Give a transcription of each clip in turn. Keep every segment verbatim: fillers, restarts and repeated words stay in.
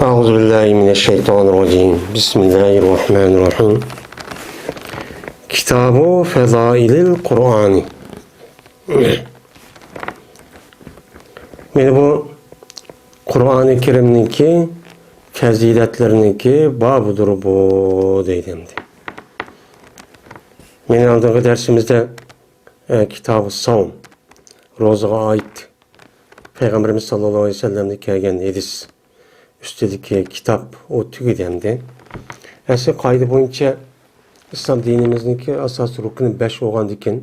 أعوذ بالله من الشيطان الرجيم. بسم الله الرحمن الرحيم. كتاب فضائل القرآن. مانا بۇ قۇرئانى كەرىمنىڭكى پەزىلەتلىرىنىڭكى بابىدۇر بۇ، دەيدۇ ئەمدى. مانا ئالدىنقى دەرسىمىزدە، ئە، كىتابى ساۋم، روزىغا ئائىت پەيغەمبىرىمىز ساللاللاھۇ ئەلەيھى ۋەسەللەمدىن كەلگەن ھەدىس ئۈستىدىكى كىتاب ئۇ تۈگىدى ئەمدى. ئەسلى قائىدە بويىچە ئىسلام دىنىمىزنىڭكى ئاساسىي رۇكنى بەش بولغاندىكىن،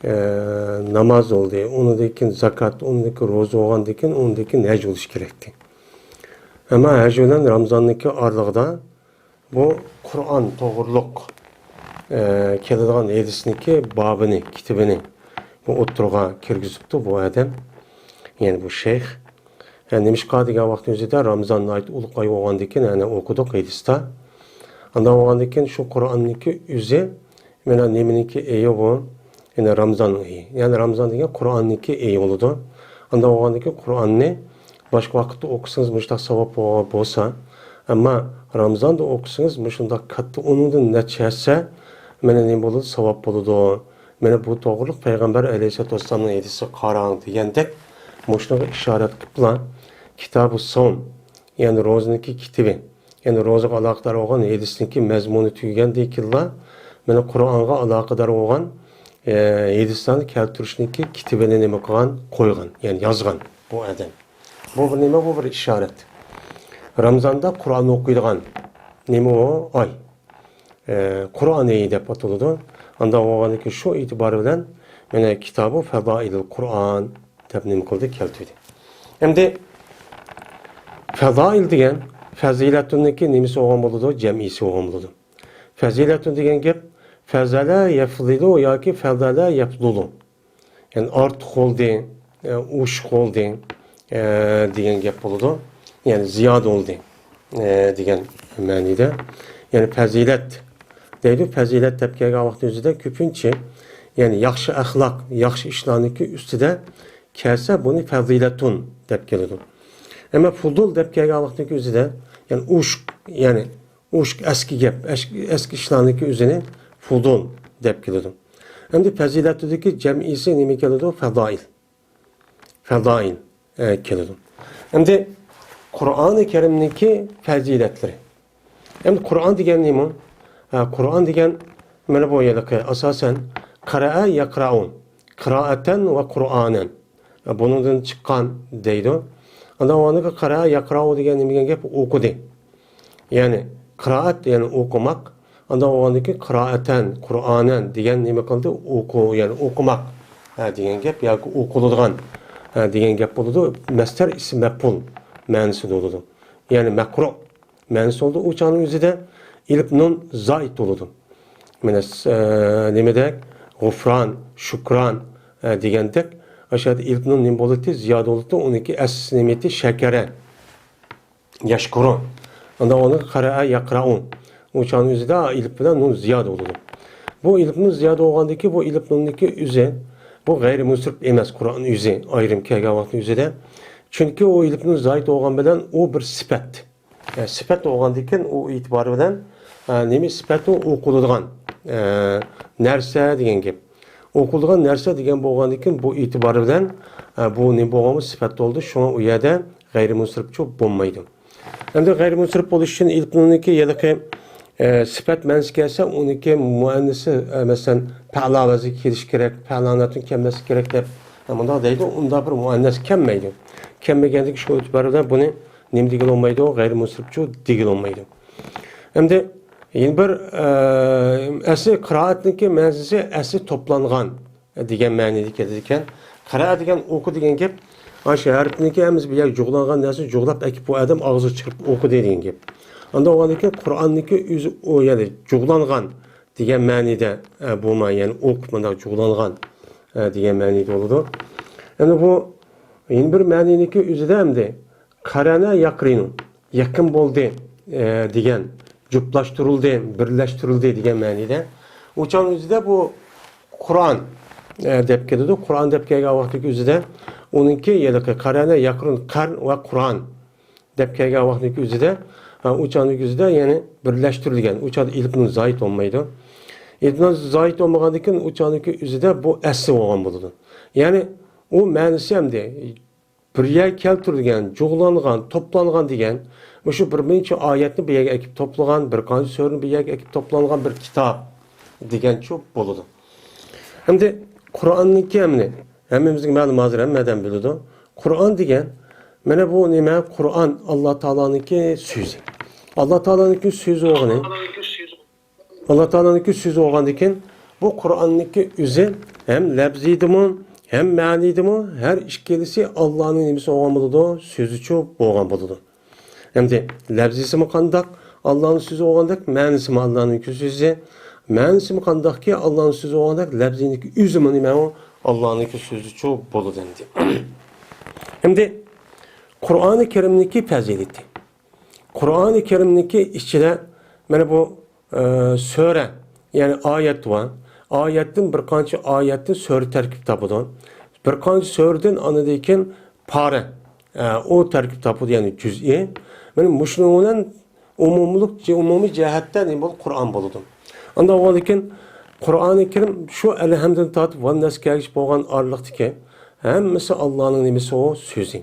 ئە، ناماز بولدى، ئۇنىڭدىن كېيىن زاكات، ئۇنىڭدىن كېيىن روزا بولغاندىن كېيىن، ئۇنىڭدىن كېيىن ھەج بولۇشى كېرەكتى. ئەمما ھەج بىلەن رامىزاننىڭكى ئارىلىقىدا بۇ قۇرئان توغرۇلۇق، ئە، كېلىدىغان ھەدىسنىڭكى بابىنى، كىتابىنى بۇ ئوتتۇرىغا كىرگۈزۈپتۇ بۇ ئادەم، يەنى بۇ شەيخ. ئە، نېمىشقا دېگەن ۋاقىتنىڭ ئۆزىدە رامىزان ناھايىتى ئۇلۇغ ئاي بولغاندىكىن، يەنى ئوقۇدۇق ھەدىستە. ئانداق بولغاندىكىن شۇ قۇرئاننىڭكى ئۆزى مانا نېمىنىڭكى ئېيى بۇ؟ يەنى رامىزان ئېيى. يەنى رامىزان دېگەن قۇرئاننىڭكى ئېيى بولىدۇ. ئانداق بولغاندىكىن قۇرئاننى باشقا ۋاقىتتا ئوقۇسىڭىز مۇشۇنداق ساۋاب بولغان بولسا، ئەمما رامىزاندا ئوقۇسىڭىز مۇشۇنداق كاتتا ئۇنىڭدىن نەچچە ھەسسە مانا نېمە بولىدۇ؟ ساۋاب بولىدۇ. مانا بۇ توغرۇلۇق پەيغەمبەر ئەلەيھىسسالاتۇ ۋەسسالامنىڭ ھەدىسىگە قاراڭ دېگەندەك مۇشۇنىڭغا ئىشارەت قىلىپلا كىتابى سوم، يەنى روزىنىڭكى كىتابى، يەنى روزىغا ئالاقىدار بولغان ھەدىسنىڭكى مەزمۇنى تۈگىگەندىن كېيىنلا، مانا قۇرئانغا ئالاقىدار بولغان، ئە، ھەدىسلەرنى كەلتۈرۈشنىڭكى كىتابىنى نېمە قىلغان؟ قويغان، يەنى يازغان بۇ ئادەم. بۇ بىر نېمە؟ بۇ بىر ئىشارەت. رامىزاندا قۇرئان ئوقۇيدىغان نېمە ئۇ؟ ئاي. ئە، قۇرئان ئېيى دەپ ئاتىلىدۇ. ئانداق بولغاندىكىن شۇ ئېتىبار بىلەن مانا كىتابى فەزائىلىل قۇرئان دەپ نېمە قىلدى؟ كەلتۈردى. ئەمدى فەزائىل دېگەن فەزىلەتۇننىڭكى نېمىسى بولغان بولىدۇ؟ جەمئىيسى بولغان بولىدۇ. فەزىلەتۇن دېگەن گەپ فەزەلە يەفزىلۇ ياكى فەزەلە يەفزۇلۇ. يەنى ئارتۇق بولدى، ئە، ئوشۇق بولدى، ئە، دېگەن گەپ بولىدۇ. يەنى زىيادە بولدى، ئە، دېگەن مەنىدە. يەنى پەزىلەت دەيدۇ. پەزىلەت دەپ كەلگەن ۋاقىتنىڭ ئۆزىدە كۆپىنچە، يەنى ياخشى ئەخلاق، ياخشى ئىشلارنىڭكى ئۈستىدە كەلسە، بۇنى پەزىلەتۇن دەپ كېلىدۇ. ئەمما فۇزۇل دەپ كەلگەن ۋاقىتنىڭكى ئۆزىدە، يەنى ئوشۇق، يەنى ئوشۇق ئەسكى گەپ، ئەسكى، ئەسكى ئىشلارنىڭكى ئۆزىنى فۇزۇل دەپ كېلىدۇ. ئەمدى پەزىلەتۇدىكى جەمئىسى نېمە كېلىدۇ؟ فەزائىل. فەزائىل، ئە، كېلىدۇ. ئەمدى قۇرئانى كەرىمنىڭكى پەزىلەتلىرى. ئەمدى قۇرئان دېگەن نېمە؟ ئە، قۇرئان دېگەن مانا بۇ يەردىكى ئاساسەن قەرەئە يەقرەئۇ، قىرائەتەن ۋە قۇرئانەن. بۇنىڭدىن چىققان دەيدۇ. ئاندىن ئۇنىڭغا قەرەئە يەقرەئۇ دېگەن نېمە دېگەن گەپ؟ ئوقۇدى. يەنى قىرائەت، يەنى ئوقۇماق. ئاندىن ئۇنىڭدىكى قىرائەتەن، قۇرئانەن دېگەن نېمە قىلدى؟ ئوقۇ، يەنى ئوقۇماق، ھە، دېگەن گەپ ياكى ئوقۇلىدىغان، ھە، دېگەن گەپ بولىدۇ. مەستەر ئىسىم مەپئۇل مەنىسىدە بولىدۇ. يەنى مەقرۇ مەنىسى بولىدۇ. ئۇ چاغنىڭ ئۆزىدە ئېلىپ نۇن زائىد بولىدۇ. مانا، ئە، نېمىدەك؟ غۇفران، شۇكران، ئە، دېگەندەك. ئاشۇ يەردە ئېلىپ نۇن نېمە بولىدۇ؟ زىيادە بولىدۇ. ئۇنىڭكى ئەسلى نېمىتى؟ شەكەرە. يەشكۇرۇ. ئاندىن ئۇنى قەرەئە يەقرەئۇ. ئۇ چاغنىڭ ئۆزىدە ئېلىپ بىلەن نۇن زىيادە بولىدۇ. بۇ ئېلىپ نۇن زىيادە بولغاندىكى بۇ ئېلىپ نۇننىڭكى ئۆزى، بۇ غەيرىي مۇنسىرىپ ئەمەس، قۇرئان ئۆزى ئايرىم كەلگەن ۋاقىتنىڭ ئۆزىدە. چۈنكى ئۇ ئېلىپ نۇن زايىد بولغان بىلەن ئۇ بىر سۈپەت. ئە، سۈپەت بولغاندىكىن ئۇ ئېتىبارى بىلەن، ئە، نېمە سۈپەت ئۇ؟ ئوقۇلىدىغان، ئە، نەرسە دېگەن گەپ. ئوقۇلىدىغان نەرسە دېگەن بولغاندىكىن بۇ ئېتىبارى بىلەن، ئە، بۇ نېمە بولغانمۇ؟ سۈپەت بولدى. شۇڭا ئۇ يەردە غەيرىي مۇنسىرىپچۇ بولمايدۇ. ئەمدى غەيرىي مۇنسىرىپ بولۇش ئۈچۈن ئېلىپ نۇننىڭكى ھېلىقى، ئە، سۈپەت مەنىسى كەلسە، ئۇنىڭكى مۇئەننىسى، ئە، مەسىلەن، پەئلا ۋەزنىگە كېلىشى كېرەك، پەئلانەتۇن كەلمەسلىكى كېرەك دەپ، ئە، مۇنداق دەيدۇ، ئۇنداق بىر مۇئەننەس كەلمەيدۇ. كەلمىگەندىكى شۇ ئېتىبارى بىلەن بۇنى نېمە دېگىلى بولمايدۇ؟ غەيرىي مۇنسىرىپچۇ دېگىلى بولمايدۇ. ئەمدى يەنە بىر، ئە، ئەسلى قىرائەتنىڭكى مەنىسى ئەسلى توپلانغان دېگەن مەنىدە كېلىدىكەن. قەرەئە دېگەن ئوقۇ دېگەن گەپ. ئاشۇ ھەرپنىڭكى ھەممىسى بىر يەرگە جۇغلانغان نەرسە جۇغلاپ ئەكىپ بۇ ئادەم ئاغزىغا چىقىرىپ ئوقۇدى دېگەن گەپ. ئاندىن ئۇنىڭدىن كېيىن قۇرئاننىڭكى ئۆزى ئۇ، يەنى جۇغلانغان دېگەن مەنىدە، ئە، بولماي، يەنى ئوقۇپ مۇنداق جۇغلانغان، ئە، دېگەن مەنىدە بولىدۇ. يەنى بۇ يەنە بىر مەنىنىڭكى ئۆزىدە ئەمدى قەرەنە يەقرىنۇ، يېقىن بولدى، ئە، دېگەن، جۈپلاشتۇرۇلدى، بىرلەشتۈرۈلدى دېگەن مەنىدە. ئۇ چاغنىڭ ئۆزىدە بۇ قۇرئان، ئە، دەپ كېلىدۇ. قۇرئان دەپ كەلگەن ۋاقىتتىكى ئۆزىدە ئۇنىڭكى ھېلىقى قەرەنە يەقرىن، قەرن ۋە قۇرئان دەپ كەلگەن ۋاقىتنىڭكى ئۆزىدە، ئا، ئۇ چاغنىڭكى ئۆزىدە، يەنى بىرلەشتۈرۈلگەن. ئۇ چاغدا ئېلىپنۇ زايىت بولمايدۇ. ئېلىپنۇ زايىت بولمىغاندىن كېيىن ئۇ چاغنىڭكى ئۆزىدە بۇ ئەسلى بولغان بولىدۇ. يەنى ئۇ مەنىسى ئەمدى بىر يەرگە كەلتۈرۈلگەن، جۇغلانغان، توپلانغان دېگەن، مۇشۇ بىر نەچچە ئايەتنى بىر يەرگە ئەكىپ توپلىغان، بىر قانچە سۈرىنى بىر يەرگە ئەكىپ توپلانغان بىر كىتاب دېگەنچۇ بولىدۇ. ئەمدى قۇرئاننىڭكى ئەمدى ھەممىمىزگە مەلۇم، ھازىر ھەممە ئادەم بىلىدۇ. قۇرئان دېگەن، مانا بۇ نېمە؟ قۇرئان ئاللا تائالانىڭكى سۆزى. ئاللا تائالانىڭكى سۆزى بولغىنى، ئاللا تائالانىڭكى سۆزى بولغاندىكىن، بۇ قۇرئاننىڭكى ئۆزى ھەم لەپزىيدىمۇ، ھەم مەنىدىمۇ، ھەر ئىككىلىسى ئاللانىڭ نېمىسى بولغان بولىدۇ؟ سۆزىچۇ بولغان بولىدۇ. ئەمدى لەپزىسىمۇ قانداق؟ ئاللانىڭ سۆزى بولغاندەك، مەنىسىمۇ ئاللانىڭكى سۆزى. مەنىسىمۇ قانداقكى، ئاللانىڭ سۆزى بولغاندەك، لەپزىنىڭكى ئۆزىمۇ نېمە ئۇ؟ ئاللانىڭكى سۆزىچۇ بولىدۇ ئەمدى. ئەمدى قۇرئانى كەرىمنىڭكى پەزىلىتى. قۇرئانى كەرىمنىڭكى ئىچىدە مانا بۇ، ئە، سۈرە، يەنى ئايەت بار. ئايەتتىن بىر قانچە ئايەتتىن سۈرە تەركىب تاپىدۇ. بىر قانچە سۈرىدىن ئاندىن كېيىن پارە، ئە، ئۇ تەركىب تاپىدۇ، يەنى جۈزئى. مانا مۇشۇنىڭ بىلەن ئومۇملۇق، ئومۇمىي جەھەتتە نېمە بولىدۇ؟ قۇرئان بولىدۇ. ئانداق بولغاندىكىن قۇرئانى كەرىم شۇ ئەلھەمدىن تارتىپ ۋەننەسكە كەلگۈچە بولغان ئارىلىقتىكى ھەممىسى ئاللانىڭ نېمىسى ئۇ؟ سۆزى.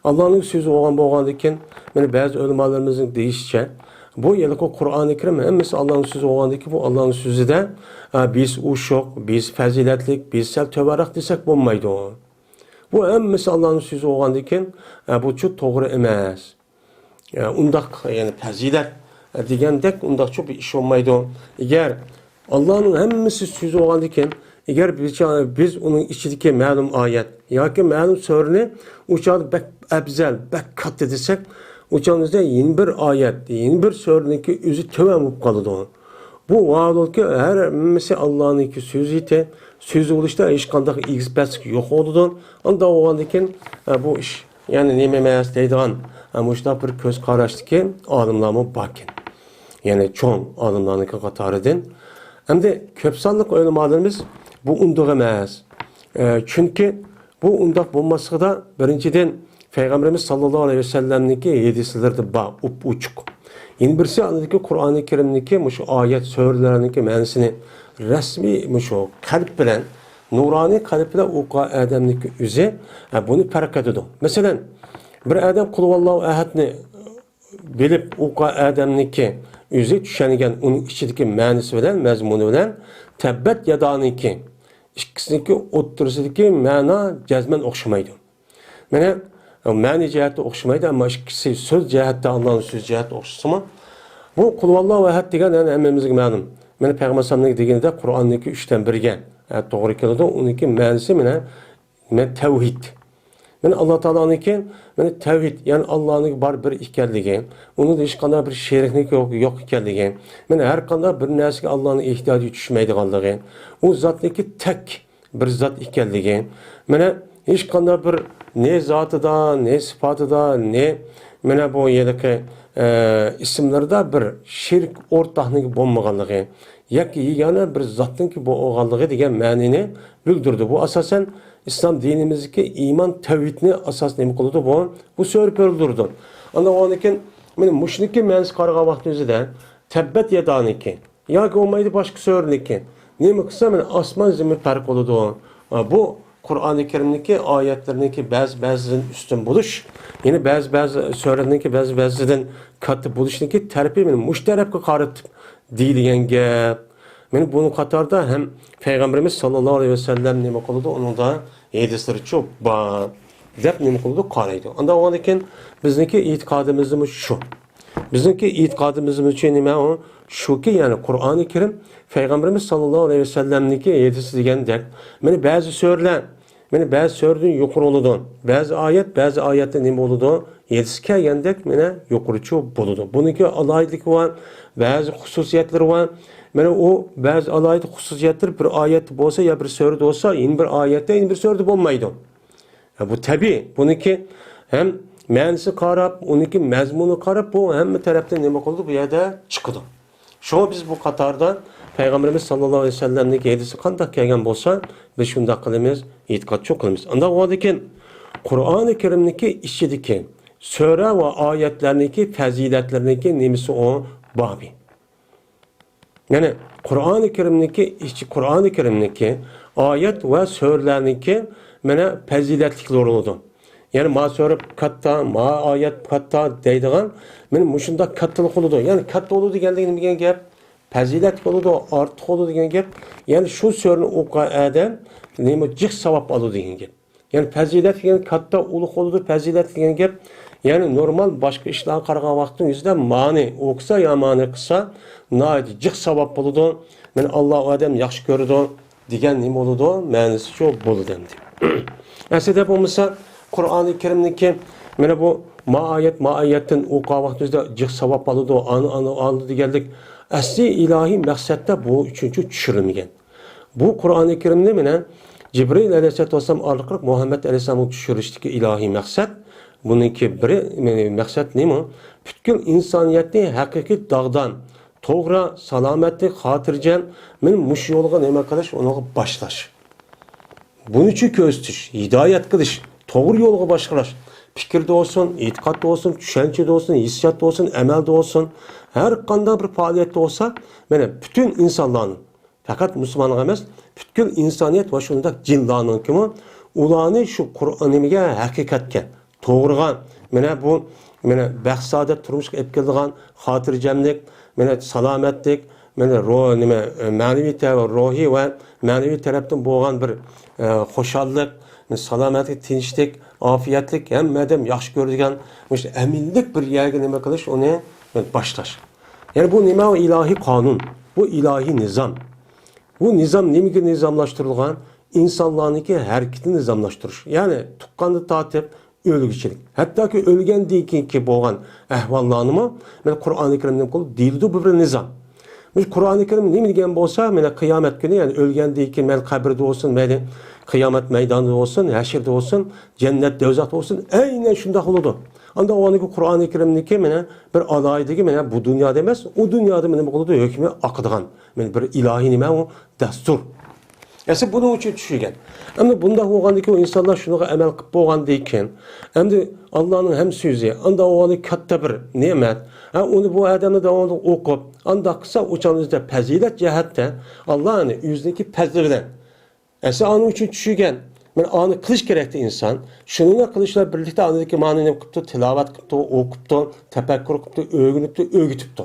ئاللانىڭ سۆزى بولغان بولغاندىكىن، مانا بەزى ئۆلىمالىرىمىزنىڭ دېيىشىچە، بۇ ھېلىقى قۇرئانى كەرىم ھەممىسى ئاللانىڭ سۆزى بولغاندىكىن، بۇ ئاللانىڭ سۆزىدە، ئە، بىرسى ئوشۇق، بىرسى پەزىلەتلىك، بىرسى سەل تۆۋەنرەك دېسەك بولمايدۇ. بۇ ھەممىسى ئاللانىڭ سۆزى بولغاندىكىن، ئە، بۇچۇ توغرا ئەمەس. ئە، ئۇنداق، يەنى پەزىلەت، ئە، دېگەندەك ئۇنداقچۇ بىر ئىش بولمايدۇ. ئەگەر ئاللانىڭ ھەممىسى سۆزى بولغاندىكىن، ئەگەر بىز، بىز ئۇنىڭ ئىچىدىكى مەلۇم ئايەت ياكى مەلۇم سۈرىنى ئۇ چاغدا بەك ئەپزەل، بەك كاتتا دېسەك، ئۇ چاغدا يەنە بىر ئايەت، يەنە بىر سۈرىنىڭكى ئۆزى تۆۋەن بولۇپ قالىدۇ. بۇ ۋاھالۇكى ھەممىسى ئاللانىڭكى سۆزى، سۆزى بولۇشتا ھېچقانداق ئېگىز-پەسلىك يوق بولىدۇ. ئانداق بولغاندىكىن، ئە، بۇ ئىش يەنى نېمە ئەمەس دەيدىغان، ئە، مۇشۇنداق بىر كۆز قاراشتىكى ئالىملارمۇ باركەن. يەنى چوڭ ئالىملارنىڭكى قاتارىدىن. ئەمدى كۆپ سانلىق ئۆلىمالىرىمىز بۇ ئۇنداق ئەمەس. ئە، چۈنكى بۇ ئۇنداق بولماسلىقىدا، بىرىنچىدىن، پەيغەمبىرىمىز ساللاللاھۇ ئەلەيھى ۋەسەللەمنىڭكى ھەدىسلىرىدە بار، ئوپئوچۇق. يەنە بىرسى، ئاندىكى قۇرئانى كەرىمدىكى مۇشۇ ئايەت، سۈرىلەرنىڭكى مەنىسىنى رەسمىي مۇشۇ قەلب بىلەن، نۇرانىي قەلب بىلەن ئوقۇغان ئادەمنىڭكى ئۆزى، ھە، بۇنى پەرق ئېتىدۇ. مەسىلەن، بىر ئادەم قۇلھۇۋاللاھۇ ئەھەدنى بىلىپ ئوقۇغان ئادەمنىڭكى ئۆزى چۈشەنگەن، ئۇنىڭ ئىچىدىكى مەنىسى بىلەن، مەزمۇنى بىلەن تەببەت يادانىڭكى ئىككىسىنىڭكى ئوتتۇرىسىدىكى مەنا جەزمەن ئوخشىمايدۇ. مانا، مەنىي جەھەتتە ئوخشىمايدۇ، ئەمما ئىككىسى سۆز جەھەتتە، ئاللانىڭ سۆز جەھەتتە ئوخشىسىمۇ، بۇ قۇلھۇۋاللاھۇ ئەھەد دېگەن، يەنى ھەممىمىزگە مەلۇم. مانا پەيغەمبەر ئەلەيھىسسالامنىڭ دېگىنىدە قۇرئاننىڭكى ئۈچتىن بىرىگە، ئە، توغرا كېلىدۇ. ئۇنىڭكى مەنىسى مانا، مانا تەۋھىد. مانا ئاللا تائالانىڭكى، مانا تەۋھىد، يەنى ئاللانىڭ بار بىر ئىكەنلىكى، ئۇنىڭدا ھېچقانداق بىر شېرىكلىك يوق، يوق ئىكەنلىكى، مانا ھەر قانداق بىر نەرسىگە ئاللانىڭ ئېھتىياجى چۈشمەيدىغانلىقى، ئۇ زاتنىڭكى تەك بىر زات ئىكەنلىكى، مانا ھېچقانداق بىر نە زاتىدا، نە سىپاتىدا، نە مانا بۇ ھېلىقى، ئە، ئىسىملىرىدا بىر شېرىك ئورتاقنىڭ بولمىغانلىقى، يەككە يېگانە بىر زاتنىڭكى بولغانلىقى دېگەن مەنىنى بىلدۈرىدۇ. بۇ ئاساسەن ئىسلام دىنىمىزدىكى ئىمان تەۋھىدنى ئاساس نېمە قىلىدۇ؟ بۇ، بۇ سۈرە بىلدۈرىدۇ. ئاندىن ئۇنىڭ كېيىن مانا مۇشۇنىڭكى مەنىسىگە قارىغان ۋاقتىمىزدا تەببەت يادانىڭكى ياكى بولمايدۇ باشقا سۈرىنىڭكى. نېمە قىلسا، مانا ئاسمان زېمىن پەرق بولىدۇ. ئا، بۇ قۇرئانى كەرىمنىڭكى ئايەتلىرىنىڭكى بەزى بەزىدىن ئۈستۈن بولۇش، يەنى بەزى بەزى سۈرىنىڭكى بەزى بەزىدىن كاتتا بولۇشنىڭكى تەرىپى مانا مۇشۇ تەرەپكە قارىتىپ دېيىلگەن گەپ. مانا بۇنىڭ قاتارىدا ھەم پەيغەمبىرىمىز ساللاللاھۇ ئەلەيھى ۋەسەللەم نېمە قىلىدۇ، ئۇنىڭدا ھەدىسلىرىچۇ بار دەپ نېمە قىلىدۇ، قارايدۇ. ئانداق بولغاندىكىن بىزنىڭكى ئېتىقادىمىزمۇ شۇ. بىزنىڭكى ئېتىقادىمىز ئۈچۈن نېمە ئۇ؟ شۇكى، يەنى قۇرئانى كەرىم، پەيغەمبىرىمىز ساللاللاھۇ ئەلەيھى ۋەسەللەمنىڭكى ھەدىسى دېگەندەك، مانا بەزى سۈرىلەر، مانا بەزى سۈرىدىن يۇقىرى بولىدۇ، بەزى ئايەت، بەزى ئايەتتە نېمە بولىدۇ؟ ھەدىسكە كەلگەندەك، مانا يۇقىرىچۇ بولىدۇ. بۇنىڭكى ئالاھىدىلىكى بار، بەزى خۇسۇسىيەتلىرى بار. مانا ئۇ بەزى ئالاھىدە خۇسۇسىيەتلىرى بىر ئايەتتە بولسا يا بىر سۈرىدە بولسا، يەنە بىر ئايەتتە، يەنە بىر سۈرىدە بولمايدۇ. ھە، بۇ تەبىئىي. بۇنىڭكى ھەم مەنىسىگە قاراپ، ئۇنىڭكى مەزمۇنىغا قاراپ، بۇ ھەممە تەرەپتىن نېمە قىلىدۇ؟ بۇ يەردە چىقىدۇ. شۇڭا بىز بۇ قاتاردا پەيغەمبىرىمىز ساللاللاھۇ ئەلەيھى ۋەسەللەمنىڭكى ھەدىسى قانداق كەلگەن بولسا، بىز شۇنداق قىلىمىز، ئېتىقادچۇ قىلىمىز. ئانداق بولغاندىكىن، قۇرئانى كەرىمنىڭكى ئىچىدىكى سۈرە ۋە ئايەتلەرنىڭكى پەزىلەتلىرىنىڭكى نېمىسى ئۇ بابى. يەنى قۇرئانى كەرىمنىڭكى ئىچى، قۇرئانى كەرىمنىڭكى ئايەت ۋە سۈرىلەرنىڭكى مانا پەزىلەتلىكلىرى بولىدۇ. يەنى ما سۈرە كاتتا، ما ئايەت كاتتا دەيدىغان، مانا مۇشۇنداق كاتتىلىق بولىدۇ. يەنى كاتتا بولىدۇ دېگەندىكى نېمە دېگەن گەپ؟ پەزىلەت بولىدۇ، ئارتۇق بولىدۇ دېگەن گەپ. يەنى شۇ سۈرىنى ئوقۇغان ئادەم نېمە جىق ساۋاب ئالىدۇ دېگەن گەپ. يەنى پەزىلەت دېگەن كاتتا، ئۇلۇغ بولىدۇ، پەزىلەت دېگەن گەپ. يەنى نورمال باشقا ئىشلارغا قارىغان ۋاقىتنىڭ يۈزىدە مانى ئوقۇسا يا مانى قىلسا، ناھايىتى جىق ساۋاب بولىدۇ. مانا ئاللا ئۇ ئادەمنى ياخشى كۆرىدۇ دېگەن نېمە بولىدۇ؟ مەنىسى شۇ بولىدۇ ئەمدى. ئەسلىدە بولمىسا، قۇرئانى كەرىمنىڭكى مانا بۇ ما ئايەت، ما ئايەتتىن ئوقۇغان ۋاقتىمىزدا جىق ساۋاب ئالىدۇ، ئانى، ئانى ئالىدۇ دېگەنلىك ئەسلى ئىلاھىي مەقسەتتە بۇ ئۈچۈنچى چۈشۈرۈلمىگەن. بۇ قۇرئانى كەرىمنى مانا جىبرىئىل ئەلەيھىسسالاتۇ ۋەسسالام ئارقىلىق مۇھەممەد ئەلەيھىسسالامغا چۈشۈرۈشتىكى ئىلاھىي مەقسەت، بۇنىڭكى بىرى، مەقسەت نېمە؟ پۈتكۈل ئىنسانىيەتنى ھەقىقىي داغدام، توغرا، سالامەتلىك، خاتىرجەم، مانا مۇشۇ يولغا نېمە قىلىش، ئۇنىڭغا باشلاش. بۇنى چۈ كۆرسىتىش، ھىدايەت قىلىش، توغرا يولغا باشلاش. پىكىردە بولسۇن، ئېتىقادتا بولسۇن، چۈشەنچىدە بولسۇن، ھېسسىياتتا بولسۇن، ئەمەلدە بولسۇن، ھەر قانداق بىر پائالىيەتتە بولسا، مانا پۈتۈن ئىنسانلارنىڭ، پەقەت مۇسۇلمانلار ئەمەس، پۈتكۈل ئىنسانىيەت ۋە شۇنداق جىنلارنىڭكىمۇ ئۇلارنى شۇ قۇرئان نېمىگە، ھەقىقەتكە، توغرىغا، مانا بۇ، مانا بەخت-سائادەت تۇرمۇشقا ئېلىپ كېلىدىغان خاتىرجەملىك، مانا سالامەتلىك، مانا روھ، نېمە، مەنىۋى تە-، روھىي ۋە مەنىۋى تەرەپتىن بولغان بىر، ئە، خۇشاللىق، سالامەتلىك، تىنچلىق، ئافىيەتلىك، ھەممە ئادەم ياخشى كۆرىدىغان مۇشۇ ئەمىنلىك بىر يەرگە نېمە قىلىش، ئۇنى باشلاش. يەنى بۇ نېمە؟ ئىلاھىي قانۇن، بۇ ئىلاھىي نىزام. بۇ نىزام نېمىگە نىزاملاشتۇرۇلغان؟ ئىنسانلارنىڭكى ھەرىكىتىنى نىزاملاشتۇرۇش. يەنى تۇغقاندىن تارتىپ ئۆلگۈچىلىك. ھەتتاكى ئۆلگەندىن كېيىنكى بولغان ئەھۋاللارنىمۇ مانا قۇرئانى كەرىمدە دېيىلىدۇ بۇ بىر نىزام. مۇشۇ قۇرئانى كەرىم نېمە دېگەن بولسا، مانا قىيامەت كۈنى، يەنى ئۆلگەندىن كېيىن مەيلى قەبرىدە بولسۇن، مەيلى قىيامەت مەيدانىدا بولسۇن، ھەشرىدە بولسۇن، جەننەت، دوزاختا بولسۇن، ئەينەن شۇنداق بولىدۇ. ئانداق بولغاندىكى قۇرئانى كەرىمنىڭكى مانا بىر ئالاھىدىلىكى مانا بۇ دۇنيادا ئەمەس، ئۇ دۇنيادا نېمە بولىدۇ؟ ھۆكمى ئاقىدىغان. مانا بىر ئىلاھىي نېمە ئۇ؟ دەستۇر. ئەسلى بۇنىڭ ئۈچۈن چۈشۈرگەن. ئەمدى بۇنداق بولغاندىن كېيىن، ئۇ ئىنسانلار شۇنىڭغا ئەمەل قىلىپ بولغاندىن كېيىن، ئەمدى ئاللانىڭ ھەم سۆزى، ئانداق بولغاندىكى كاتتا بىر نېمەت. ھە، ئۇنى بۇ ئادەمنى داۋاملىق ئوقۇپ، ئانداق قىلسا، ئۇ چاغدا ئۆزىدە پەزىلەت جەھەتتە ئاللا ئۇنى ئۆزىنىڭكى پەزلى بىلەن. ئەسلى ئانىڭ ئۈچۈن چۈشۈرگەن. مانا ئانى قىلىش كېرەكتى ئىنسان. شۇنىڭغا قىلىش بىلەن بىرلىكتە ئاندىن كېيىن مانا نېمە قىپتۇ؟ تىلاۋەت قىپتۇ، ئوقۇپتۇ، تەپەككۇر قىپتۇ، ئۆگىنىپتۇ، ئۆگىتىپتۇ.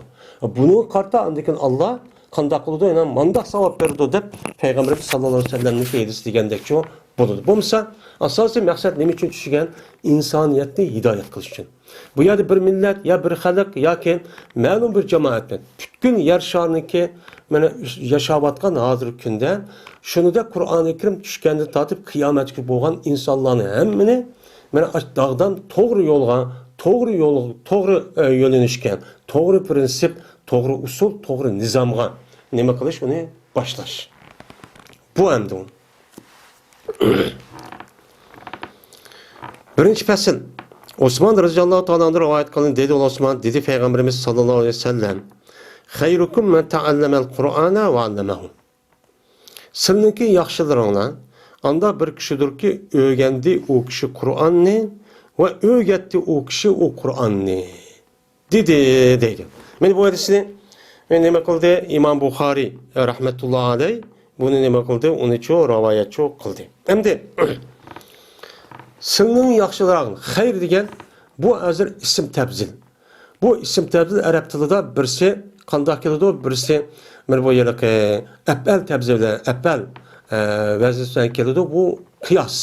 بۇنىڭغا قارىتا ئاندىن كېيىن ئاللا قانداق قىلىدۇ؟ يەنە مانداق ساۋاب بېرىدۇ دەپ پەيغەمبىرىمىز ساللاللاھۇ ئەلەيھى ۋەسەللەمنىڭ ھەدىسى دېگەندەكچۇ بولىدۇ. بولمىسا، ئاساسىي مەقسەت نېمە ئۈچۈن چۈشۈرگەن؟ ئىنسانىيەتنى ھىدايەت قىلىش ئۈچۈن. بۇ يەردە بىر مىللەت يا بىر خەلق ياكى مەلۇم بىر جامائەتنى، پۈتكۈل يەر شارىنىڭكى مانا ياشاۋاتقان ھازىرقى كۈندە شۇنىڭدەك قۇرئانى كەرىم چۈشكەندىن تارتىپ قىيامەتكە بولغان ئىنسانلارنى ھەممىنى مانا ئاشۇ داغدام توغرا يولغا، توغرا يول، توغرا، ئە، يۆنىلىشكە، توغرا پىرىنسىپ، توغرا ئۇسۇل، توغرا نىزامغا نېمە قىلىش، ئۇنى باشلاش. بۇ ئەمدى ئۇ. بىرىنچى پەسىل. ئوسمان رەزىياللاھۇ تائالا ئەنھۇ رىۋايەت قىلغان، دېدى ئۇ ئوسمان، دېدى پەيغەمبىرىمىز ساللاللاھۇ ئەلەيھى ۋەسەللەم، خەيرۇكۇم مەن تەئەللەمەل قۇرئانە ۋە ئەللەمەھۇ. سىلىنىڭكى ياخشىلىرىڭلار ئانداق بىر كىشىدۇركى، ئۆگەندى ئۇ كىشى قۇرئاننى ۋە ئۆگەتتى ئۇ كىشى ئۇ قۇرئاننى. دېدى، دەيدۇ. مانا بۇ ھەدىسنى، مانا نېمە قىلدى؟ ئىمام بۇخارىي رەھمەتۇللا ئەلەيھ بۇنى نېمە قىلدى؟ ئۇنىچۇ رىۋايەتچۇ قىلدى. ئەمدى سىلىنىڭ ياخشىلىرىڭ، خەير دېگەن بۇ ھازىر ئىسىم تەپزىل. بۇ ئىسىم تەپزىل ئەرەب تىلىدا بىرسى قانداق كېلىدۇ؟ بىرسى مانا بۇ ھېلىقى ئەپئەل تەپزىل بىلەن ئەپئەل، ئە، ۋەزنى بىلەن كېلىدۇ. بۇ قىياس.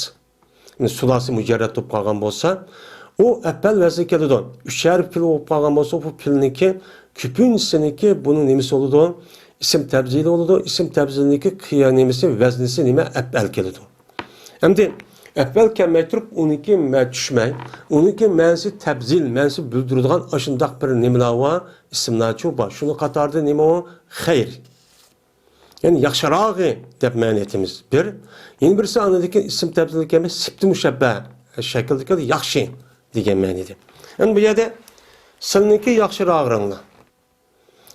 سۇلاسى مۇجەررەت بولۇپ قالغان بولسا، ئۇ ئەپئەل ۋەزنى كېلىدۇ. ئۈچ ھەرپ پېئىل بولۇپ قالغان بولسا، بۇ پېئىلنىڭكى كۆپىنچىسىنىڭكى بۇنىڭ نېمىسى بولىدۇ؟ ئىسىم تەپزىلى بولىدۇ. ئىسىم تەپزىلىنىڭكى قىيا نېمىسى، ۋەزنىسى نېمە؟ ئەپئەل كېلىدۇ. ئەمدى ئەپئەل كەلمەي تۇرۇپ، ئۇنىڭكى مە-، چۈشمەي، ئۇنىڭكى مەنىسى تەپزىل، مەنىسى بىلدۈرىدىغان ئاشۇنداق بىر نېمىلەر بار، ئىسىملارچۇ بار. شۇنىڭ قاتارىدا نېمە ئۇ؟ خەير. يەنى ياخشىراغى دەپ مەنە ئېيتىمىز. بىر. يەنە بىرسى ئاندىن كېيىن ئىسىم تەپزىلى كەلمەي، سىپتى مۇشەببە شەكىلدە كەلدى، ياخشى دېگەن مەنىدە. يەنى بۇ يەردە سىلىنىڭكى ياخشىراغىڭلار.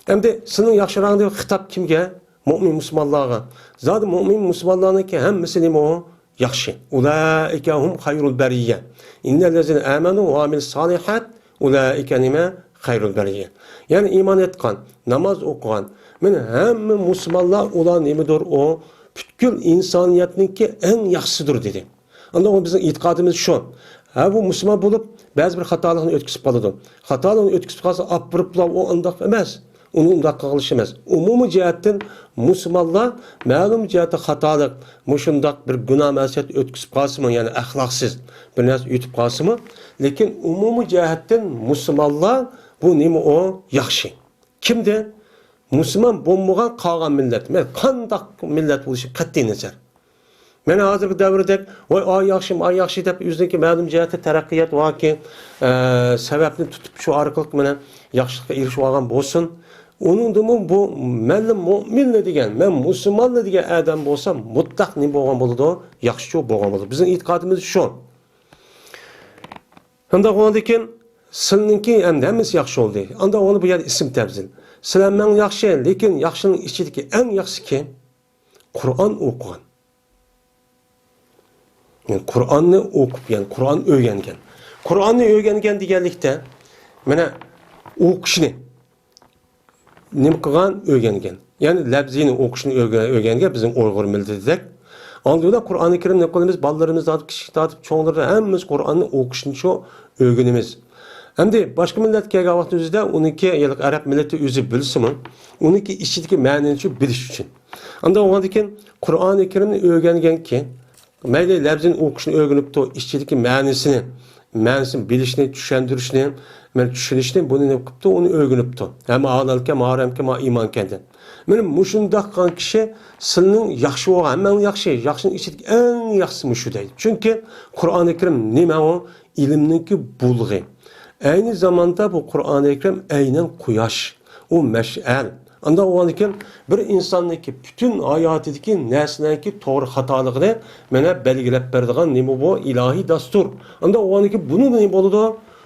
ئەمدى سىلىنىڭ ياخشىراغىڭ دەپ خىتاب كىمگە؟ مۆمىن مۇسۇلمانلارغا. زادى مۆمىن مۇسۇلمانلارنىڭكى ھەممىسى نېمە ئۇ؟ ياخشى. ئۇلائىكە ھۇم خەيرۇل بەرىيە. ئىننەللەزىنە ئامەنۇ ۋە ئامىلۇس سالىھات ئۇلائىكە نېمە؟ خەيرۇل بەرىيە. يەنى ئىمان ئېيتقان، ناماز ئوقۇغان، مانا ھەممە مۇسۇلمانلار ئۇلار نېمىدۇر ئۇ؟ پۈتكۈل ئىنسانىيەتنىڭكى ئەڭ ياخشىسىدۇر دېدى. ئاندىن بىزنىڭ ئېتىقادىمىز شۇ. ھە، بۇ مۇسۇلمان بولۇپ، بەزى بىر خاتالىقنى ئۆتكۈزۈپ قالىدۇ. خاتالىقنى ئۆتكۈزۈپ قالسا، ئاپىرىپلا ئۇ ئۇنداق ئەمەس. ئۇنى ئۇنداق قىلغىلى ئەمەس. ئومۇمىي جەھەتتىن مۇسۇلمانلار مەلۇم جەھەتتە خاتالىق، مۇشۇنداق بىر گۇناھ مەسىيەت ئۆتكۈزۈپ قالسىمۇ، يەنى ئەخلاقسىز بىر نەرسە ئۆتۈپ قالسىمۇ، لېكىن ئومۇمىي جەھەتتىن مۇسۇلمانلار بۇ نېمە ئۇ؟ ياخشى. كىمدە؟ مۇسۇلمان بولمىغان قالغان مىللەت. مەن قانداق مىللەت بولۇشى قەتئىي نەزەر. مانا ھازىرقى دەۋردەك، ۋاي، ئاي ياخشىمۇ، ئاي ياخشى دەپ ئۆزىنىڭكى مەلۇم جەھەتتە تەرەققىيات ياكى، ئە، سەۋەبنى تۇتۇپ شۇ ئارقىلىق مانا ياخشىلىققا ئېرىشىۋالغان بولسۇن. ئۇنىڭدىمۇ بۇ مەنلا مۆمىنلا دېگەن، مەن مۇسۇلمانلا دېگەن ئادەم بولسا مۇتلەق نېمە بولغان بولىدۇ؟ ياخشى بولغان بولىدۇ. بىزنىڭ ئېتىقادىمىز شۇ. ئانداق بولغاندىكىن سىلىنىڭكى ئەمدى ھەممىسى ياخشى بولدى. ئانداق بولغاندا بۇ يەردە ئىسىم تەپزىل. سىلەر مەن ياخشى، لېكىن ياخشىنىڭ ئىچىدىكى ئەڭ ياخشىسى كىم؟ قۇرئان ئوقۇغان. يەنى قۇرئاننى ئوقۇپ، يەنى قۇرئان ئۆگەنگەن. قۇرئاننى ئۆگەنگەن دېگەنلىكتە، مانا ئوقۇشنى نېمە قىلغان؟ ئۆگەنگەن. يەنى لەپزىنى ئوقۇشنى ئۆگە-، ئۆگەنگەن بىزنىڭ ئۇيغۇر مىللىتىدەك. ئالدى بىلەن قۇرئانى كەرىمنى نېمە قىلىمىز؟ بالىلىرىمىز تارتىپ، كىچىك تارتىپ، چوڭلىرى ھەممىمىز قۇرئاننى ئوقۇشنى شۇ ئۆگىنىمىز. ئەمدى باشقا مىللەت كەلگەن ۋاقىت ئۆزىدە ئۇنىڭكى، يەنى ئەرەب مىللىتى ئۆزى بىلسىمۇ، ئۇنىڭكى ئىچىدىكى مەنىنى شۇ بىلىش ئۈچۈن. ئانداق بولغاندىكىن قۇرئانى كەرىمنى ئۆگەنگەنكى، مەيلى لەپزىنى ئوقۇشنى ئۆگىنىپتۇ، ئىچىدىكى مەنىسىنى، مەنىسىنى بىلىشنى، چۈشەندۈرۈشنى، مەن چۈشىنىشنى، بۇنى نېمە قىپتۇ؟ ئۇنى ئۆگىنىپتۇ. ھەم ھالالكەن، ھارامكەن، ما ئىمانكەن دەپ. مانا مۇشۇنداق قىلغان كىشى سىلىنىڭ ياخشى بولغان، ھەممەڭ ياخشى، ياخشىنىڭ ئىچىدىكى ئەڭ ياخشىسى مۇشۇ دەيدۇ. چۈنكى قۇرئانى كەرىم نېمە ئۇ؟ ئىلىمنىڭكى بۇلغى. ئەينى زاماندا بۇ قۇرئانى كەرىم ئەينەن قۇياش، ئۇ مەشئەل. ئانداق بولغاندىكىن بىر ئىنساننىڭكى پۈتۈن ھاياتىدىكى نەرسىلەرنىڭكى توغرا خاتالىقىنى مانا بەلگىلەپ بېرىدىغان نېمە بۇ؟ ئىلاھىي دەستۇر. ئانداق بولغاندىكىن بۇنى نېمە بولىدۇ؟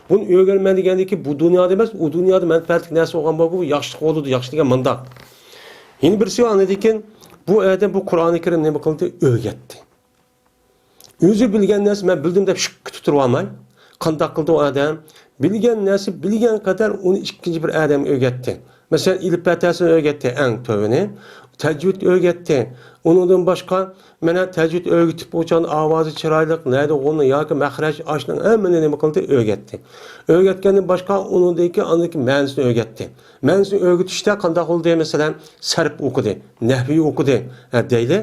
بۇنى ئۆگەنمەن دېگەندىكى بۇ دۇنيادا ئەمەس، ئۇ دۇنيادا مەنپەئەتلىك نەرسە بولغان بولغۇ، بۇ ياخشىلىق بولىدۇ، ياخشى دېگەن مۇنداق. يەنە بىرسى ئاندىن كېيىن بۇ ئادەم بۇ قۇرئانى كەرىم نېمە قىلدى؟ ئۆگەتتى. ئۆزى بىلگەن نەرسە مەن بىلدىم دەپ شۈككە تۇتۇرۇۋالماي، قانداق قىلدى ئۇ ئادەم؟ بىلگەن نەرسە بىلگەن قەدەر ئۇنى ئىككىنچى بىر ئادەمگە ئۆگەتتى. مەسىلەن، ئېلىپبە تەسىنى ئۆگەتتى، ئەڭ تۆۋىنى. تەجۋىد ئۆگەتتى. ئۇنىڭدىن باشقا، مانا تەجۋىد ئۆگىتىپ، ئۇ چاغدا ئاۋازى چىرايلىق، نەدە غۇننە ياكى مەخرەج، ئاشنىڭ ھەممىنى نېمە قىلدى؟ ئۆگەتتى. ئۆگەتكەندىن باشقا، ئۇنىڭدىن كېيىن ئاندىن كېيىن مەنىسىنى ئۆگەتتى. مەنىسىنى ئۆگىتىشتە قانداق بولدى؟ مەسىلەن، سەرپ ئوقۇدى، نەھۋى ئوقۇدى، ھە، دەيلى.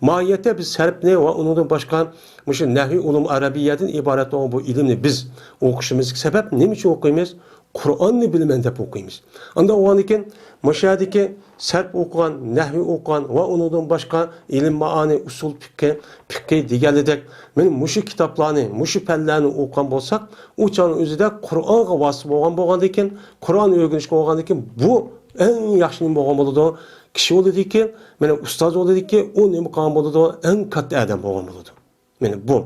ماھىيەتتە بىز سەرپنى ۋە ئۇنىڭدىن باشقا مۇشۇ نەھۋى ئۇلۇم ئەرەبىيەدىن ئىبارەت بولغان بۇ ئىلىمنى بىز ئوقۇشىمىزدىكى سەۋەب نېمە ئۈچۈن ئوقۇيمىز؟ قۇرئاننى بىلىمەن دەپ ئوقۇيمىز. ئانداق بولغاندىكىن مۇشۇ يەردىكى سەرپ ئوقۇغان، نەھۋى ئوقۇغان ۋە ئۇنىڭدىن باشقا ئىلىم مائانى، ئۇسۇل پىقھى، پىقھى دېگەنلىدەك، مانا مۇشۇ كىتابلارنى، مۇشۇ پەنلەرنى ئوقۇغان بولساق، ئۇ چاغنىڭ ئۆزىدە قۇرئانغا ۋاسىتە بولغان بولغاندىكىن، قۇرئان ئۆگىنىشكە بولغاندىكىن، بۇ ئەڭ ياخشى نېمە بولغان بولىدۇ؟ كىشى بولىدىكى، مانا ئۇستاز بولىدىكى، ئۇ نېمە قىلغان بولىدۇ؟ ئەڭ كاتتا ئادەم بولغان بولىدۇ. مانا بۇ.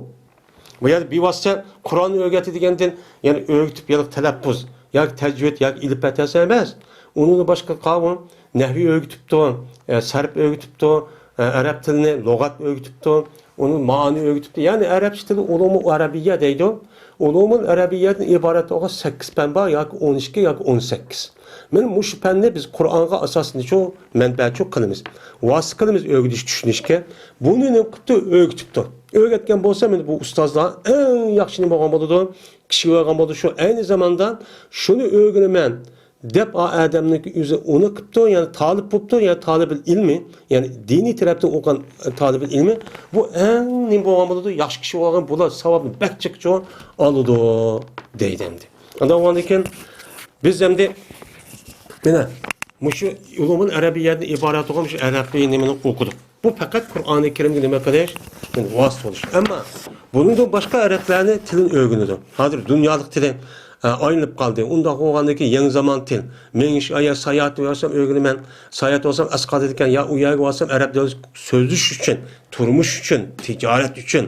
بۇ يەردە بىۋاسىتە قۇرئاننى ئۆگەتتى دېگەندىن، يەنى ئۆگىتىپ، يەنى تەلەپپۇز ياكى تەجۋىد ياكى ئېلىپبە تەسى ئەمەس. ئۇنىڭدىن باشقا قاۋۇ نەھۋى ئۆگىتىپتۇ، ئە، سەرپ ئۆگىتىپتۇ، ئە، ئەرەب تىلىنى، لۇغەت ئۆگىتىپتۇ، ئۇنىڭ مائانى ئۆگىتىپتۇ. يەنى ئەرەبچە تىلى ئۇلۇمۇل ئەرەبىيە دەيدۇ. ئۇلۇمۇل ئەرەبىيەدىن ئىبارەت بولغان سەككىز پەن بار، ياكى ئون ئىككى ياكى ئون سەككىز. مانا مۇشۇ پەننى بىز قۇرئانغا ئاساسلىنىشۇ مەنبەچۇ قىلىمىز. ۋاسىتە قىلىمىز ئۆگىنىش، چۈشىنىشكە. بۇنى نېمە قىپتۇ؟ ئۆگىتىپتۇ. ئۆگەتكەن بولسا، مانا بۇ ئۇستازلار ئەڭ ياخشى نېمە بولغان بولىدۇ؟ كىشى بولغان بولىدۇ. شۇ ئەينى زاماندا شۇنى ئۆگىنىمەن دەپ ئا ئادەمنىڭكى ئۆزى ئۇنى قىپتۇ، يەنى تالىپ بوپتۇ، يەنى تالىبىل ئىلمى، يەنى دىنىي تەرەپتىن ئوقۇغان تالىبىل ئىلمى، بۇ ئەڭ نېمە بولغان بولىدۇ؟ ياخشى كىشى بولغان، بۇلار ساۋابنى بەك جىقچۇ ئالىدۇ دەيدۇ ئەمدى. ئانداق بولغاندىن كېيىن بىز ئەمدى مانا مۇشۇ ئۇلۇمۇل ئەرەبىيەدىن ئىبارەت بولغان مۇشۇ ئەرەبىي نېمىنى ئوقۇدۇق. بۇ پەقەت قۇرئانى كەرىمگە نېمە قىلىش؟ ۋاسىتە بولۇش. ئەمما بۇنىڭدىن باشقا ئەرەبلەرنى تىلىنى ئۆگىنىدۇ. ھازىر دۇنيالىق تىلى، ئە، ئايلىنىپ قالدى. ئۇنداق بولغاندىن كېيىن يېڭى زامان تىل. مېڭىش، ئايا ساياھەت بولسام ئۆگىنىمەن. ساياھەت بولسام ئەسقاتىدىكەن. يا ئۇ يەرگە بارسام ئەرەب تىلى سۆزلىشىش ئۈچۈن، تۇرمۇش ئۈچۈن، تىجارەت ئۈچۈن،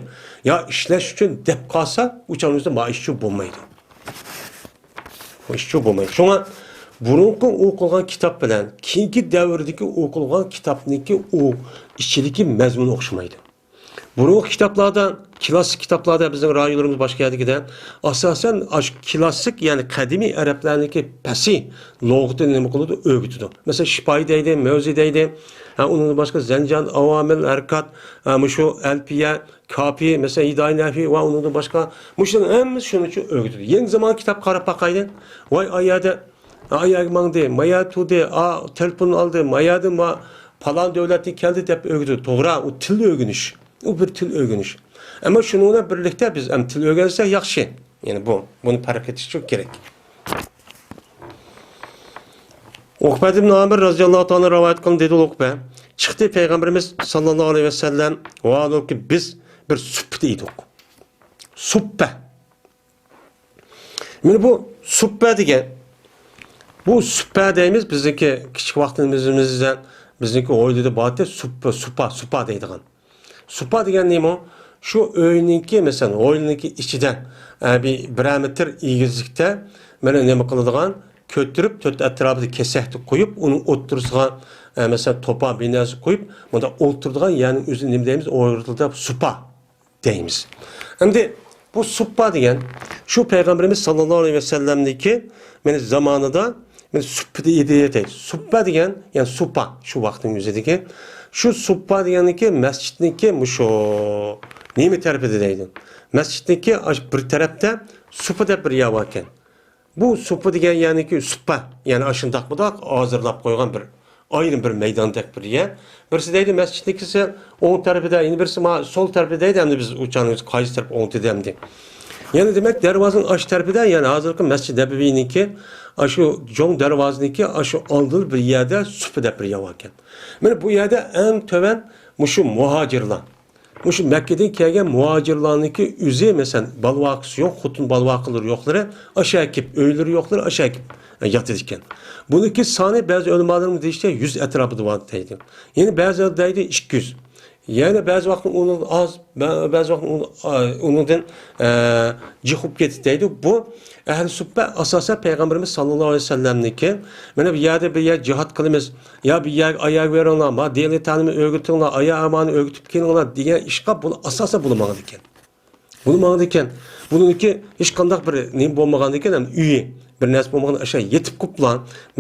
يا ئىشلەش ئۈچۈن دەپ قالسا، ئۇ چاغنىڭ ئۆزىدە مائىشچۇ بولمايدۇ. بۇ ئىشچۇ بولمايدۇ. شۇڭا بۇرۇنقى ئوقۇلغان كىتاب بىلەن كېيىنكى دەۋردىكى ئوقۇلغان كىتابنىڭكى ئۇ ئىچىدىكى مەزمۇن ئوخشىمايدۇ. بۇرۇنقى كىتابلاردا، كلاسسىك كىتابلاردا، بىزنىڭ رايونلىرىمىز باشقا يەردىكىدە، ئاساسەن، ئاشۇ كلاسسىك، يەنى قەدىمىي ئەرەبلەرنىڭكى پەسىھ لۇغىتىنى نېمە قىلىدۇ؟ ئۆگىتىدۇ. مەسىلەن، شىپاي دەيدۇ، مۆزى دەيدۇ. ھە، ئۇنىڭدىن باشقا زەنجان، ئاۋامىل، ھەرىكات، ھە، مۇشۇ ئەلپىيە، كاپى، مەسىلەن، ھىدايە نەھۋى ۋە ئۇنىڭدىن باشقا. مۇشۇلارنىڭ ھەممىسى شۇنىڭ ئۈچۈن ئۆگىتىدۇ. يېڭى زامان كىتاب قاراپ باقايلى. ۋاي، ئايەردە ئايەرگە ماڭدى، مايەر تۇردى، ئا، تېلېفون ئالدى، مايەردىن ما، پالان دۆلەتتىن كەلدى دەپ ئۆگىتىدۇ. توغرا، ئۇ تىل ئۆگىنىش. ئۇ بىر تىل ئۆگىنىش. ئەمما شۇنىڭ بىلەن بىرلىكتە بىز ھەم تىل ئۆگەنسەك ياخشى. يەنى بۇ، بۇنى پەرق ئېتىش ئۈچۈن كېرەك. ئوقبەت ئىبن ئامىر رەزىياللاھۇ تائالا رىۋايەت قىلدى، دېدى ئوقبە. چىقتى پەيغەمبىرىمىز ساللاللاھۇ ئەلەيھى ۋەسەللەم، ۋاھالۇكى بىز بىر سۇپپىدا ئىدۇق. سۇپپە. مانا بۇ سۇپپە دېگەن، بۇ سۇپپە دەيمىز، بىزنىڭكى كىچىك ۋاقتىمىزدا بىزنىڭكى ھويلىدا بارتى، سۇپپا، سۇپا، سۇپا دەيدىغان. سۇپا دېگەن نېمە؟ شۇ ئۆينىڭكى، مەسىلەن، ھويلىنىڭكى ئىچىدە، ئە، بىر، بىرەر مېتىر ئېگىزلىكتە، مانا نېمە قىلىدىغان، كۆتۈرۈپ، تۆت ئەتراپىدا كېسەكتە قويۇپ، ئۇنىڭ ئوتتۇرىسىغا، ئە، مەسىلەن، توپا بىر نەرسە قويۇپ، مۇنداق ئولتۇرىدىغان يەرنىڭ ئۆزىنى نېمە دەيمىز؟ ئۇيغۇر تىلىدا سۇپا دەيمىز. ئەمدى بۇ سۇپپا دېگەن، شۇ پەيغەمبىرىمىز ساللاللاھۇ ئەلەيھى ۋەسەللەمنىڭكى، مانا، زامانىدا، مانا، سۇپپىدا ئىدى دەيدۇ. سۇپپا دېگەن، يەنى سۇپا، شۇ ۋاقىتنىڭ ئۆزىدىكى. شۇ سۇپپا دېگەننىڭكى مەسچىتنىڭكى مۇشۇ نېمە تەرىپىدە دەيدۇ. مەسچىتنىڭكى ئاش-، بىر تەرەپتە سۇپا دەپ بىر يەر باركەن. بۇ سۇپا دېگەن يەرنىڭكى سۇپا، يەنى ئاشۇنداق مۇنداق ھازىرلاپ قويغان بىر ئايرىم بىر مەيداندەك بىر يەر. بىرسى دەيدۇ، مەسچىتنىڭكىسى ئوڭ تەرىپىدە، يەنە بىرسى ما سول تەرىپىدە دەيدۇ. ئەمدى بىز ئۇ چاغنىڭ قايسى تەرەپ ئوڭ دەمدى. يەنە دېمەك، دەرۋازىنىڭ ئاش تەرىپىدە، يەنى ھازىرقى مەسچىت نەبىۋىنىڭكى، ئاشۇ جوڭ دەرۋازىنىڭكى ئاشۇ ئالدىدا بىر يەردە سۇپا دەپ بىر يەر باركەن. مانا بۇ يەردە ئەڭ تۆۋەن مۇشۇ مۇھاجىرلار، مۇشۇ مەككىدىن كەلگەن مۇھاجىرلارنىڭكى ئۆزى، مەسىلەن، بالىۋاقىسى يوق، خوتۇن بالىۋاقىلىرى يوقلىرى ئاشۇ كېلىپ، ئۆيلىرى يوقلىرى ئاشۇ كېلىپ، ئە، ياتىدىكەن. بۇنىڭكى سانى بەزى ئۆلىمالىرىمىز دېيىشىچە يۈز ئەتراپىدا بار دەيدۇ. يەنە بەزىلەر دەيدۇ ئىككى يۈز. يەنە بەزى ۋاقىتتا ئۇنىڭدىن ئاز، بە-، بەزى ۋاقىتتا ئۇنىڭ، ئا، ئۇنىڭدىن، ئە، جىق بولۇپ كېتىدۇ دەيدۇ. بۇ ئەھلى سۇپپە ئاساسەن پەيغەمبىرىمىز ساللاللاھۇ ئەلەيھى ۋەسەللەمنىڭكى، مانا بۇ يەردە بىر يەر جىھاد قىلىمىز، يا بىر يەرگە ئايەر بېرىڭلار، ما دىنىي تەلىمنى ئۆگىتىڭلار، ئايەر ئامانى ئۆگىتىپ كېلىڭلار دېگەن ئىشقا بۇ ئاساسەن بۇلار ماڭىدىكەن. بۇلار ماڭىدىكەن. بۇنىڭكى ھېچقانداق بىر نېمە بولمىغاندىكەن، ھەم ئۆيى، بىر نەرسە بولمىغان، ئاشۇ يېتىپ قوپلا،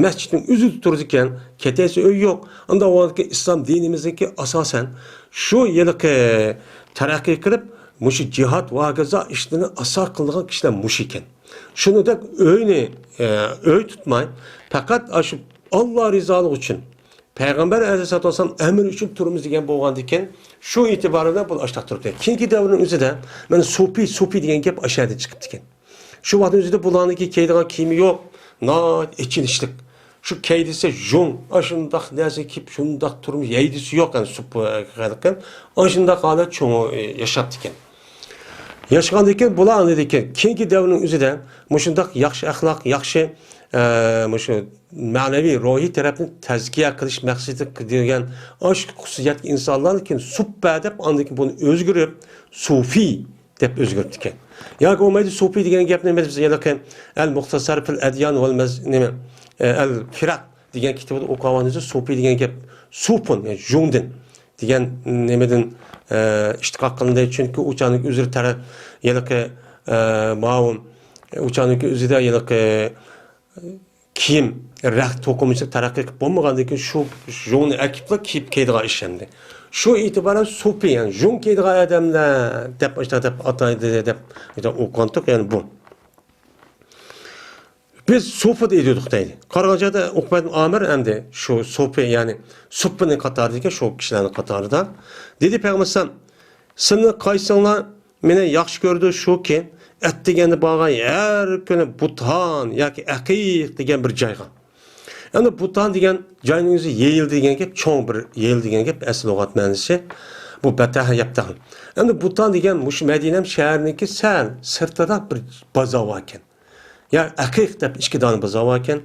مەسچىتنىڭ ئۆزىدە تۇرىدىكەن، كېتەيسە ئۆي يوق. ئۇنداق بولغاندىكىن ئىسلام دىنىمىزنىڭكى ئاساسەن شۇ ھېلىقى تەرەققىي قىلىپ، مۇشۇ جىھاد ۋە ھاكازا ئىشلىرىنى ئاساس قىلىدىغان كىشىلەر مۇشۇ ئىكەن. شۇنىڭدەك ئۆينى، ئە، ئۆي تۇتماي، پەقەت ئاشۇ ئاللا رىزالىقى ئۈچۈن، پەيغەمبەر ئەلەيھىسسالاتۇ ۋەسسالام ئەمرى ئۈچۈن تۇرىمىز دېگەن بولغاندىكىن، شۇ ئېتىبارى بىلەن بۇ ئاشتاق تۇرۇپتۇ. كېيىنكى دەۋرنىڭ ئۆزىدە، مانا، سۇپى، سۇپى دېگەن گەپ ئاشۇ يەردىن چىقىپتىكەن. شۇ ۋاقىتنىڭ ئۆزىدە بۇلارنىڭكى كىيىدىغان كىيىمى يوق، ناھايىتى ئېچىنىشلىق. شۇ كەي دېسە، ژۇڭ، ئاشۇنداق نەرسە كىيىپ، شۇنداق تۇرمۇش يەي دېسە يوق، يەنى سۇپى، ئاشۇنداق ھالەت چوڭ، ئە، ياشاپتىكەن. ياشىغاندىن كېيىن بۇلار ئاندىن كېيىن، كېيىنكى دەۋرنىڭ ئۆزىدە مۇشۇنداق ياخشى ئەخلاق، ياخشى، ئە، مۇشۇ مەنىۋى، روھىي تەرەپنى تەزكىيە قىلىش مەقسىتىدە دېگەن ئاشۇ خۇسۇسىيەتلىك ئىنسانلارنى كېيىن سۇپپە دەپ، ئاندىن كېيىن بۇنى ئۆزگىرىپ، سۇفىي دەپ ئۆزگەرتتىكەن. ياكى بولمايدۇ، سۇفىي دېگەن گەپنى بىز ھېلىقى ئەل مۇختەسەر فىل ئەديان ۋەل مەز-، نېمە، ئە، ئەل فىرەق دېگەن كىتابىدا ئوقۇۋالغان، سۇفىي دېگەن گەپ سۇپۇن، يەنى ژۇڭدىن دېگەن نېمىدىن، ئە، ئىشتىقاق قىلىندى. چۈنكى ئۇ چاغنىڭ ئۆزلىرى تەرە-، ھېلىقى، ئە، ماۋۇ، ئۇ چاغنىڭكى ئۆزىدە ھېلىقى كىيىم، رەخت توقۇمىچىلىق تەرەققىي قىلىپ بولمىغاندىن كېيىن شۇ ژۇڭنى ئەكىپلا كىيىپ كىيىدىغان ئىش ئەمدى. شۇ ئېتىبارەن سۇپى، يەنى ژۇڭ كىيىدىغان ئادەملەر دەپ، ئاشۇنداق دەپ ئاتايدۇ دەپ ئوقۇۋاتتۇق، يەنى بۇ. بىز سۇپىدا ئىدۇق دەيدۇ. قارىغان چاغدا ئوقبەت ئامىر ئەمدى شۇ سۇپى، يەنى سۇپپىنىڭ قاتارىدىكى شۇ كىشىلەرنىڭ قاتارىدا. دېدى پەيغەمبەر ئەلەيھىسسالام، سىلەر قايسىڭلار مېنى ياخشى كۆرىدۇ، شۇكى، ئەتىگەندە بارغان ھەر كۈنى بۇتان ياكى ئەقىق دېگەن بىر جايغا. ئەمدى بۇتان دېگەن جاينىڭ ئۆزى يېيىل دېگەن گەپ، چوڭ بىر يېيىل دېگەن گەپ، ئەسلى لۇغەت مەنىسى. بۇ بەتەھ يەپتەھ. ئەمدى بۇتان دېگەن مۇشۇ مەدىنە شەھىرىنىڭكى سەل سىرتىدا بىر بازار باركەن. يا ئەقىق دەپ ئىككى دانە بازار باركەن.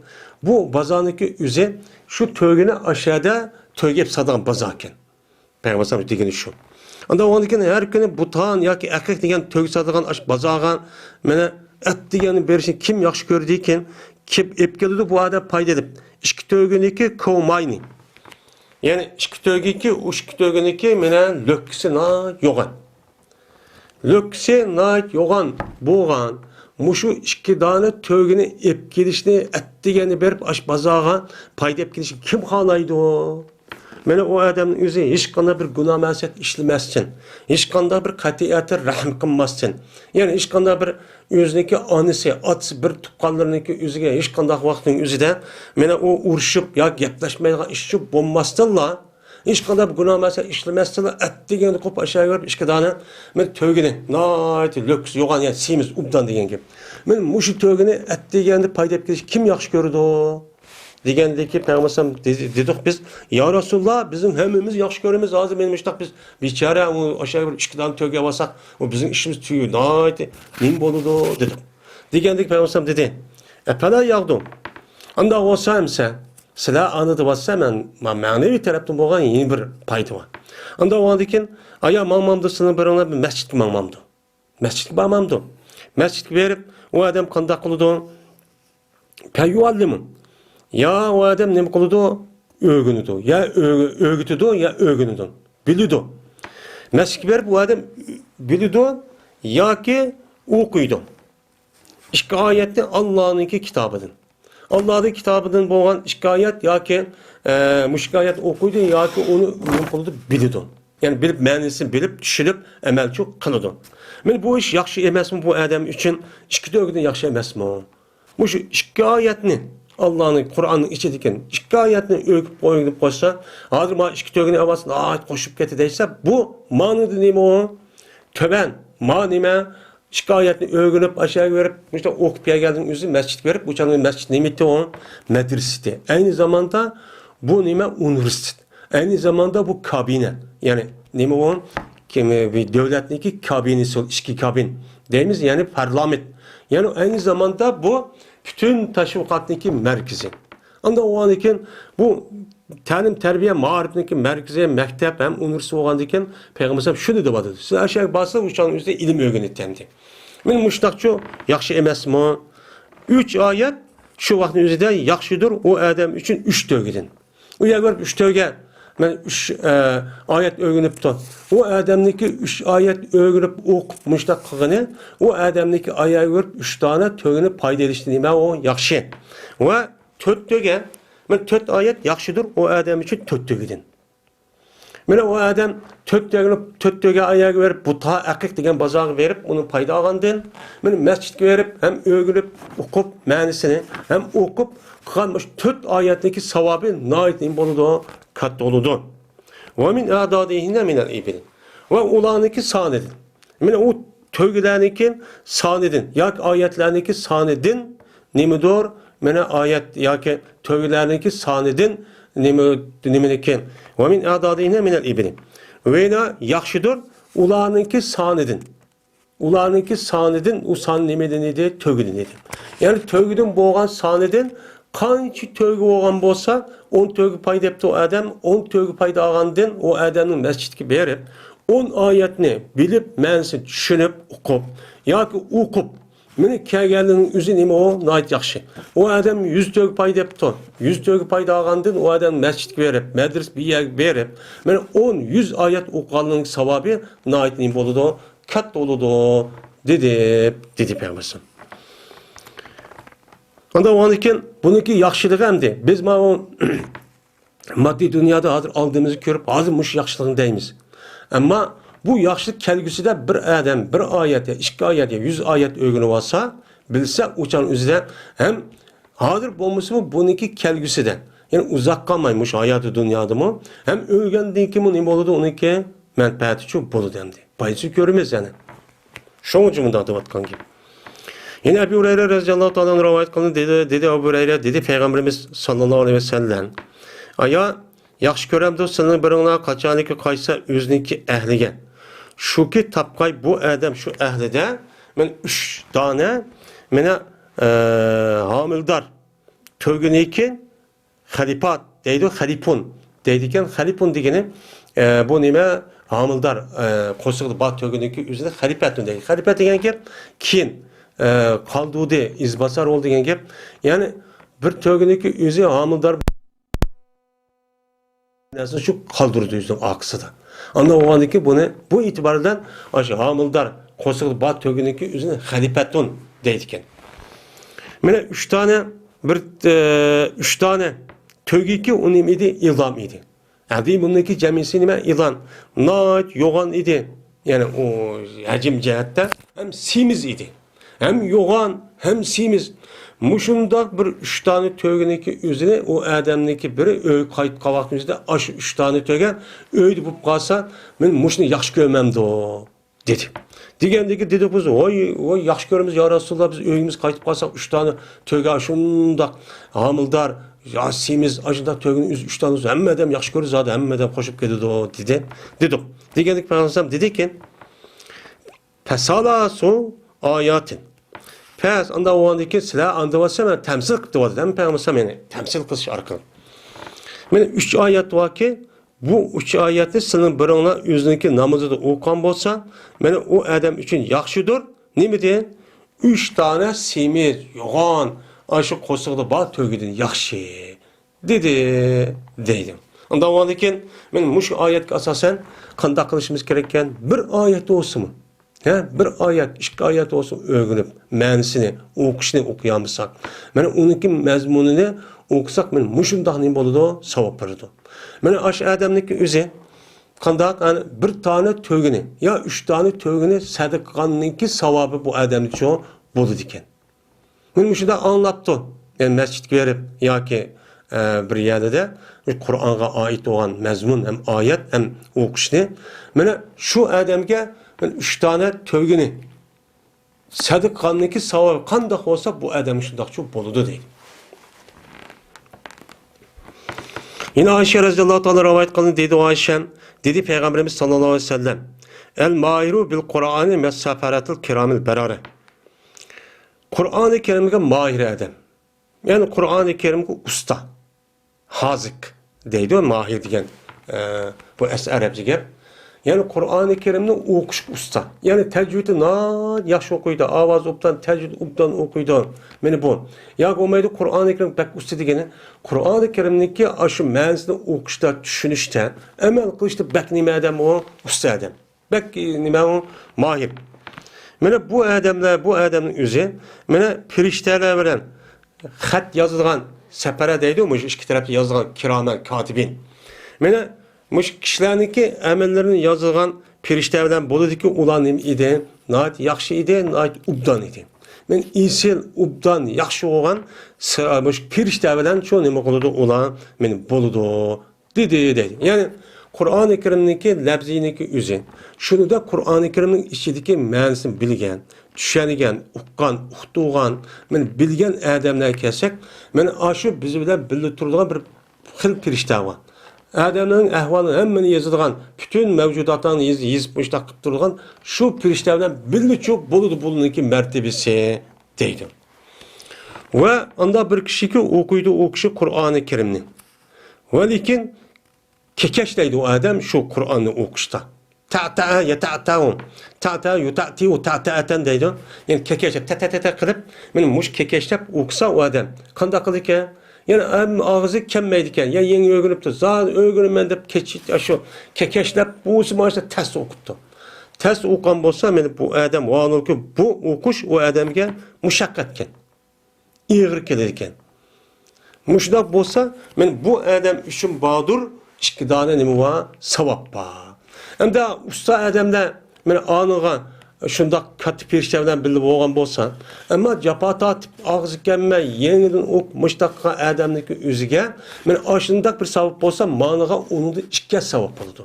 بۇ بازارنىڭكى ئۆزى شۇ تۆگىنى ئاشۇ يەردە تۆگە ئېلىپ ساتىدىغان بازاركەن. پەيغەمبەر ئەلەيھىسسالام دېگىنى شۇ. ئاندىن ئۇنىڭدىن كېيىن ھەر كۈنى بۇتان ياكى ئەقىق دېگەن تۆگە ساتىدىغان ئاشۇ بازارغا مانا ئەت دېگەننى بېرىشنى كىم ياخشى كۆرىدىكىن، كېلىپ ئېلىپ كېلىدۇ، بۇ ئادەم پايدا ئېلىپ. ئىككى تۆگىنىڭكى كوماينى. يەنى ئىككى تۆگىكى، ئۇ ئىككى تۆگىنىڭكى مېنە لۆككىسى ناھايىتى يوغان. لۆككىسى ناھايىتى يوغان بولغان مۇشۇ ئىككى دانە تۆگىنى ئېلىپ كېلىشنى ئەتىگەندە بېرىپ ئاش بازارغا پايدا ئېلىپ كېلىشنى كىم خالايدۇ؟ مانا ئۇ ئادەمنىڭ ئۆزى ھېچقانداق بىر گۇناھ مەسىيەت ئىشلىمەستىن، ھېچقانداق بىر قەتئىيەتتە رەھىم قىلماستىن، يەنى ھېچقانداق بىر ئۆزىنىڭكى ئانىسى، ئاتىسى، بىر تۇغقانلىرىنىڭكى ئۆزىگە ھېچقانداق ۋاقىتنىڭ ئۆزىدە مانا ئۇ ئۇرۇشۇپ ياكى گەپلەشمەيدىغان ئىش چۈشۈپ بولماستىنلا، ھېچقانداق بىر گۇناھ مەسىيەت ئىشلىمەستىنلا، ئەتىگەندە قوپ ئاشايۋېرىپ ئىككى دانە مانا تۆگىنى، ناھايىتى لۆككىسى يوغان، يەنى سېمىز ئوبدان دېگەن گەپ. مانا مۇشۇ تۆگىنى ئەتىگەندە پايدا ئېلىپ كېلىش كىم ياخشى كۆرىدۇ؟ دېگەندىكى پەيغەمبەر ئەلەيھىسسالام دېدى، دېدۇق بىز، يا رەسۇلاللا، بىزنىڭ ھەممىمىز ياخشى كۆرىمىز، ھازىر مېنى مۇشۇنداق بىز بىچارە، ئۇ ئاشۇ بىر ئىككى دانە تۆگە ئالساق، ئۇ بىزنىڭ ئىشىمىز تۈگىدۇ، ناھايىتى نېمە بولىدۇ؟ دېدۇق. دېگەندىكى پەيغەمبەر ئەلەيھىسسالام دېدى، ئەپەلا ياغدۇ. ئانداق بولسا ئەمسە، سىلەر ئانىدا بولسا مەن ما-، مەنىۋى تەرەپتىن بولغان يەنە بىر پايدا بار. ئانداق بولغاندىن كېيىن، ئايا ماڭمامدۇ، سىلەر بىرىڭلار بىر مەسچىتكە ماڭمامدۇ؟ مەسچىتكە بارمامدۇ؟ مەسچىتكە بېرىپ، ئۇ ئادەم قانداق قىلىدۇ؟ پەييۇئەللىمۇ. يا ئۇ ئادەم نېمە قىلىدۇ؟ ئۆگىنىدۇ. يا ئۆ-، ئۆگىتىدۇ، يا ئۆگىنىدۇ. بىلىدۇ. مەسچىتكە بېرىپ ئۇ ئادەم بىلىدۇ ياكى ئوقۇيدۇ. ئىككى ئايەتنى ئاللانىڭكى كىتابىدىن. ئاللانىڭ كىتابىدىن بولغان ئىككى ئايەت ياكى، ئە، مۇشۇ ئىككى ئايەتنى ئوقۇيدۇ ياكى ئۇنى نېمە قىلىدۇ؟ بىلىدۇ. يەنى بىلىپ، مەنىسىنى بىلىپ، چۈشىنىپ، ئەمەلچۇ قىلىدۇ. مانا بۇ ئىش ياخشى ئەمەسمۇ بۇ ئادەم ئۈچۈن؟ ئىككى تۆگىدىن ياخشى ئەمەسمۇ؟ مۇشۇ ئىككى ئايەتنى، ئاللانىڭ، قۇرئاننىڭ ئىچىدىكى ئىككى ئايەتنى ئۆگىنىپ، ئۆگىنىپ قويسا، ھازىر مانا ئىككى تۆگىنى ئاۋازى ناھايىتى قوشۇپ كەتتى دەيسە، بۇ مانىدا نېمە ئۇ؟ تۆۋەن. ما نېمە؟ ئىككى ئايەتنى ئۆگىنىپ، ئاشۇ يەرگە بېرىپ، مۇشۇنداق ئوقۇپ كەلگەندىن ئۆزى مەسچىتكە بېرىپ، بۇ چاغدا مەسچىت نېمە ئىدى ئۇ؟ مەدرىسە ئىدى. ئەينى زاماندا بۇ نېمە؟ ئۇنىۋېرسىتېت. ئەينى زاماندا بۇ كابىنە، يەنى نېمە ئۇ؟ كىم، بىر دۆلەتنىڭكى كابىنىسى، ئىچكى كابىن دەيمىز، يەنى پارلامېنت. يەنى ئەينى زاماندا بۇ پۈتۈن تەشۋىقاتنىڭكى مەركىزى. ئاندىن ئۇنىڭدىن كېيىن بۇ تەلىم، تەربىيە، مائارىپنىڭكى مەركىزى، مەكتەپ ھەم ئۇنىۋېرسىتېت بولغاندىن كېيىن پەيغەمبەر ئەلەيھىسسالام شۇنى دەۋاتىدۇ. سىز ئاشۇ يەرگە بارسىڭىز، ئۇ چاغنىڭ ئۆزىدە ئىلىم ئۆگىنىدۇ ئەمدى. مانا مۇشۇنداقچۇ ياخشى ئەمەسمۇ؟ ئۈچ ئايەت شۇ ۋاقىتنىڭ ئۆزىدە ياخشىدۇر ئۇ ئادەم ئۈچۈن ئۈچ تۆگىدىن. ئۇ يەرگە بېرىپ ئۈچ تۆگە، مەن ئۈچ، ئە، ئايەت ئۆگىنىپتۇ. ئۇ ئادەمنىڭكى ئۈچ ئايەت ئۆگىنىپ ئوقۇپ مۇشۇنداق قىلغىنى، ئۇ ئادەمنىڭكى ئايەت ئۆگىنىپ ئۈچ دانە تۆگىنى پايدا ئېلىشتىن نېمە ئۇ ياخشى. ۋە تۆت تۆگە، مانا تۆت ئايەت ياخشىدۇر ئۇ ئادەم ئۈچۈن تۆت تۆگىدىن. مانا ئۇ ئادەم تۆت تۆگە، تۆت تۆگە ئايەتكە بېرىپ، بۇتھا ئەقىق دېگەن بازارغا بېرىپ، ئۇنى پايدا ئالغاندىن، مانا مەسچىتكە بېرىپ، ھەم ئۆگىنىپ، ئوقۇپ، مەنىسىنى ھەم ئوقۇپ قىلغان مۇشۇ تۆت ئايەتنىڭكى ساۋابى ناھايىتى نېمە بولىدۇ؟ كاتتا بولىدۇ. ۋە مىن ئەئدادىھىننە مىنەل ئىبىل. ۋە ئۇلارنىڭكى سانىدىن. مانا ئۇ تۆگىلەرنىڭكى سانىدىن ياكى ئايەتلەرنىڭكى سانىدىن نېمىدۇر؟ مانا ئايەت ياكى تۆگىلەرنىڭكى سانىدىن نېمە، نېمىنىڭكى؟ ۋە مىن ئەئدادىھىننە مىنەل ئىبىلى. ۋە يەنە ياخشىدۇر ئۇلارنىڭكى سانىدىن. ئۇلارنىڭكى سانىدىن، ئۇ سان نېمىدىن ئىدى؟ تۆگىدىن ئىدى. يەنى تۆگىدىن بولغان سانىدىن قانچە تۆگە بولغان بولسا، ئون تۆگە پايدا ئېلىپتۇ ئادەم، ئون تۆگە پايدا ئالغاندىن ئۇ ئادەمنىڭ مەسچىتكە بېرىپ، ئون ئايەتنى بىلىپ، مەنىسىنى چۈشىنىپ، ئوقۇپ ياكى ئوقۇپ، مېنى كەلگەنلىكىنىڭ ئۆزى نېمە ئۇ؟ ناھايىتى ياخشى. ئۇ ئادەم يۈز تۆگە پايدا ئېلىپتۇ. يۈز تۆگە پايدا ئالغاندىن ئۇ ئادەم مەسچىتكە بېرىپ، مەدرىسە بىر يەرگە بېرىپ، مانا ئون، يۈز ئايەت ئوقۇغانلىقىنىڭ ساۋابى ناھايىتى نېمە بولىدۇ؟ كاتتا بولىدۇ، دېدى، دېدى پەيغەمبەر. ئاندىن ئۇنىڭدىن كېيىن بۇنىڭكى ياخشىلىقى ئەمدى. بىز ماۋۇ ماددىي دۇنيادا ھازىر ئالدىمىزنى كۆرۈپ، ھازىر مۇشۇ ياخشىلىقنى دەيمىز. ئەمما بۇ ياخشىلىق كەلگۈسىدە بىر ئادەم بىر ئايەت يا ئىككى ئايەت يا يۈز ئايەت ئۆگىنىۋالسا، بىلسە، ئۇ چاغنىڭ ئۆزىدە ھەم ھازىر بولمىسىمۇ بۇنىڭكى كەلگۈسىدە، يەنى ئۇزاق قالماي مۇشۇ ھاياتى دۇنيادىمۇ، ھەم ئۆلگەندىن كېيىنمۇ نېمە بولىدۇ، ئۇنىڭكى مەنپەئەتىچۇ بولىدۇ ئەمدى. پايدىسىنى كۆرىمىز يەنە. شۇڭىچە مۇنداق دەۋاتقان گەپ. يەنە ئەبۇ ھۇرەيرە رەزىياللاھۇ تائالا ئەنھۇ رىۋايەت قىلىندى، دېدى، دېدى ئەبۇ ھۇرەيرە، دېدى پەيغەمبىرىمىز ساللاللاھۇ ئەلەيھى ۋەسەللەم، ئايا ياخشى كۆرەمدۇ سىلىنىڭ بىرىڭلار قاچانكى قايتسا ئۆزىنىڭكى ئەھلىگە؟ شۇكى تاپقاي بۇ ئادەم شۇ ئەھلىدە مەن ئۈچ دانە مانا، ئە، ھامىلىدار تۆگىنىڭكى خەلىپات دەيدۇ، خەلىپۇن دەيدىكەن. خەلىپۇن دېگىنى، ئە، بۇ نېمە؟ ھامىلىدار، ئە، قورسىقىدا بار تۆگىنىڭكى ئۆزىنى خەلىپەتۇن دەيدۇ. خەلىپەت دېگەن گەپ كېيىن، ئە، قالدۇردى، ئىزباسار بولدى دېگەن گەپ. يەنى بىر تۆگىنىڭكى ئۆزى ھامىلىدار نەرسىنى شۇ قالدۇرىدۇ ئۆزىنىڭ ئارقىسىدا. ئاندىن بولغاندىن كېيىن بۇنى، بۇ ئېتىبار بىلەن ئاشۇ ھامىلىدار قورسىقىدا بار تۆگىنىڭكى ئۆزىنى خەلىپەتۇن دەيدىكەن. مانا ئۈچ دانە، بىر، ئە، ئۈچ دانە تۆگىكى ئۇ نېمە ئىدى؟ ئىلام ئىدى. ئەدى بۇنىڭكى جەمئىسى نېمە؟ ئىلام. ناھايىتى يوغان ئىدى. يەنى ئۇ ھەجىم جەھەتتە ھەم سېمىز ئىدى. ھەم يوغان، ھەم سېمىز. مۇشۇنداق بىر ئۈچ دانە تۆگىنىڭكى ئۆزىنى ئۇ ئادەمنىڭكى بىرى ئۆيگە قايتقان ۋاقتىمىزدا، ئاشۇ ئۈچ دانە تۆگە ئۆيدە بولۇپ قالسا، مەن مۇشۇنى ياخشى كۆرمەمدۇ؟ دېدى. دېگەندىكى دېدۇق بىز، ۋاي، ۋاي، ياخشى كۆرىمىز يا رەسۇلاللا، بىز ئۆيىمىزگە قايتىپ قالساق، ئۈچ دانە تۆگە شۇنداق ھامىلىدار، يا سېمىز، ئاشۇنداق تۆگىنى ئۆزى ئۈچ دانە بولسا، ھەممە ئادەم ياخشى كۆرىدۇ زادى، ھەممە ئادەم قوشۇپ كېتىدۇ، دېدى. دېدۇق. دېگەندىكى پەيغەمبەر دېدىكى، پەسالاسۇ ئاياتىن. پەس، ئاندا بولغاندىن كېيىن سىلەر ئاندا بولسا مەن تەمسىل قىلىپ دېۋاتىدۇ. ھەم پەيغەمبەر يەنى تەمسىل قىلىش ئارقىلىق. مانا ئۈچ ئايەت باركى، بۇ ئۈچ ئايەتنى سىلىنىڭ بىرىڭلار ئۆزىنىڭكى نامىزىدا ئوقۇغان بولسا، مانا ئۇ ئادەم ئۈچۈن ياخشىدۇر. نېمىدىن؟ ئۈچ دانە سېمىز، يوغان، ئاشۇ قورسىقىدا بار تۆگىدىن ياخشى. دېدى، دەيدۇ. ئۇنداق بولغاندىن كېيىن، مانا مۇشۇ ئايەتكە ئاساسەن قانداق قىلىشىمىز كېرەككەن؟ بىر ئايەت بولسىمۇ، ھە، بىر ئايەت، ئىككى ئايەت بولسىمۇ ئۆگىنىپ، مەنىسىنى، ئوقۇشنى ئوقۇيالمىساق، مانا ئۇنىڭكى مەزمۇنىنى ئوقۇساق، مانا مۇشۇنداق نېمە بولىدۇ؟ ساۋاب بېرىدۇ. مانا ئاشۇ ئادەمنىڭكى ئۆزى قانداق؟ يەنى بىر دانە تۆگىنى يا ئۈچ دانە تۆگىنى سەدىقە قىلغاننىڭكى ساۋابى بۇ ئادەمگىچۇ بولىدىكەن. مانا مۇشۇنداق ئاڭلاپتۇ. يەنى مەسچىتكە بېرىپ ياكى، ئە، بىر يەردە قۇرئانغا ئائىت بولغان مەزمۇن ھەم ئايەت ھەم ئوقۇشنى. مانا شۇ ئادەمگە مانا ئۈچ دانە تۆگىنى سەدىقە قىلغاننىڭكى ساۋابى قانداق بولسا، بۇ ئادەم شۇنداقچۇ بولىدۇ دەيدۇ. يەنە ئائىشە رەزىياللاھۇ تائالا رىۋايەت قىلىندى، دېدى ئۇ ئائىشەم، دېدى پەيغەمبىرىمىز ساللاللاھۇ ئەلەيھى ۋەسەللەم، ئەل ماھىرۇ بىل قۇرئانى مەسسەپەرەتىل كىرامىل بەرارە. قۇرئانى كەرىمگە ماھىر ئادەم. يەنى قۇرئانى كەرىمگە ئۇستا. ھازىك دەيدۇ، ماھىر دېگەن، ئە، بۇ ئەس-، ئەرەبچە گەپ. يەنى قۇرئانى كەرىمنى ئوقۇشقا ئۇستا. يەنى تەجۋىدى ناھايىتى ياخشى ئوقۇيدۇ، ئاۋازى ئوبدان، تەجۋىدى ئوبدان ئوقۇيدۇ. مانا بۇ. ياكى بولمايدۇ، قۇرئانى كەرىم بەك ئۇستا دېگىنى، قۇرئانى كەرىمنىڭكى ئاشۇ مەنىسىنى ئوقۇشتا، چۈشىنىشتە، ئەمەل قىلىشتا بەك نېمە ئادەم ئۇ؟ ئۇستا ئادەم. بەك، نېمە ئۇ؟ ماھىر. مانا بۇ ئادەملەر، بۇ ئادەمنىڭ ئۆزى، مانا پىرىشتەلەر بىلەن خەت يازىدىغان سەپەرە دەيدۇ، مۇشۇ ئىككى تەرەپتە يازىدىغان كىرامەن كاتىبىن. مانا مۇشۇ كىشىلەرنىڭكى ئەمەللىرىنى يازىدىغان پىرىشتە بىلەن بولىدىكى، ئۇلار نېمە ئىدى؟ ناھايىتى ياخشى ئىدى، ناھايىتى ئوبدان ئىدى. مانا ئېسىل، ئوبدان، ياخشى بولغان س-، مۇشۇ پىرىشتە بىلەن شۇ نېمە قىلىدۇ؟ ئۇلار مانا بولىدۇ. دېدى، دەيدۇ. يەنى قۇرئانى كەرىمنىڭكى لەپزىنىڭكى ئۆزى. شۇنىڭدا قۇرئانى كەرىمنىڭ ئىچىدىكى مەنىسىنى بىلگەن، چۈشەنگەن، ئۇققان، ئۇقتۇرغان، مانا بىلگەن ئادەملەرگە كەلسەك، مانا ئاشۇ بىز بىلەن بىللە تۇرىدىغان بىر خىل پىرىشتە بار. ئادەمنىڭ ئەھۋالىنى ھەممىنى يېزىدىغان، پۈتۈن مەۋجۇداتلارنى يېزىپ، يېزىپ مۇشۇنداق قىلىپ تۇرىدىغان شۇ پىرىشتە بىلەن بىللىچۇ بولىدۇ بۇنىڭكى مەرتىبىسى، دەيدۇ. ۋە ئاندا بىر كىشىكى ئوقۇيدۇ ئۇ كىشى قۇرئانى كەرىمنى. ۋە لېكىن كېكەچلەيدۇ ئۇ ئادەم شۇ قۇرئاننى ئوقۇشتا. تەتەئە يەتەتەئۇ، تەتەئە يۇتەتىئۇ تەتەئەتەن دەيدۇ. يەنى كېكەچلەپ، تەتەتەتە قىلىپ، مانا مۇشۇ كېكەچلەپ ئوقۇسا ئۇ ئادەم قانداق قىلىدىكەن؟ يەنى ھەم ئاغزى كەلمەيدىكەن. يا يېڭى ئۆگىنىپتۇ، زادى ئۆگىنىمەن دەپ كېچە، شۇ كېكەچلەپ بولسا مانا شۇ تەستە ئوقۇپتۇ. تەستە ئوقۇغان بولسا، مانا بۇ ئادەم ۋاھالەنكى بۇ ئوقۇش ئۇ ئادەمگە مۇشەققەتكەن. ئېغىر كېلىدىكەن. مۇشۇنداق بولسا، مانا بۇ ئادەم ئۈچۈن باردۇر ئىككى دانە نېمە بار؟ ساۋاب بار. ئەمدى ئۇستا ئادەملەر مانا ئانىغا شۇنداق كاتتا پىرىشتە بىلەن بىللە بولغان بولسا، ئەمما جاپا تارتىپ، ئاغزى كەلمەي، يېڭىدىن ئوقۇپ مۇشۇنداق قىلغان ئادەمنىڭكى ئۆزىگە مانا ئاشۇنداق بىر ساۋاب بولسا، مانىغا ئۇنىڭدىن ئىككى ھەسسە ساۋاب بولىدۇ.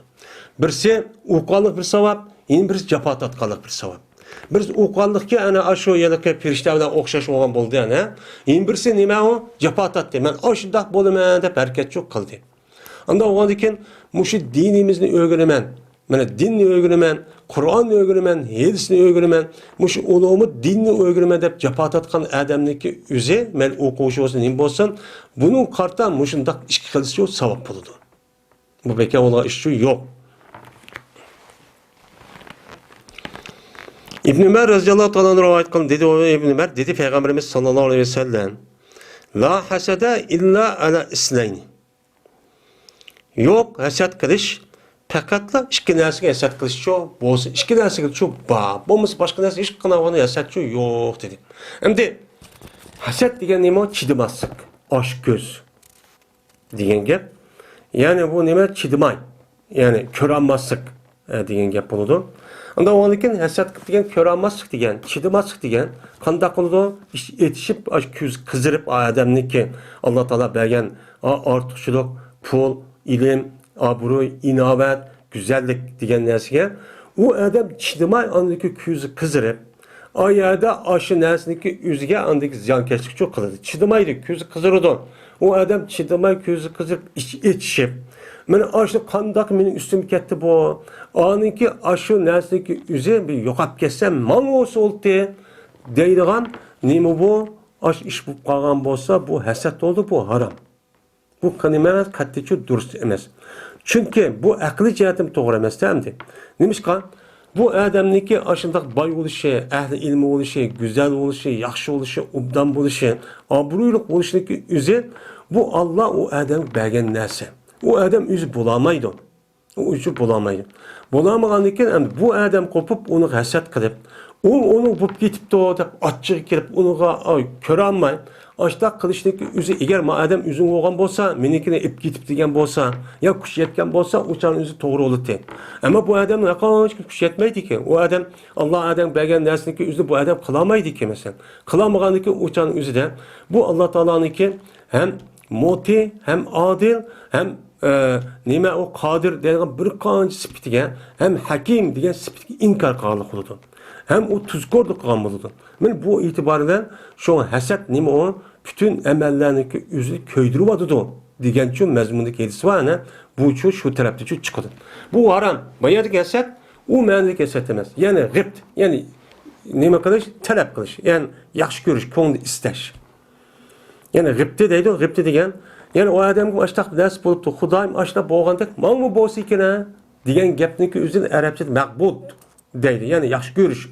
بىرسى ئوقۇغانلىق بىر ساۋاب، يەنە بىرسى جاپا تارتقانلىق بىر ساۋاب. بىرسى ئوقۇغانلىقكە ئەنە ئاشۇ ھېلىقى پىرىشتە بىلەن ئوخشاش بولغان بولدى ئەنە. يەنە بىرسى نېمە ئۇ؟ جاپا تارتتى. مەن ئاشۇنداق بولىمەن دەپ ھەرىكەتچۇ قىلدى. ئانداق بولغاندىن كېيىن مۇشۇ دىنىمىزنى ئۆگىنىمەن، مانا دىننى ئۆگىنىمەن، قۇرئاننى ئۆگىنىمەن، ھەدىسنى ئۆگىنىمەن، مۇشۇ ئۇلۇغمۇ دىننى ئۆگىنىمەن دەپ جاپا تارتقان ئادەمنىڭكى ئۆزى، مەيلى ئوقۇغۇچى بولسۇن، نېمە بولسۇن، بۇنىڭغا قارىتا مۇشۇنداق ئىككى خىل ساۋاب بولىدۇ. بۇ بىكار بولغان ئىشچۇ يوق. ئىبن ئۆمەر رەزىياللاھۇ تائالا ئەنھۇ رىۋايەت قىلدى، دېدى ئۇ ئىبن ئۆمەر، دېدى پەيغەمبىرىمىز ساللاللاھۇ ئەلەيھى ۋەسەللەم، لا ھەسەدە ئىللا ئەلا ئىسنەينى. يوق، ھەسەت قىلىش پەقەتلا ئىككى نەرسىگە ھەسەت قىلىشچۇ بولسا، ئىككى نەرسىگىچۇ بار، بولمىسا باشقا نەرسە ھېچقانداق ھەسەتچۇ يوق دېدى. ئەمدى ھەسەت دېگەن نېمە؟ چىدىماسلىق، ئاچ كۆز دېگەن گەپ. يەنى بۇ نېمە؟ چىدىماي، يەنى كۆرەلمەسلىك، ئە، دېگەن گەپ بولىدۇ. ئاندىن ئۇنىڭدىن كېيىن ھەسەت قىلىپ دېگەن، كۆرەلمەسلىك دېگەن، چىدىماسلىق دېگەن قانداق بولىدۇ؟ ئىش-، ئېتىشىپ، ئاشۇ كۆزى قىزىرىپ، ئا، ئادەمنىڭكى ئاللا تائالا بەرگەن، ئا، ئارتۇقچىلىق، پۇل، ئىلىم، ئابرۇي، ئىناۋەت، گۈزەللىك دېگەن نەرسىگە ئۇ ئادەم چىدىماي، ئاندىن كۆزى قىزىرىپ، ئا يەردە ئاشۇ نەرسىنىڭكى ئۆزىگە ئاندىكى زىيانكەشلىكچۇ قىلىدۇ. چىدىمايدۇ، كۆزى قىزىرىدۇ. ئۇ ئادەم چىدىماي، كۆزى قىزىرىپ، ئىچ-، ئېچىشىپ، مانا ئاشۇ قانداق مېنىڭ ئۈستۈمگە كەتتى بۇ؟ ئانىڭكى ئاشۇ نەرسىنىڭكى ئۆزى بىر يوقاپ كەتسە، ماڭا بولسا بولدى دەيدىغان نېمە بۇ؟ ئاشۇ ئىش بولۇپ قالغان بولسا، بۇ ھەسەت بولدى، بۇ ھارام. بۇ قېنىمەن قەتئىيچۇ دۇرۇس ئەمەس. چۈنكى بۇ ئەقلىي جەھەتتىن توغرا ئەمەس-تە ئەمدى. نېمىشقا؟ بۇ ئادەمنىڭكى ئاشۇنداق باي بولۇشى، ئەھلى ئىلمى بولۇشى، گۈزەل بولۇشى، ياخشى بولۇشى، ئوبدان بولۇشى، ئابرۇيلۇق بولۇشىنىڭكى ئۆزى بۇ ئاللا ئۇ ئادەمگە بەرگەن نەرسە. ئۇ ئادەم ئۆزى بولالمايدۇ. ئۇ ئۆزى بولالمايدۇ. بولالمىغاندىن كېيىن ئەمدى بۇ ئادەم قوپۇپ، ئۇنى ھەسەت قىلىپ، ئۇ ئۇنىڭ بولۇپ كېتىپتۇ دەپ ئاچچىقى كېلىپ، ئۇنىڭغا، ئاي، كۆرەلمەي، ئاشۇنداق قىلىشنىڭكى ئۆزى، ئەگەر ما ئادەم ئۆزۈڭ بولغان بولسا، مېنىڭكىنى ئېلىپ كېتىپ دېگەن بولسا، يا كۈچ يەتكەن بولسا، ئۇ چاغنىڭ ئۆزى توغرا بولاتتى. ئەمما بۇ ئادەمنىڭ ھېچقانچە كۈچ يەتمەيدىكەن. ئۇ ئادەم ئاللا ئادەمگە بەرگەن نەرسىنىڭكى ئۆزىنى بۇ ئادەم قىلالمايدىكەن، مەسىلەن. قىلالمىغاندىكىن ئۇ چاغنىڭ ئۆزىدە بۇ ئاللا تائالانىڭكى ھەم مۇتى، ھەم ئادىل، ھەم، ئە، نېمە ئۇ قادىر دەيدىغان بىر قانچە سۈپىتىگە، ھەم ھەكىم دېگەن سۈپىتىگە ئىنكار قىلغانلىق بولىدۇ. ھەم ئۇ تۇزكورلۇق قىلغان بولىدۇ. مانا بۇ ئېتىبار بىلەن شۇ ھەسەت نېمە ئۇ؟ پۈتۈن ئەمەللەرنىڭكى ئۆزىنى كۆيدۈرۈۋاتىدۇ دېگەنچۇ مەزمۇندىكى ھەدىس بار، ئەنە بۇچۇ شۇ تەرەپتىچۇ چىقىدۇ. بۇ ھارام. بۇ يەردىكى ھەسەت ئۇ مەنىدىكى ھەسەت ئەمەس. يەنى غىبت، يەنى نېمە قىلىش؟ تەلەپ قىلىش. يەنى ياخشى كۆرۈش، كۆڭلى ئىستەش. يەنى غىبتە دەيدۇ، غىبتە دېگەن، يەنى ئۇ ئادەمگە ئاشتاق نەرسە بولۇپتۇ، خۇدايىم ئاشتاق بولغاندەك ماڭىمۇ بولسا ئىكەن دېگەن گەپنىڭكى ئۆزىنى ئەرەبچىدە مەغبۇت دەيدۇ، يەنى ياخشى كۆرۈش.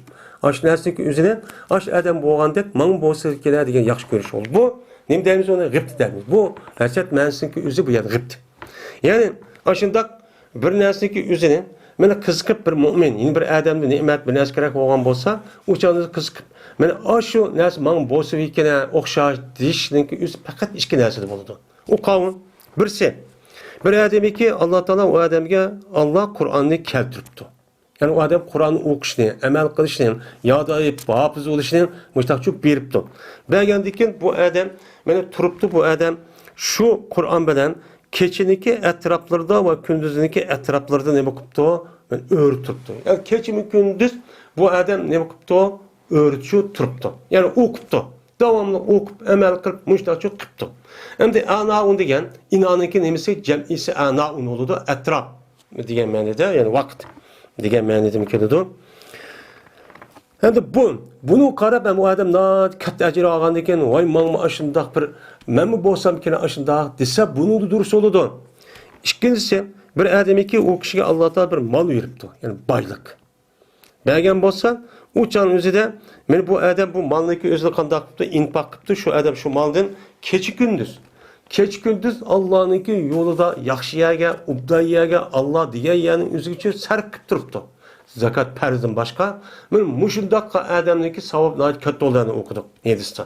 ئاشۇ نەرسىنىڭكى ئۆزىنى، ئاشۇ ئادەم بولغاندەك ماڭىمۇ بولسا ئىكەن دېگەن ياخشى كۆرۈش بولىدۇ. بۇ نېمە دەيمىز ئۇنى؟ غىبتە دەيمىز. بۇ ھەسەت مەنىسىنىڭكى ئۆزى بۇ يەردە غىبتە. يەنى ئاشۇنداق بىر نەرسىنىڭكى ئۆزىنى، مانا قىزىقىپ بىر مۆمىن، يەنە بىر ئادەمدە نېمەت، بىر نەرسە كېرەك بولغان بولسا، ئۇ چاغدا قىزىقىپ، مانا ئاشۇ نەرسە ماڭا بولسا ئىكەن، ئوخشاش دېيىشنىڭكى ئۆزى پەقەت ئىككى نەرسىدە بولىدۇ. ئۇ قاۋۇل. بىرسى، بىر ئادەمكى ئاللا تائالا ئۇ ئادەمگە ئاللا قۇرئاننى كەلتۈرۈپتۇ. يەنى ئۇ ئادەم قۇرئان ئوقۇشنى، ئەمەل قىلىشنى، ياد ئېلىپ، ھاپىز بولۇشنى مۇشتاقچۇ بېرىپتۇ. بەرگەندىن كېيىن بۇ ئادەم، مانا تۇرۇپتۇ بۇ ئادەم شۇ قۇرئان بىلەن كېچىنىڭكى ئەتراپلىرىدا ۋە كۈندۈزنىڭكى ئەتراپلىرىدا نېمە قىپتۇ؟ مانا ئۆرە تۇرۇپتۇ. يەنى كېچىمۇ كۈندۈز بۇ ئادەم نېمە قىپتۇ؟ ئۆرە تۇرۇپتۇ. يەنى ئوقۇپتۇ. داۋاملىق ئوقۇپ، ئەمەل قىلىپ، مۇشۇنداقچۇ قىپتۇ. ئەمدى ئانائۇن دېگەن، ئىنانىڭكى نېمىسى؟ جەمئىسى ئانائۇن بولىدۇ، ئەتراپ دېگەن مەنىدە، يەنى ۋاقىت دېگەن مەنىدىمۇ كېلىدۇ. ئەمدى بۇ، بۇنى قاراپ، ئەمدى ئۇ ئادەم ناھايىتى كاتتا ئەجىر ئالغاندىن كېيىن، ۋاي، ماڭىمۇ ئاشۇنداق بىر، مەنمۇ بولسامكىن ئاشۇنداق دېسە، بۇنىڭدا دۇرۇس بولىدۇ. ئىككىنچىسى، بىر ئادەمكى ئۇ كىشىگە ئاللا تائالا بىر مال بېرىپتۇ، يەنى بايلىق. بەرگەن بولسا، ئۇ چاغنىڭ ئۆزىدە، مانا بۇ ئادەم بۇ مالنىڭكى ئۆزىنى قانداق قىپتۇ؟ ئىنپاق قىپتۇ، شۇ ئادەم شۇ مالدىن كېچە-كۈندۈز، كېچە-كۈندۈز ئاللانىڭكى يولىدا ياخشى يەرگە، ئوبدان يەرگە، ئاللا دېگەن يەرنىڭ ئۆزىگىچە سەرپ قىپ تۇرۇپتۇ. زاكات پەرزدىن باشقا، مانا مۇشۇنداق ئادەمنىڭكى ساۋابى ناھايىتى كاتتا بولىدۇ دەپ ئوقۇدۇق ھەدىستە.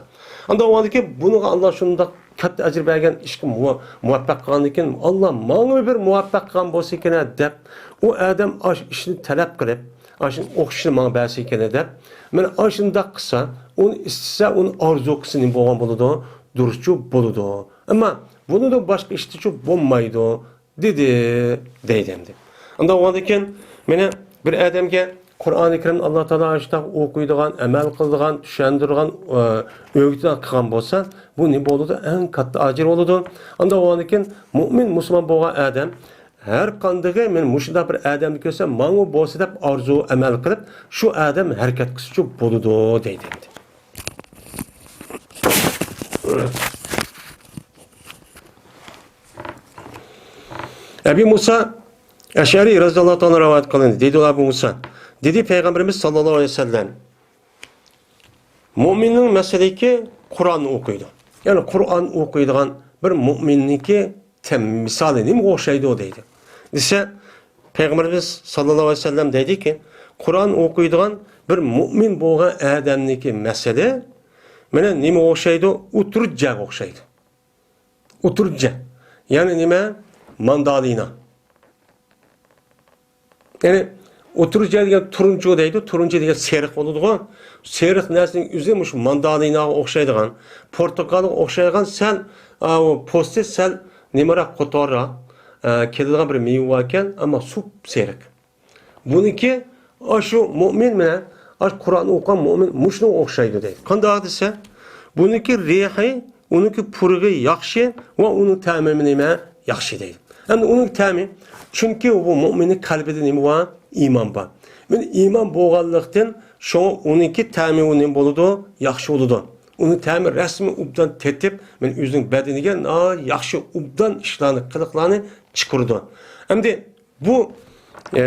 ئاندىن ئۇنىڭدىن كېيىن بۇنىڭغا ئاللا شۇنداق كاتتا ئەجىر بەرگەن ئىشقا مۇۋا-، مۇۋەپپەق قىلغاندىن كېيىن، ئاللا ماڭىمۇ بىر مۇۋەپپەق قىلغان بولسا ئىكەن دەپ، ئۇ ئادەم ئاشۇ ئىشنى تەلەپ قىلىپ، ئاشۇنى ئوخشىشىنى ماڭا بەرسە ئىكەن دەپ، مانا ئاشۇنداق قىلسا، ئۇنى ئىستىسە، ئۇنى ئارزۇ قىلسا نېمە بولغان بولىدۇ؟ دۇرۇسچۇ بولىدۇ. ئەمما بۇنىڭدىن باشقا ئىشتىچۇ بولمايدۇ، دېدى، دەيدۇ ئەمدى. ئاندىن ئۇنىڭدىن كېيىن مانا بىر ئادەمگە قۇرئانى كەرىمنى ئاللا تائالا ئاشۇنداق ئوقۇيدىغان، ئەمەل قىلىدىغان، چۈشەندۈرىدىغان، ئۆگىتىدىغان قىلغان بولسا، بۇ نېمە بولىدۇ؟ ئەڭ كاتتا ئەجىر بولىدۇ. ئاندىن ئۇنىڭدىن كېيىن مۆمىن، مۇسۇلمان بولغان ئادەم ھەر قاندىقى، مەن مۇشۇنداق بىر ئادەمنى كۆرسەم، ماڭا بولسا دەپ ئارزۇ، ئەمەل قىلىپ، شۇ ئادەم ھەرىكەت قىلسىچۇ بولىدۇ، دەيدۇ ئەمدى. ئەبى مۇسا ئەشئەرى رەزىياللاھۇ تائالا رىۋايەت قىلىندى. دېدى ئەبۇ مۇسا، دېدى پەيغەمبىرىمىز ساللاللاھۇ ئەلەيھى ۋەسەللەم، مۆمىننىڭ مەسىلىكى قۇرئان ئوقۇيدۇ. يەنى قۇرئان ئوقۇيدىغان بىر مۆمىننىڭكى تەم-، مىسالى نېمىگە ئوخشايدۇ دەيدۇ. دېسە، پەيغەمبىرىمىز ساللاللاھۇ ئەلەيھى ۋەسەللەم دەيدىكى، قۇرئان ئوقۇيدىغان بىر مۇئمىن بولغان ئادەمنىڭكى مەسىلى، مانا نېمىگە ئوخشايدۇ؟ ئوتتۇرىچە جايغا ئوخشايدۇ. ئوتتۇرىچە جاي. يەنى نېمە؟ ماندالىنا. يەنى ئوتتۇرىچە دېگەن تۇرۇنچۇ دەيدۇ، تۇرۇنچۇ دېگەن سېرىق بولىدىغۇ. سېرىق نەرسىنىڭ ئۆزى مۇشۇ ماندالىناغا ئوخشايدىغان، پورتۇگالغا ئوخشايدىغان سەل، ئا، ئۇ پوستى سەل نېمىراق، قوتارراق، ئا، كېلىدىغان بىر مېۋە باركەن، ئەمما سۇپ سېرىق. بۇنىڭكى ئاشۇ مۇئمىن بىلەن ئاشۇ قۇرئان ئوقۇغان مۇئمىن مۇشۇنىڭغا ئوخشايدۇ دەيدۇ. قانداق دېسە، بۇنىڭكى رېھى، ئۇنىڭكى پۇرىقى ياخشى ۋە ئۇنىڭ تەمى نېمە؟ ياخشى دەيدۇ. ئەمدى ئۇنىڭ تەمى، چۈنكى بۇ مۇئمىننىڭ قەلبىدە نېمە بار؟ ئىمان بار. مانا ئىمان بولغانلىقتىن شۇڭا ئۇنىڭكى تەمى ئۇ نېمە بولىدۇ؟ ياخشى بولىدۇ. ئۇنىڭ تەمى رەسمىي ئوبدان تېتىپ، مانا ئۆزىنىڭ بەدىنىگە ناھايىتى ياخشى ئوبدان ئىشلارنى، قىلىقلارنى چىقىرىدۇ. ئەمدى بۇ، ئە،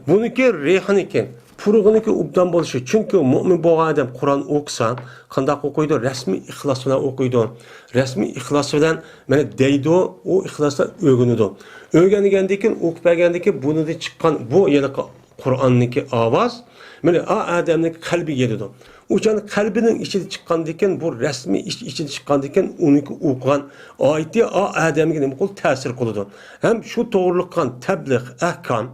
بۇنىڭكى رېھىنىكى، پۇرىقىنىڭكى ئوبدان بولۇشى. چۈنكى مۇئمىن بولغان ئادەم قۇرئان ئوقۇسا، قانداق ئوقۇيدۇ؟ رەسمىي ئىخلاس بىلەن ئوقۇيدۇ. رەسمىي ئىخلاس بىلەن، مانا دەيدۇ، ئۇ ئىخلاس بىلەن ئۆگىنىدۇ. ئۆگەنگەندىن كېيىن، ئوقۇپ بەرگەندىن كېيىن، بۇنىڭدىن چىققان بۇ ھېلىقى قۇرئاننىڭكى ئاۋاز، مانا ئا ئادەمنىڭ قەلبىگە يېتىدۇ. ئۇ چاغدا قەلبىنىڭ ئىچىدە چىققاندىن كېيىن، بۇ رەسمىي ئىچ-، ئىچىدە چىققاندىن كېيىن، ئۇنىڭكى ئوقۇغان ئايىتى ئا ئادەمگە نېمە قىلىدۇ؟ تەسىر قىلىدۇ. ھەم شۇ توغرىلىق قىلغان تەبلىغ، ئەھكام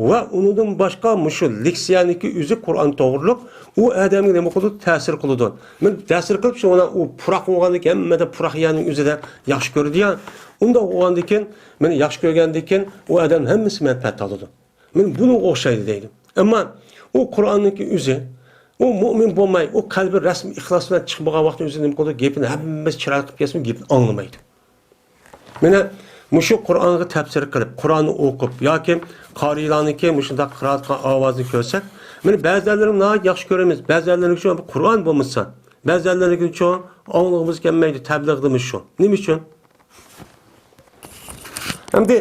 ۋە ئۇنىڭدىن باشقا مۇشۇ لېكسىيەنىڭكى ئۆزى قۇرئان توغرىلىق ئۇ ئادەمگە نېمە قىلىدۇ؟ تەسىر قىلىدۇ. مانا تەسىر قىلىپ، شۇ مانا ئۇ پۇراق بولغاندىن كېيىن، ھەممە ئادەم پۇراق يەرنىڭ ئۆزىدە ياخشى كۆرىدۇ يا. ئۇنداق بولغاندىن كېيىن، مانا ياخشى كۆرگەندىن كېيىن، ئۇ ئادەم ھەممىسى مەنپەئەت ئالىدۇ. مانا بۇنىڭغا ئوخشايدۇ دەيدۇ. ئەمما ئۇ قۇرئاننىڭكى ئۆزى، ئۇ مۇئمىن بولماي، ئۇ قەلبى رەسمىي ئىخلاس بىلەن چىقمىغان ۋاقىتتا ئۆزى نېمە قىلىدۇ؟ گېپىنى ھەممىسى چىرايلىق قىلىپ كەتسىمۇ، گېپىنى ئاڭلىمايدۇ. مانا مۇشۇ قۇرئانغا تەپسىر قىلىپ، قۇرئاننى ئوقۇپ ياكى قارىيلارنىڭكى مۇشۇنداق قىرائەت قىلغان ئاۋازىنى كۆرسەك، مانا بەزىلەرنى ناھايىتى ياخشى كۆرىمىز، بەزىلەرنىڭكى شۇ قۇرئان بولمىسا، بەزىلەرنىڭكى شۇ ئاڭلىغۇمىز كەلمەيدۇ، تەبلىغدىمۇ شۇ. نېمە ئۈچۈن؟ ئەمدى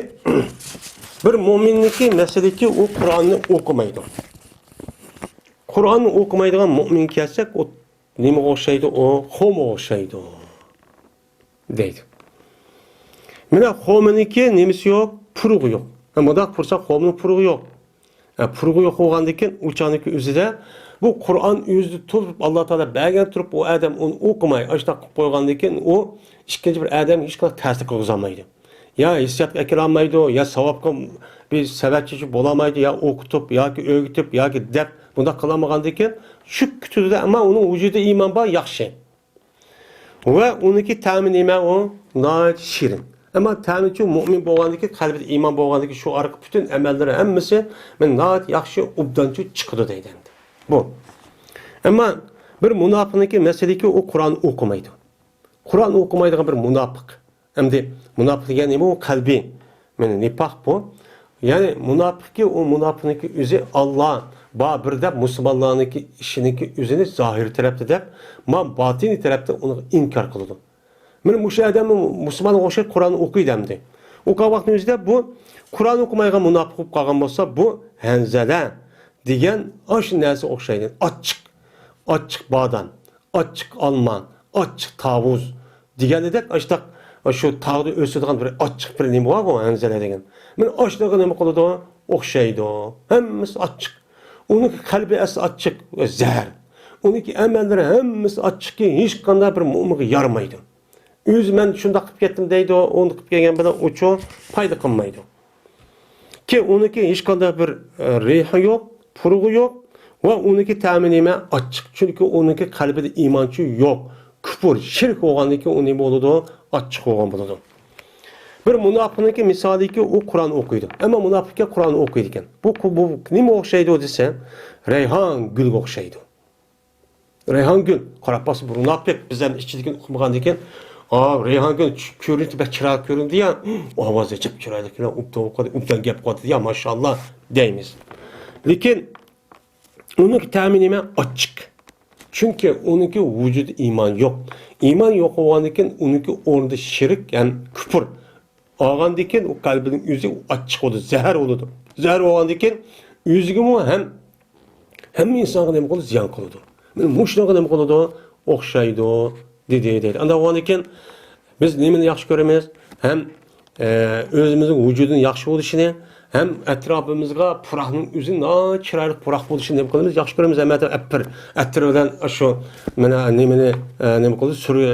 بىر مۆمىننىڭكى مەسىلىكى ئۇ قۇرئاننى ئوقۇمايدۇ. قۇرئاننى ئوقۇمايدىغان مۆمىنگە كەلسەك، ئۇ نېمىگە ئوخشايدۇ؟ ئۇ خومغا ئوخشايدۇ، دەيدۇ. مانا خومنىڭكى نېمىسى يوق؟ پۇرىقى يوق. ھە، مۇنداق قىلساق خومنىڭ پۇرىقى يوق. ھە، پۇرىقى يوق بولغاندىن كېيىن، ئۇ چاغنىڭكى ئۆزىدە بۇ قۇرئان ئۆزىدە تۇرۇپ، ئاللا تائالا بەرگەن تۇرۇپ، ئۇ ئادەم ئۇنى ئوقۇماي، ئاشۇنداق قىلىپ قويغاندىن كېيىن، ئۇ ئىككىنچى بىر ئادەمگە ھېچقانداق تەسىر قىلغۇزالمايدۇ. يا ھېسسىياتقا ئەكېلەلمەيدۇ، يا ساۋابقا بىر سەۋەبچى بولالمايدۇ، يا ئوقۇتۇپ، ياكى ئۆگىتىپ، ياكى دەپ، بۇنداق قىلالمىغاندىن كېيىن، شۈك تۈردە، ئەمما ئۇنىڭ ۋۇجۇدىدا ئىمان بار، ياخشى. ۋە ئۇنىڭكى تەمى نېمە ئۇ؟ ناھايىتى شېرىن. ئەمما تەمىچۇ مۆمىن بولغاندىكى، قەلبىدە ئىمان بولغاندىكى شۇ ئارقا پۈتۈن ئەمەللىرى ھەممىسى مەن ناھايىتى ياخشى، ئوبدانچۇ چىقىدۇ دەيدۇ ئەمدى. بۇ. ئەمما بىر مۇناپىقنىڭكى مەسىلىكى ئۇ قۇرئان ئوقۇمايدۇ. قۇرئان ئوقۇمايدىغان بىر مۇناپىق. ئەمدى مۇناپىق دېگەن نېمە؟ ئۇ قەلبىي. مانا نىپاق بۇ. يەنى مۇناپىقكى، ئۇ مۇناپىقنىڭكى ئۆزى ئاللا بار بىر دەپ، مۇسۇلمانلارنىڭكى ئىشىنىڭكى ئۆزىنى زاھىر تەرەپتە دەپ، ما باتىنىي تەرەپتە ئۇنى ئىنكار قىلىدۇ. مانا مۇشۇ ئادەم مۇسۇلمانغا ئوخشايدۇ، قۇرئان ئوقۇيدۇ ئەمدى. ئوقۇغان ۋاقتىنىڭ ئۆزىدە بۇ قۇرئان ئوقۇمايدىغان مۇناپىق بولۇپ قالغان بولسا، بۇ ھەنزەلە دېگەن ئاشۇ نەرسىگە ئوخشايدۇ. ئاچچىق، ئاچچىق بادام، ئاچچىق ئالما، ئاچچىق تاۋۇز دېگەندەك، ئاشتاق، شۇ تاغدا ئۆسىدىغان بىر ئاچچىق بىر نېمە بارغۇ، ھەنزەلە دېگەن. مانا ئاشۇنىڭغا نېمە قىلىدۇ؟ ئوخشايدۇ. ھەممىسى ئاچچىق. ئۇنىڭكى قەلبى ئەسلى ئاچچىق، زەھەر. ئۇنىڭكى ئەمەللىرى ھەممىسى ئاچچىقكى، ھېچقانداق بىر مۆمىنگە يارىمايدۇ. ئۆزى مەن شۇنداق قىلىپ كەتتىم دەيدۇ، ئۇنداق قىلىپ كەلگەن بىلەن ئۇچۇ پايدا قىلمايدۇ. كى ئۇنىڭكى ھېچقانداق بىر، ئە، رىھى يوق، پۇرىقى يوق ۋە ئۇنىڭكى تەمى نېمە؟ ئاچچىق. چۈنكى ئۇنىڭكى قەلبىدە ئىمانچۇ يوق. كۇپۇر، شىرك بولغاندىن كېيىن ئۇ نېمە بولىدۇ؟ ئاچچىق بولغان بولىدۇ. بىر مۇناپىقنىڭكى مىسالىكى ئۇ قۇرئان ئوقۇيدۇ. ئەمما مۇناپىقكە قۇرئان ئوقۇيدىكەن. بۇ، بۇ نېمىگە ئوخشايدۇ دېسە، رەيھان گۈلگە ئوخشايدۇ. رەيھانگۈل، قاراپ باقسا بىر مۇناپىق، بىز ھەم ئىچىدىكىنى ئۇقمىغاندىكىن، ئا، رەيھانگۈل چۈ-، كۆرۈنۈشى بەك چىرايلىق كۆرۈندى يا، ئاۋازى جىق چىرايلىق كېلە، ئوبدان ئوقۇدى، ئوبدان گەپ قىلدى يا، ماشائاللا دەيمىز. لېكىن ئۇنىڭكى تەمى نېمە؟ ئاچچىق. چۈنكى ئۇنىڭكى ۋۇجۇدى ئىمان يوق. ئىمان يوق بولغاندىكىن ئۇنىڭكى ئورنىدا شىرك ھەم كۇپۇر. ئالغاندىن كېيىن ئۇ قەلبىنىڭ ئۆزى ئاچچىق بولىدۇ، زەھەر بولىدۇ. زەھەر بولغاندىن كېيىن ئۆزىگىمۇ ھەم ھەممە ئىنسانغا نېمە قىلىدۇ؟ زىيان قىلىدۇ. مانا مۇشۇنىڭغا نېمە قىلىدۇ؟ ئوخشايدۇ، دېدى، دەيدۇ. ئانداق بولغاندىن كېيىن بىز نېمىنى ياخشى كۆرىمىز؟ ھەم ئە، ئۆزىمىزنىڭ ۋۇجۇدىنىڭ ياخشى بولۇشىنى ھەم ئەتراپىمىزغا پۇراقنىڭ ئۆزى ناھايىتى چىرايلىق پۇراق بولۇشىنى نېمە قىلىمىز؟ ياخشى كۆرىمىز. ھەممە ئەتراپ ئەتىر، ئەتىر بىلەن شۇ مانا نېمىنى، ئە، نېمە قىلىدۇ؟ سۈرى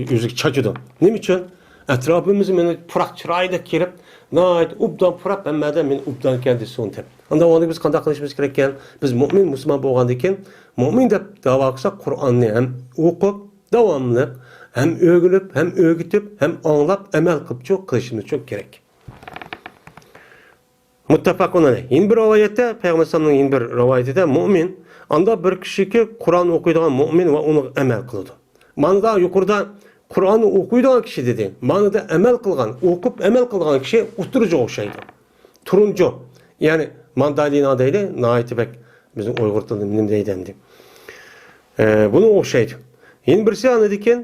ئۆزىگە چاچىدۇ. نېمە ئۈچۈن؟ ئەتراپىمىزغا مانا پۇراق چىرايلىق كېلىپ، ناھايىتى ئوبدان پۇراپ، ھەممە ئادەم مېنى ئوبدانكەن دېسۇن دەپ. ئانداق بولغاندا بىز قانداق قىلىشىمىز كېرەككەن؟ بىز مۆمىن، مۇسۇلمان بولغاندىن كېيىن، مۆمىن دەپ داۋا قىلساق، قۇرئاننى ھەم ئوقۇپ، داۋاملىق ھەم ئۆگىنىپ، ھەم ئۆگىتىپ، ھەم ئاڭلاپ، ئەمەل قىلىپچۇ قىلىشىمىزچۇ كېرەك. مۇتتەپەقۇن ئەلەيھ. يەنە بىر رىۋايەتتە، پەيغەمبەر ئەلەيھىسسالامنىڭ يەنە بىر رىۋايىتىدە، مۆمىن، ئانداق بىر كىشىكى، قۇرئان ئوقۇيدىغان مۆمىن ۋە ئۇنىڭغا ئەمەل قىلىدۇ. مانىدا يۇقىرىدا قۇرئاننى ئوقۇيدىغان كىشى دېدى. مانىدا ئەمەل قىلغان، ئوقۇپ ئەمەل قىلغان كىشى ئۇتتۇرۇجىغا ئوخشايدۇ. تۇرۇنجۇ، يەنى ماندالىنا دەيلى، ناھايىتى بەك بىزنىڭ ئۇيغۇر تىلىدا نېمە دەيدۇ ئەمدى؟ ئە، بۇنىڭغا ئوخشايدۇ. يەنە بىرسى ئاندىن كېيىن،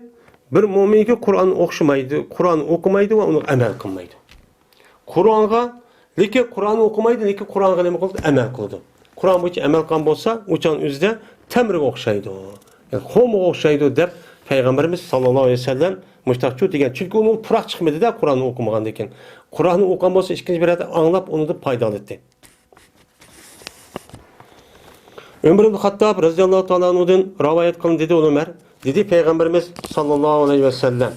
بىر مۆمىنكى قۇرئان ئوقۇشمايدۇ، قۇرئان ئوقۇمايدۇ ۋە ئۇنىڭغا ئەمەل قىلمايدۇ. قۇرئانغا، لېكىن قۇرئان ئوقۇمايدۇ، لېكىن قۇرئانغا نېمە قىلىدۇ؟ ئەمەل قىلىدۇ. قۇرئان بويىچە ئەمەل قىلغان بولسا، ئۇ چاغنىڭ ئۆزىدە تەمرىگە ئوخشايدۇ. يەنى خورمىغا ئوخشايدۇ دەپ پەيغەمبىرىمىز ساللاللاھۇ ئەلەيھى ۋەسەللەم مۇشتاقچۇ دېگەن. چۈنكى ئۇنىڭ پۇراق چىقمىدى-دە، قۇرئاننى ئوقۇمىغاندىن كېيىن. قۇرئاننى ئوقۇغان بولسا، ئىككىنچى بىر يەردە ئاڭلاپ، ئۇنىڭدىن پايدىلىناتتى. ئۆمەر ئىبن خاتتاب رەزىياللاھۇ تائالا ئەنھۇدىن رىۋايەت قىلىندى، دېدى ئۇ ئۆمەر، دېدى پەيغەمبىرىمىز ساللاللاھۇ ئەلەيھى ۋەسەللەم،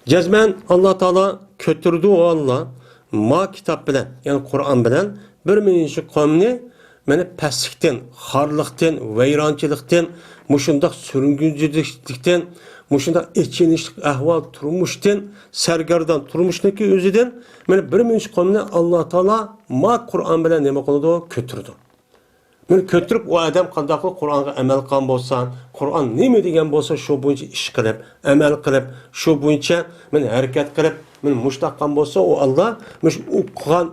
جەزمەن ئاللا تائالا كۆتۈردى، ئۇ ئاللا ما كىتاب بىلەن، يەنى قۇرئان بىلەن بىر مۇنچە قومنى مانا پەسلىكتىن، خارلىقتىن، ۋەيرانچىلىقتىن، مۇشۇنداق سۈرگۈنچىلىكتىن، مۇشۇنداق ئېچىنىشلىق ئەھۋال تۇرمۇشتىن، سەرگەردان تۇرمۇشنىڭكى ئۆزىدىن، مانا بىر مۇنچە قومنى ئاللا تائالا ما قۇرئان بىلەن نېمە قىلىدۇ؟ كۆتۈرىدۇ. مانا كۆتۈرۈپ، ئۇ ئادەم قانداق قىلىپ قۇرئانغا ئەمەل قىلغان بولسا، قۇرئان نېمە دېگەن بولسا، شۇ بويىچە ئىش قىلىپ، ئەمەل قىلىپ، شۇ بويىچە مانا ھەرىكەت قىلىپ، مانا مۇشۇنداق قىلغان بولسا، ئۇ ئاللا مۇشۇ ئوقۇغان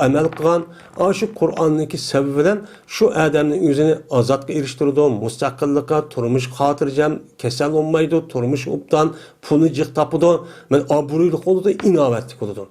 ئەمەل قىلغان، ئاشۇ قۇرئاننىڭكى سەۋەبى بىلەن شۇ ئادەمنىڭ ئۆزىنى ئازادقا ئېرىشتۈرىدۇ، مۇستەقىللىققا، تۇرمۇشقا خاتىرجەم، كېسەل بولمايدۇ، تۇرمۇشى ئوبدان، پۇلنى جىق تاپىدۇ، مانا ئابرۇيلۇق بولىدۇ، ئىناۋەتلىك بولىدۇ.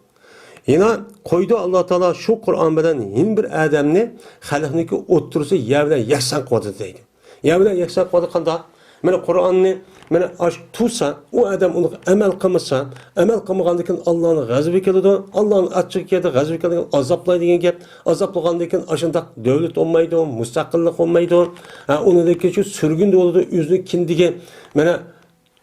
يەنە قويدى ئاللا تائالا شۇ قۇرئان بىلەن يەنە بىر ئادەمنى خەلقنىڭكى ئوتتۇرىسى يەر بىلەن يەكسان قىلىۋاتىدۇ دەيدۇ. يەر بىلەن يەكسان قىلىۋاتىدۇ قانداق؟ مانا قۇرئاننى، مانا ئاشۇ تۇرسا، ئۇ ئادەم ئۇنىڭغا ئەمەل قىلمىسا، ئەمەل قىلمىغاندىن كېيىن ئاللانىڭ غەزىپى كېلىدۇ، ئاللانىڭ ئاچچىقى كېلىدۇ، غەزىپى كېلىدۇ، ئازابلايدۇ دېگەن گەپ. ئازابلىغاندىن كېيىن ئاشۇنداق دۆلەت بولمايدۇ، مۇستەقىللىق بولمايدۇ. ھە، ئۇنىڭدىن كېيىن شۇ سۈرگۈندە بولىدۇ، ئۆزىنىڭ كىندىكى، مانا،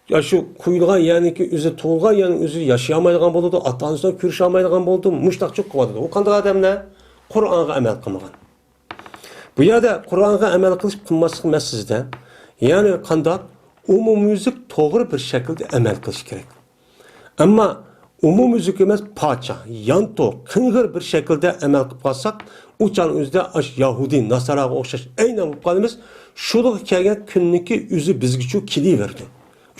يا شۇ قويۇلغان يەرنىڭكى ئۆزى، تۇغۇلغان يەرنىڭ ئۆزى ياشىيالمايدىغان بولىدۇ، ئاتا-ئانىسى بىلەن كۆرۈشەلمەيدىغان بولىدۇ، مۇشۇنداقچە قىلىۋاتىدۇ. ئۇ قانداق ئادەملەر؟ قۇرئانغا ئەمەل قىلمىغان. بۇ يەردە قۇرئانغا ئەمەل قىلىش قىلماسلىق مەسىلىسىدە، يەنى قانداق؟ ئومۇميۈزلۈك توغرا بىر شەكىلدە ئەمەل قىلىش كېرەك. ئەمما ئومۇميۈزلۈك ئەمەس، پاچا، يانتۇ، قىڭغىر بىر شەكىلدە ئەمەل قىلىپ قالساق، ئۇ چاغنىڭ ئۆزىدە ئاشۇ يەھۇدىي، ناساراغا ئوخشاش ئەينەن بولۇپ قالىمىز. شۇلىغا كەلگەن كۈننىڭكى ئۆزى بىزگىچۇ كېلىۋېرىدۇ.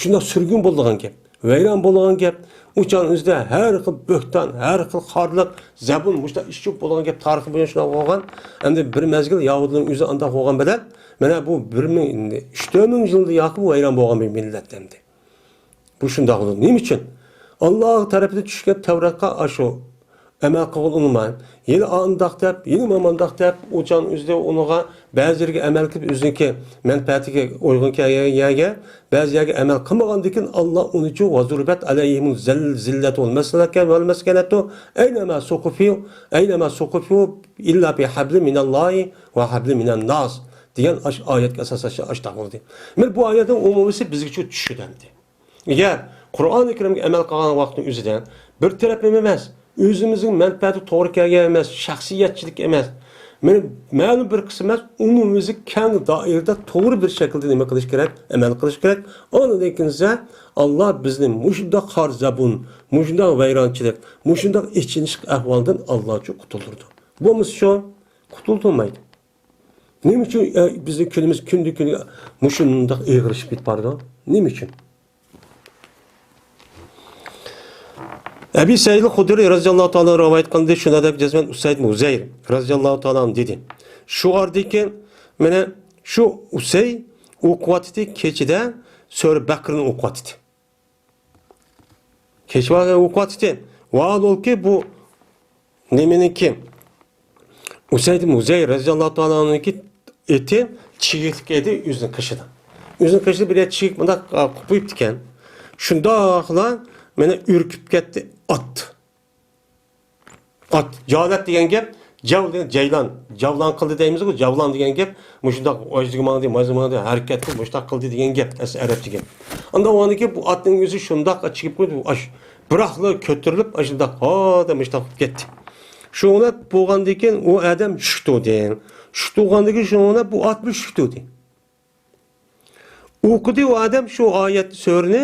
شۇنداق سۈرگۈن بولىدىغان گەپ، ۋەيران بولىدىغان گەپ. ئۇ چاغنىڭ ئۆزىدە ھەر خىل بۆھتان، ھەر خىل خارلىق، زەبۇن، مۇشۇنداق ئىش چۈشۈپ بولىدىغان گەپ تارىخ بويىچە شۇنداق بولغان. ئەمدى بىر مەزگىل يەھۇدىيلارنىڭ ئۆزى ئانداق بولغان بىلەن، مانا بۇ بىر مىڭ، ئۈچ تۆت مىڭ يىلدا ياقى بۇ ۋەيران بولغان بىر مىللەت ئەمدى. بۇ شۇنداق بولىدۇ. نېمە ئۈچۈن؟ ئاللا تەرىپىدىن چۈشكەن تەۋراتقا ئاشۇ ئەمەل قىلغىلى ئۇنىماي، يەنە ئانداق دەپ، يەنە مامانداق دەپ، ئۇ چاغنىڭ ئۆزىدە ئۇنىڭغا بەزىلىرىگە ئەمەل قىلىپ، ئۆزىنىڭكى مەنپەئەتىگە ئۇيغۇن كەلگەن يەرگە، بەزى يەرگە ئەمەل قىلمىغاندىن كېيىن، ئاللا ئۇنى ئۈچۈن ۋەزۇربەت ئەلەيھىمۇ زەلزىلەتۇ ۋەل مەسكەنەتۇ، ئەينەما سۇقىفۇ، ئەينەما سۇقىفۇ ئىللا بىھەبلىن مىنەللاھى ۋە ھەبلىن مىنەنناس دېگەن ئاش-، ئايەتكە ئاساسەن ئاشتاق بولدى. مانا بۇ ئايەتنىڭ ئومۇمىسى بىزگىچۇ چۈشىدۇ ئەمدى. ئەگەر قۇرئانى كەرىمگە ئەمەل قىلغان ۋاقىتنىڭ ئۆزىدە بىر تەرەپ نېمە ئەمەس، ئۆزىمىزنىڭ مەنپەئەتى توغرا كەلگەن ئەمەس، شەخسىيەتچىلىك ئەمەس، مېنىڭ مەلۇم بىر قىسىم ئەمەس، ئومۇميۈزلۈك كەڭ دائىرىدە توغرا بىر شەكىلدە نېمە قىلىش كېرەك؟ ئەمەل قىلىش كېرەك. ئاندىن كېيىن ئاللا بىزنى مۇشۇنداق خار زەبۇن، مۇشۇنداق ۋەيرانچىلىق، مۇشۇنداق ئېچىنىشلىق ئەھۋالدىن ئاللا ئۈچۈن قۇتۇلدۇرىدۇ. بولمىسا شۇ قۇتۇلدۇرمايدۇ. نېمە ئۈچۈن، ئە، بىزنىڭ كۈنىمىز كۈندىن-كۈنگە مۇشۇنداق ئېغىرلىشىپ كېتىپ بارىدۇ؟ نېمە ئۈچۈن؟ ئەبى سەئىد خۇدرى رەزىياللاھۇ تائالا رىۋايەت قىلدى، شۇنداق دەپ جەزمەن ئۇسەيد مۇزەير رەزىياللاھۇ تائالا ئەنھۇ دېدى. شۇ ئارىدىكى، مانا، شۇ ئۇسەي ئوقۇۋاتىدۇ، كېچىدە سۈرە بەقىرىنى ئوقۇۋاتىدۇ. كېچە ۋاقتىدا ئوقۇۋاتىتتى. ۋاھالۇكى بۇ نېمىنىڭكى؟ ئۇسەيد مۇزەي رەزىياللاھۇ تائالا ئەنھۇنىڭكى ئېتى چىگىكلىك ئىدى ئۆزىنىڭ قېشىدا. ئۆزىنىڭ قېشىدا بىر يەر چىگىك مۇنداق، ئا، قوپۇيۇپتىكەن. شۇنداقلا مانا ئۈركۈپ كەتتى ئات. ئات، جالەت دېگەن گەپ، جاۋ دېگەن جەيلان، جاۋلان قىلدى دەيمىزغۇ، جاۋلان دېگەن گەپ، مۇشۇنداق ئاجىزغا ماڭدى، ماجىزغا ماڭدى، ھەرىكەت قىل، مۇشۇنداق قىلدى دېگەن گەپ، ئەس-، ئەرەبچە گەپ. ئاندىن ئۇنىڭدىن كېيىن بۇ ئاتنىڭ ئۆزى شۇنداق چىقىپ قويدى، ئاش، بىراقلا كۆتۈرۈلۈپ، ئاشۇنداق، ھا دەپ مۇشۇنداق قىلىپ كەتتى. شۇنداق بولغاندىن كېيىن ئۇ ئادەم شۈك تۇردى. شۈك تۇرغاندىن كېيىن شۇنداق بۇ ئاتمۇ شۈك تۇردى. ئوقۇدى ئۇ ئادەم شۇ ئايەت سۈرىنى،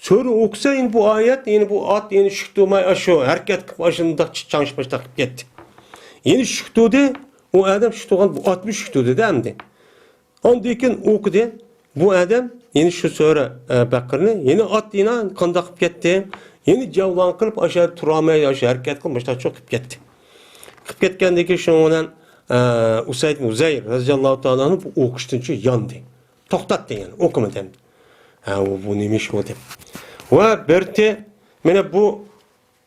سۈرىنى ئوقۇسا، يەنە بۇ ئايەت، يەنە بۇ ئات، يەنە شۈك تۇرماي، ئاشۇ ھەرىكەت قىلىپ، ئاشۇنداق چاڭشىپ، ئاشۇنداق قىلىپ كەتتى. يەنە شۈك تۇردى، ئۇ ئادەم شۈك تۇرغان، بۇ ئاتمۇ شۈك تۇردى-دە ئەمدى. ئاندىن كېيىن ئوقۇدى، بۇ ئادەم يەنە شۇ سۈرە، ئە، بەقىرىنى، يەنە ئات، يەنە قانداق قىلىپ كەتتى، يەنە جاۋلان قىلىپ، ئاشۇ تۇرالماي، ئاشۇ ھەرىكەت قىلىپ، مۇشۇنداق چوق قىلىپ كەتتى. قىلىپ كەتكەندىن كېيىن شۇنىڭ بىلەن، ئە، ئۇسەيد ئۇزەير رەزىياللاھۇ تائالا ئانھۇ بۇ ئوقۇشتىن ياندى. توختاتتى يەنى، ئوقۇمىدى ئەمدى. ھە، ئۇ، بۇ نېمە ئىش بۇ دەپ. ۋە بىرتى، مانا بۇ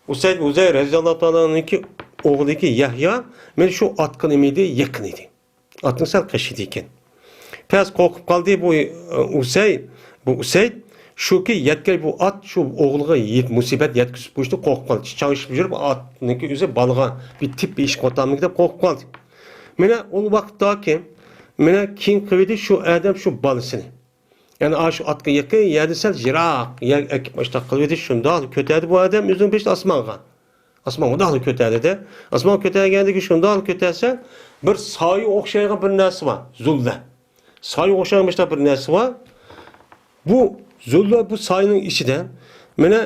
ئۇسەيد ئۇزەير رەزىياللاھۇ تائالا ئانھۇنىڭكى ئوغلىكى يەھيا، مانا شۇ ئاتقا نېمە ئىدى؟ يېقىن ئىدى. ئاتنىڭ سەل قېشىدا ئىكەن. پەس قورقۇپ قالدى بۇ، ئۇسەي، بۇ ئۇسەيد. شۇكى يەتكەي بۇ ئات شۇ ئوغلىغا يېت-، مۇسىبەت يەتكۈزۈپ قويۇشتىن قورقۇپ قالدى. چاڭشىپ يۈرۈپ، ئاتنىڭكى ئۆزى بالىغا بىر تېپىپ ئىش قوتامىكى دەپ قورقۇپ قالدى. مانا ئۇ ۋاقىتتاكى، مانا كېيىن قىلىۋىدى شۇ ئادەم شۇ بالىسىنى. يەنى ئاشۇ ئاتقا يېقىن يەردە سەل يىراق يەرگە ئەكىپ مۇشۇنداق قىلىۋىدى، شۇنداق كۆتەردى بۇ ئادەم ئۆزىنىڭ بېشىنى ئاسمانغا. ئاسمان مۇنداقلا كۆتەردى-دە. ئاسمان كۆتەرگەندىكى شۇنداقلا كۆتەرسە، بىر سايە ئوخشايدىغان بىر نەرسە بار. زۇللە. سايە ئوخشايدىغان مۇشۇنداق بىر نەرسە بار. بۇ زۇللە بۇ سايىنىڭ ئىچىدە مانا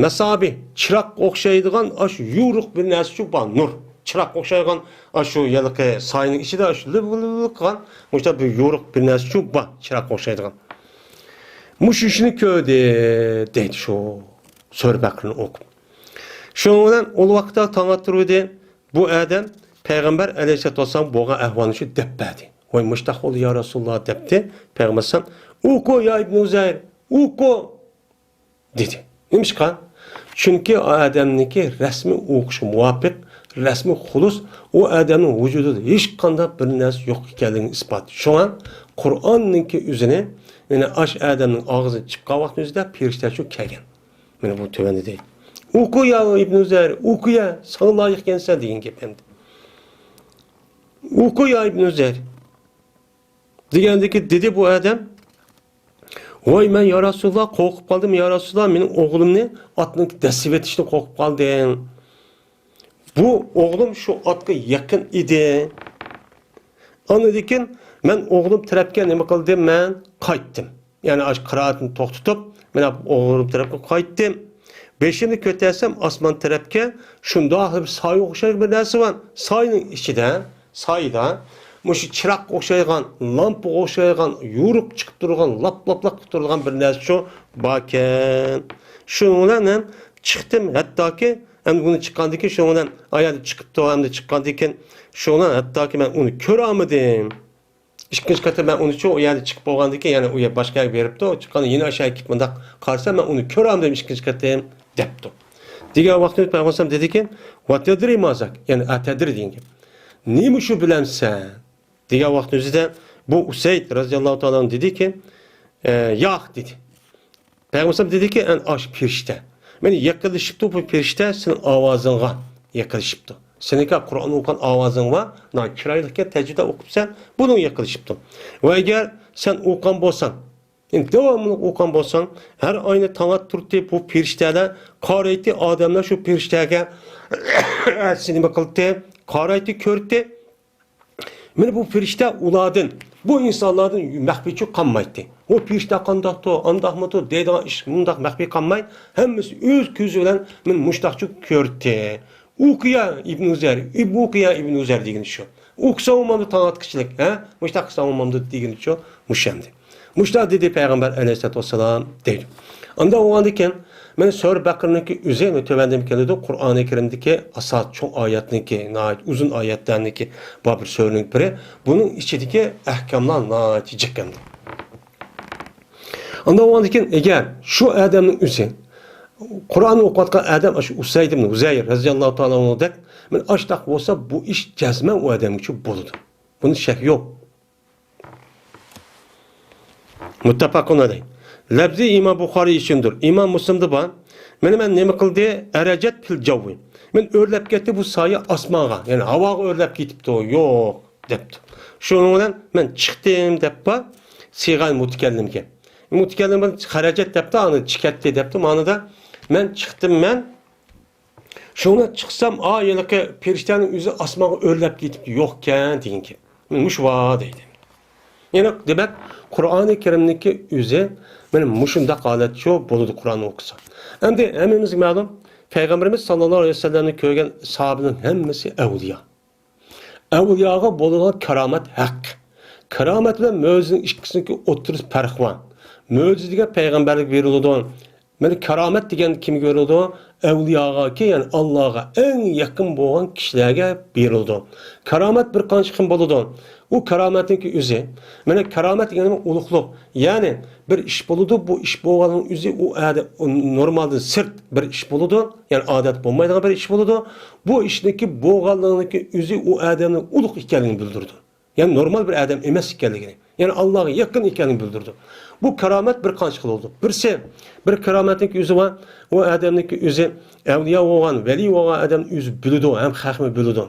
مەسابى، چىراغقا ئوخشايدىغان ئاشۇ يورۇق بىر نەرسىچۇ بار، نۇر. چىراغقا ئوخشايدىغان ئاشۇ ھېلىقى سايىنىڭ ئىچىدە ئاشۇ لىۋ-لىۋ قىلغان مۇشۇنداق بىر يورۇق بىر نەرسىچۇ بار، چىراغقا ئوخشايدىغان. مۇشۇ ئىشنى كۆردى، دەيدۇ شۇ سۈرە بەقىرىنى ئوقۇپ. شۇنىڭ بىلەن ئۇ ۋاقىتتا تاڭ ئاتتۇرۇۋىدى. بۇ ئادەم پەيغەمبەر ئەلەيھىسسالاتۇ ۋەسسالام بولغان ئەھۋالنى شۇ دەپ بەردى. ۋاي، مۇشتاق بولدى يا رەسۇلاللا، دەپتى. پەيغەمبەر ئەلەيھىسسالام، ئوقۇ يا ئىبنى ئۇزەير، ئوقۇ، دېدى. نېمىشقا؟ چۈنكى ئۇ ئادەمنىڭكى رەسمى ئوقۇشقا مۇۋاپىق، رەسمى خۇلۇس، ئۇ ئادەمنىڭ ۋۇجۇدىدا ھېچقانداق بىر نەرسە يوق ئىكەنلىكىنىڭ ئىسپاتى. شۇڭا قۇرئاننىڭكى ئۆزىنى، يەنى ئاش ئادەمنىڭ ئاغزىدىن چىققان ۋاقىتنىڭ ئۆزىدە پېرىشتە شۇ كەلگەن. مانا بۇ تۆۋەندە دەيدۇ. ئوقۇ يا ئىبنى ئۇزەير، ئوقۇ يا، ساڭا لايىق ئىكەنسەن دېگەن گەپ ئەمدى. ئوقۇ يا ئىبنى ئۇزەير دېگەندىكى دېدى بۇ ئادەم. ۋاي مەن يا رەسۇلاللا قورقۇپ قالدىم، يا رەسۇلاللا مېنىڭ ئوغلۇمنى ئاتنىڭ دەسسىۋېتىشىدىن قورقۇپ قالدىم. بۇ ئوغلۇم شۇ ئاتقا يېقىن ئىدى. ئاندىن كېيىن مەن ئوغلۇم تەرەپكە نېمە قىلدىم؟ مەن قايتتىم. يەنى ئاشۇ قىرائەتنى توختىتىپ، مانا ئوغلۇم تەرەپكە قايتتىم. بېشىمنى كۆتەرسەم ئاسمان تەرەپكە شۇنداق بىر سايە ئوخشايدىغان بىر نەرسە بار. سايىنىڭ ئىچىدە، سايىدا مۇشۇ چىراغقا ئوخشايدىغان، لامپىغا ئوخشايدىغان، يورۇق چىقىپ تۇرىدىغان، لاپ-لاپلاق قىلىپ تۇرىدىغان بىر نەرسە شۇ باركەن. شۇنىڭ بىلەن مەن چىقتىم، ھەتتاكى ئەمدى ئۇنى چىققاندىن كېيىن، شۇنىڭ بىلەن ئايالى چىقىپتۇ، ئەمدى چىققاندىن كېيىن شۇنىڭ بىلەن ھەتتاكى مەن ئۇنى كۆرەلمىدىم. ئىككىنچى قېتىم مەن ئۇنىچۇ ئۇ يەردە چىقىپ بولغاندىن كېيىن، يەنە ئۇ يەر باشقا يەرگە بېرىپتۇ. چىققاندا يەنە ئاشۇ يەرگە كېلىپ مۇنداق قارىسام، مەن ئۇنى كۆرەلمىدىم ئىككىنچى قېتىم، دەپتۇ. دېگەن ۋاقتىمىز پەيغەمبەر دېدىكى، ۋەتەدرى مازاك، يەنى ئەتەدرى دېگەن گەپ. نېمە شۇ بىلەمسەن؟ دېگەن ۋاقتىمىز بۇ ئۇسەيد رەزىياللاھۇ تائالا ئەنھۇ دېدىكى، ئە، ياق، دېدى. پەيغەمبەر دېدىكى، ئەن ئاش پىرىشتە. مانا يېقىنلىشىپتۇ بۇ پىرىشتە سېنىڭ ئاۋازىڭغا يېقىنلىشىپتۇ. سېنىڭكى قۇرئان ئوقۇغان ئاۋازىڭ بار، ناھايىتى چىرايلىقكەن، تەجۋىدە ئوقۇپسەن، بۇنىڭغا يېقىنلىشىپتۇ. ۋە ئەگەر سەن ئوقۇغان بولساڭ، يەنى داۋاملىق ئوقۇغان بولساڭ، ھەر ئاينى تاڭ ئاتتۇرتتى بۇ پىرىشتەلەر، قارايتتى ئادەملەر شۇ پىرىشتەگە، ئەتىسى نېمە قىلتى؟ قارايتتى، كۆرتتى. مانا بۇ پىرىشتە ئۇلاردىن، بۇ ئىنسانلاردىن مەخپىيچۇ قالمايتتى. ئۇ پىرىشتە قانداقتۇ، ئانداقمىتۇ دەيدىغان ئىش مۇنداق مەخپىي قالماي، ھەممىسى ئۆز كۆزى بىلەن مانا مۇشتاقچۇ كۆرتتى. ئوقۇيا ئىبن ئۇزەر، ئىب-، ئوقۇيا ئىبن ئۇزەر دېگىنى شۇ. ئوقۇساڭ بولمامدۇ تاڭ ئاتقۇچىلىك، ھە؟ مۇشتاق قىلساڭ بولمامدۇ دېگىنى شۇ، مۇشۇ ئەمدى. مۇشۇنداق دېدى پەيغەمبەر ئەلەيھىسسالاتۇ ۋەسسالام دەيدۇ. ئانداق بولغاندىكىن، مانا سۈرە بەقىرىنىڭكى ئۆزى تۆۋەندىن كېلىدۇ، قۇرئانى كەرىمدىكى ئاساس چوڭ ئايەتنىڭكى، ناھايىتى ئۇزۇن ئايەتلەرنىڭكى بار بىر سۈرىنىڭ بىرى. بۇنىڭ ئىچىدىكى ئەھكاملار ناھايىتى جىق ئەمدى. ئانداق بولغاندىكىن، ئەگەر شۇ ئادەمنىڭ ئۆزى، قۇرئاننى ئوقۇۋاتقان ئادەم، شۇ ئۇسەيد ئىبن ھۇزەير رەزىياللاھۇ تائالا ئەنھۇدەك، مانا ئاشتاق بولسا، بۇ ئىش جەزمەن ئۇ ئادەمگىچۇ بولىدۇ. بۇنىڭ شەك يوق. مۇتتەپەقۇن ئەلەيھ. لەپزى ئىمام بۇخارىي ئۈچۈندۇر. ئىمام مۇسلىمدا بار. مېنى مەن نېمە قىلدى؟ ئەرەجەت پىل جەۋۋى. مېنى ئۆرلەپ كەتتى بۇ سايە ئاسمانغا. يەنى ھاۋاغا ئۆرلەپ كېتىپتۇ. يوق، دەپتۇ. شۇنىڭ بىلەن مەن چىقتىم دەپ بار. سىغەل مۇتىكەللىمگە. مۇتىكەللىم خەرەجەت دەپتۇ، ئانا چىكەتتى دەپتۇ. مانىدا مەن چىقتىم، مەن شۇڭا چىقسام، ئا، ھېلىقى پېرىشتەنىڭ ئۆزى ئاسمانغا ئۆرلەپ كېتىپتۇ، يوقكەن دېگەن گەپ. مانا مۇشۇ بار دەيدۇ. يەنى دېمەك، قۇرئانى كەرىمنىڭكى ئۆزى مانا مۇشۇنداق ھالەتچۇ بولىدۇ قۇرئان ئوقۇسا. ئەمدى ھەممىمىزگە مەلۇم، پەيغەمبىرىمىز ساللاللاھۇ ئەلەيھى ۋەسەللەمنى كۆرگەن ساھابىنىڭ ھەممىسى ئەۋلىيا. ئەۋلىياغا بولىدىغان كارامەت ھەق. كارامەت بىلەن مۆجىزىنىڭ ئىككىسىنىڭكى ئوتتۇرىسىدا پەرق بار. مۆجىزە دېگەن پەيغەمبەرلىككە بېرىلىدۇ. مانا كارامەت دېگەن كىمگە بېرىلىدۇ؟ ئەۋلىياغاكى، يەنى ئاللاغا ئەڭ يېقىن بولغان كىشىلەرگە بېرىلىدۇ. كارامەت بىر قانچە خىل بولىدۇ. ئۇ كارامەتنىڭكى ئۆزى. مانا كارامەت دېگەن ئۇلۇغلۇق. يەنى بىر ئىش بولىدۇ، بۇ ئىش بولغاننىڭ ئۆزى ئۇ ئادەم، ئۇ نورمالدىن سىرت بىر ئىش بولىدۇ. يەنى ئادەتتە بولمايدىغان بىر ئىش بولىدۇ. بۇ ئىشنىڭكى بولغانلىقىنىڭكى ئۆزى ئۇ ئادەمنىڭ ئۇلۇغ ئىكەنلىكىنى بىلدۈرىدۇ. يەنى نورمال بىر ئادەم ئەمەس ئىكەنلىكىنى، يەنى ئاللاغا يېقىن ئىكەنلىكىنى بىلدۈرىدۇ. بۇ كارامەت بىر قانچە خىل بولىدۇ. بىرسى، بىر كارامەتنىڭكى ئۆزى بار، ئۇ ئادەمنىڭكى ئۆزى ئەۋلىيا بولغان، ۋەلىي بولغان ئادەم ئۆزى بىلىدۇ ھەم خەقمۇ بىلىدۇ.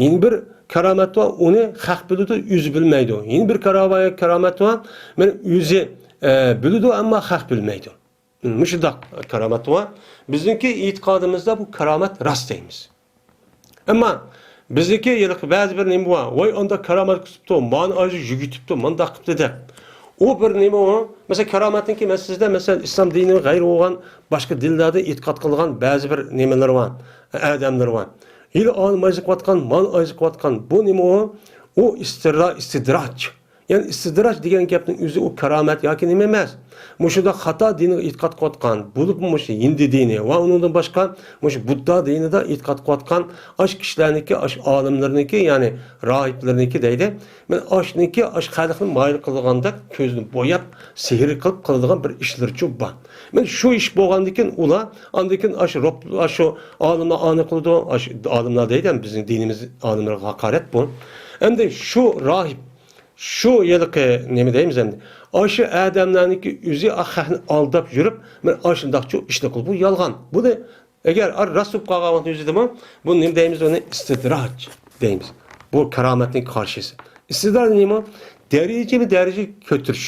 يەنە بىر كارامەت بار، ئۇنى خەق بىلىدۇ، ئۆزى بىلمەيدۇ. يەنە بىر كارا-، كارامەت بار، مانا ئۆزى، ئە، بىلىدۇ، ئەمما خەق بىلمەيدۇ. مۇشۇنداق كارامەت بار. بىزنىڭكى ئېتىقادىمىزدا بۇ كارامەت راست دەيمىز. ئەمما بىزنىڭكى ھېلىقى بەزى بىر نېمە بار، ۋاي، ئانداق كارامەت قىلىپتۇ، مانى ئايزى يۈگۈتۈپتۇ، مۇنداق قىپتۇ دەپ. ئۇ بىر نېمە ئۇ؟ مەسىلەن، كارامەتنىڭكى مەن سىزدە، مەسىلەن، ئىسلام دىنى غەيرى بولغان باشقا دىنلاردا ئېتىقاد قىلغان بەزى بىر نېمىلىرى بار، ئادەملىرى بار. ھېلى ئانى مايزى قىلىۋاتقان، مانى ئايزى قىلىۋاتقان. بۇ نېمە ئۇ؟ ئۇ ئىستىرا-، ئىستىدراج. يەنى ئىستىدراج دېگەن گەپنىڭ ئۆزى ئۇ كارامەت ياكى نېمە ئەمەس. مۇشۇنداق خاتا دىنغا ئېتىقاد قىلىۋاتقان، بولۇپمۇ مۇشۇ ھىندى دىنى ۋە ئۇنىڭدىن باشقا مۇشۇ بۇددا دىنىدا ئېتىقاد قىلىۋاتقان ئاش كىشىلەرنىڭكى، ئاش ئالىملىرىنىڭكى، يەنى راھىبلىرىنىڭكى دەيدۇ. مانا ئاشنىڭكى ئاش خەلقنى مايىل قىلىدىغاندەك كۆزىنى بوياپ، سېھىر قىلىپ قىلىدىغان بىر ئىشلىرىچۇ بار. مانا شۇ ئىش بولغاندىكىن ئۇلار ئاندىن كېيىن ئاشۇ روپ-، ئاشۇ ئالىملار ئانى قىلىدۇ، ئاشۇ ئالىملار دەيدۇ، بىزنىڭ دىنىمىز ئالىملىرىغا ھاقارەت بۇ. ئەمدى شۇ راھىب شۇ ھېلىقى نېمە دەيمىز ئەمدى؟ ئاشۇ ئادەملەرنىڭكى ئۆزى ئا خەقنى ئالداپ يۈرۈپ، مانا ئاشۇنداقچۇ ئىشنى قىل. بۇ يالغان. بۇنى ئەگەر ئا راست بولۇپ قالغان ۋاقىتتا ئۆزىدىمۇ، بۇ نېمە دەيمىز؟ ئۇنى ئىستىدراج دەيمىز. بۇ كارامەتنىڭ قارشىسى. ئىستىدراج نېمە؟ دەرىجىمۇ دەرىجە كۆتۈرۈش.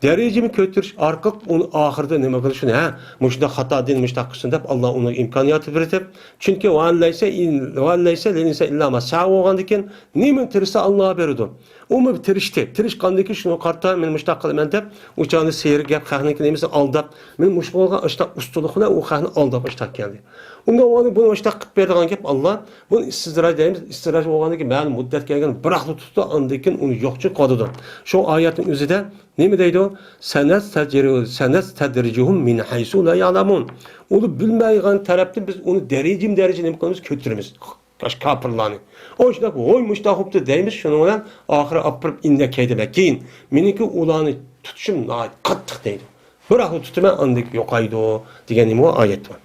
دەرىجىمۇ كۆتۈرۈش ئارقىلىق ئۇنى ئاخىرىدا نېمە قىلىشنى، ھە، مۇشۇنداق خاتا دىن، مۇشۇنداق قىلسۇن دەپ، ئاللا ئۇنىڭ ئىمكانىياتى بېرىپ، چۈنكى ۋەللەيسە ئىن-، ۋەللەيسە لىل ئىنسانى ئىللا ما سەئە بولغاندىكىن، نېمىنى تىرىشسا ئاللا بېرىدۇ. ئۇمۇ بىر تىرىشتى. تىرىشقاندىن كېيىن شۇنىڭغا قارىتا مەن مۇشۇنداق قىلىمەن دەپ، ئۇ چاغدا سېھىر گەپ خەقنىڭكى نېمىسىنى ئالداپ، مەن مۇشۇ بولغان ئاشتاق ئۇستىلىق بىلەن ئۇ خەقنى ئالداپ ئاشتاق كەلدى. ئۇنىڭ ئورنى بۇنى ئاشتاق قىلىپ بېرىدىغان گەپ ئاللا. بۇنى ئىستىدراج دەيمىز. ئىستىدراج بولغاندىن كېيىن مەلۇم مۇددەت كەلگەن بىراقلا تۇتۇپ، ئاندىن كېيىن ئۇنى يوقچۇ قىلىدۇ. شۇ ئايەتنىڭ ئۆزىدە نېمە دەيدۇ؟ سەنەستەجرۇ-، سەنەستەدرىجۇھۇم مىن ھەيسۇ لا يەلەمۇن. ئۇنى بىلمەيدىغان تەرەپتىن بىز ئۇنى دەرىجىمۇ دەرىجە نېمە قىلىمىز؟ كۆتۈرىمىز. ئاشۇ كاپىرلارنى. ئاشۇنداق، ۋوي، مۇشۇنداق بوپتۇ دەيمىز، شۇنىڭ بىلەن ئاخىرى ئاپىرىپ ئىندەك ھەيدىمەك. كېيىن، مېنىڭكى ئۇلارنى تۇتۇشۇم ناھايىتى قاتتىق دەيدۇ. بىراقلا تۇتىمەن، ئاندىن يوقايدۇ دېگەن نېمە ئايەت بار.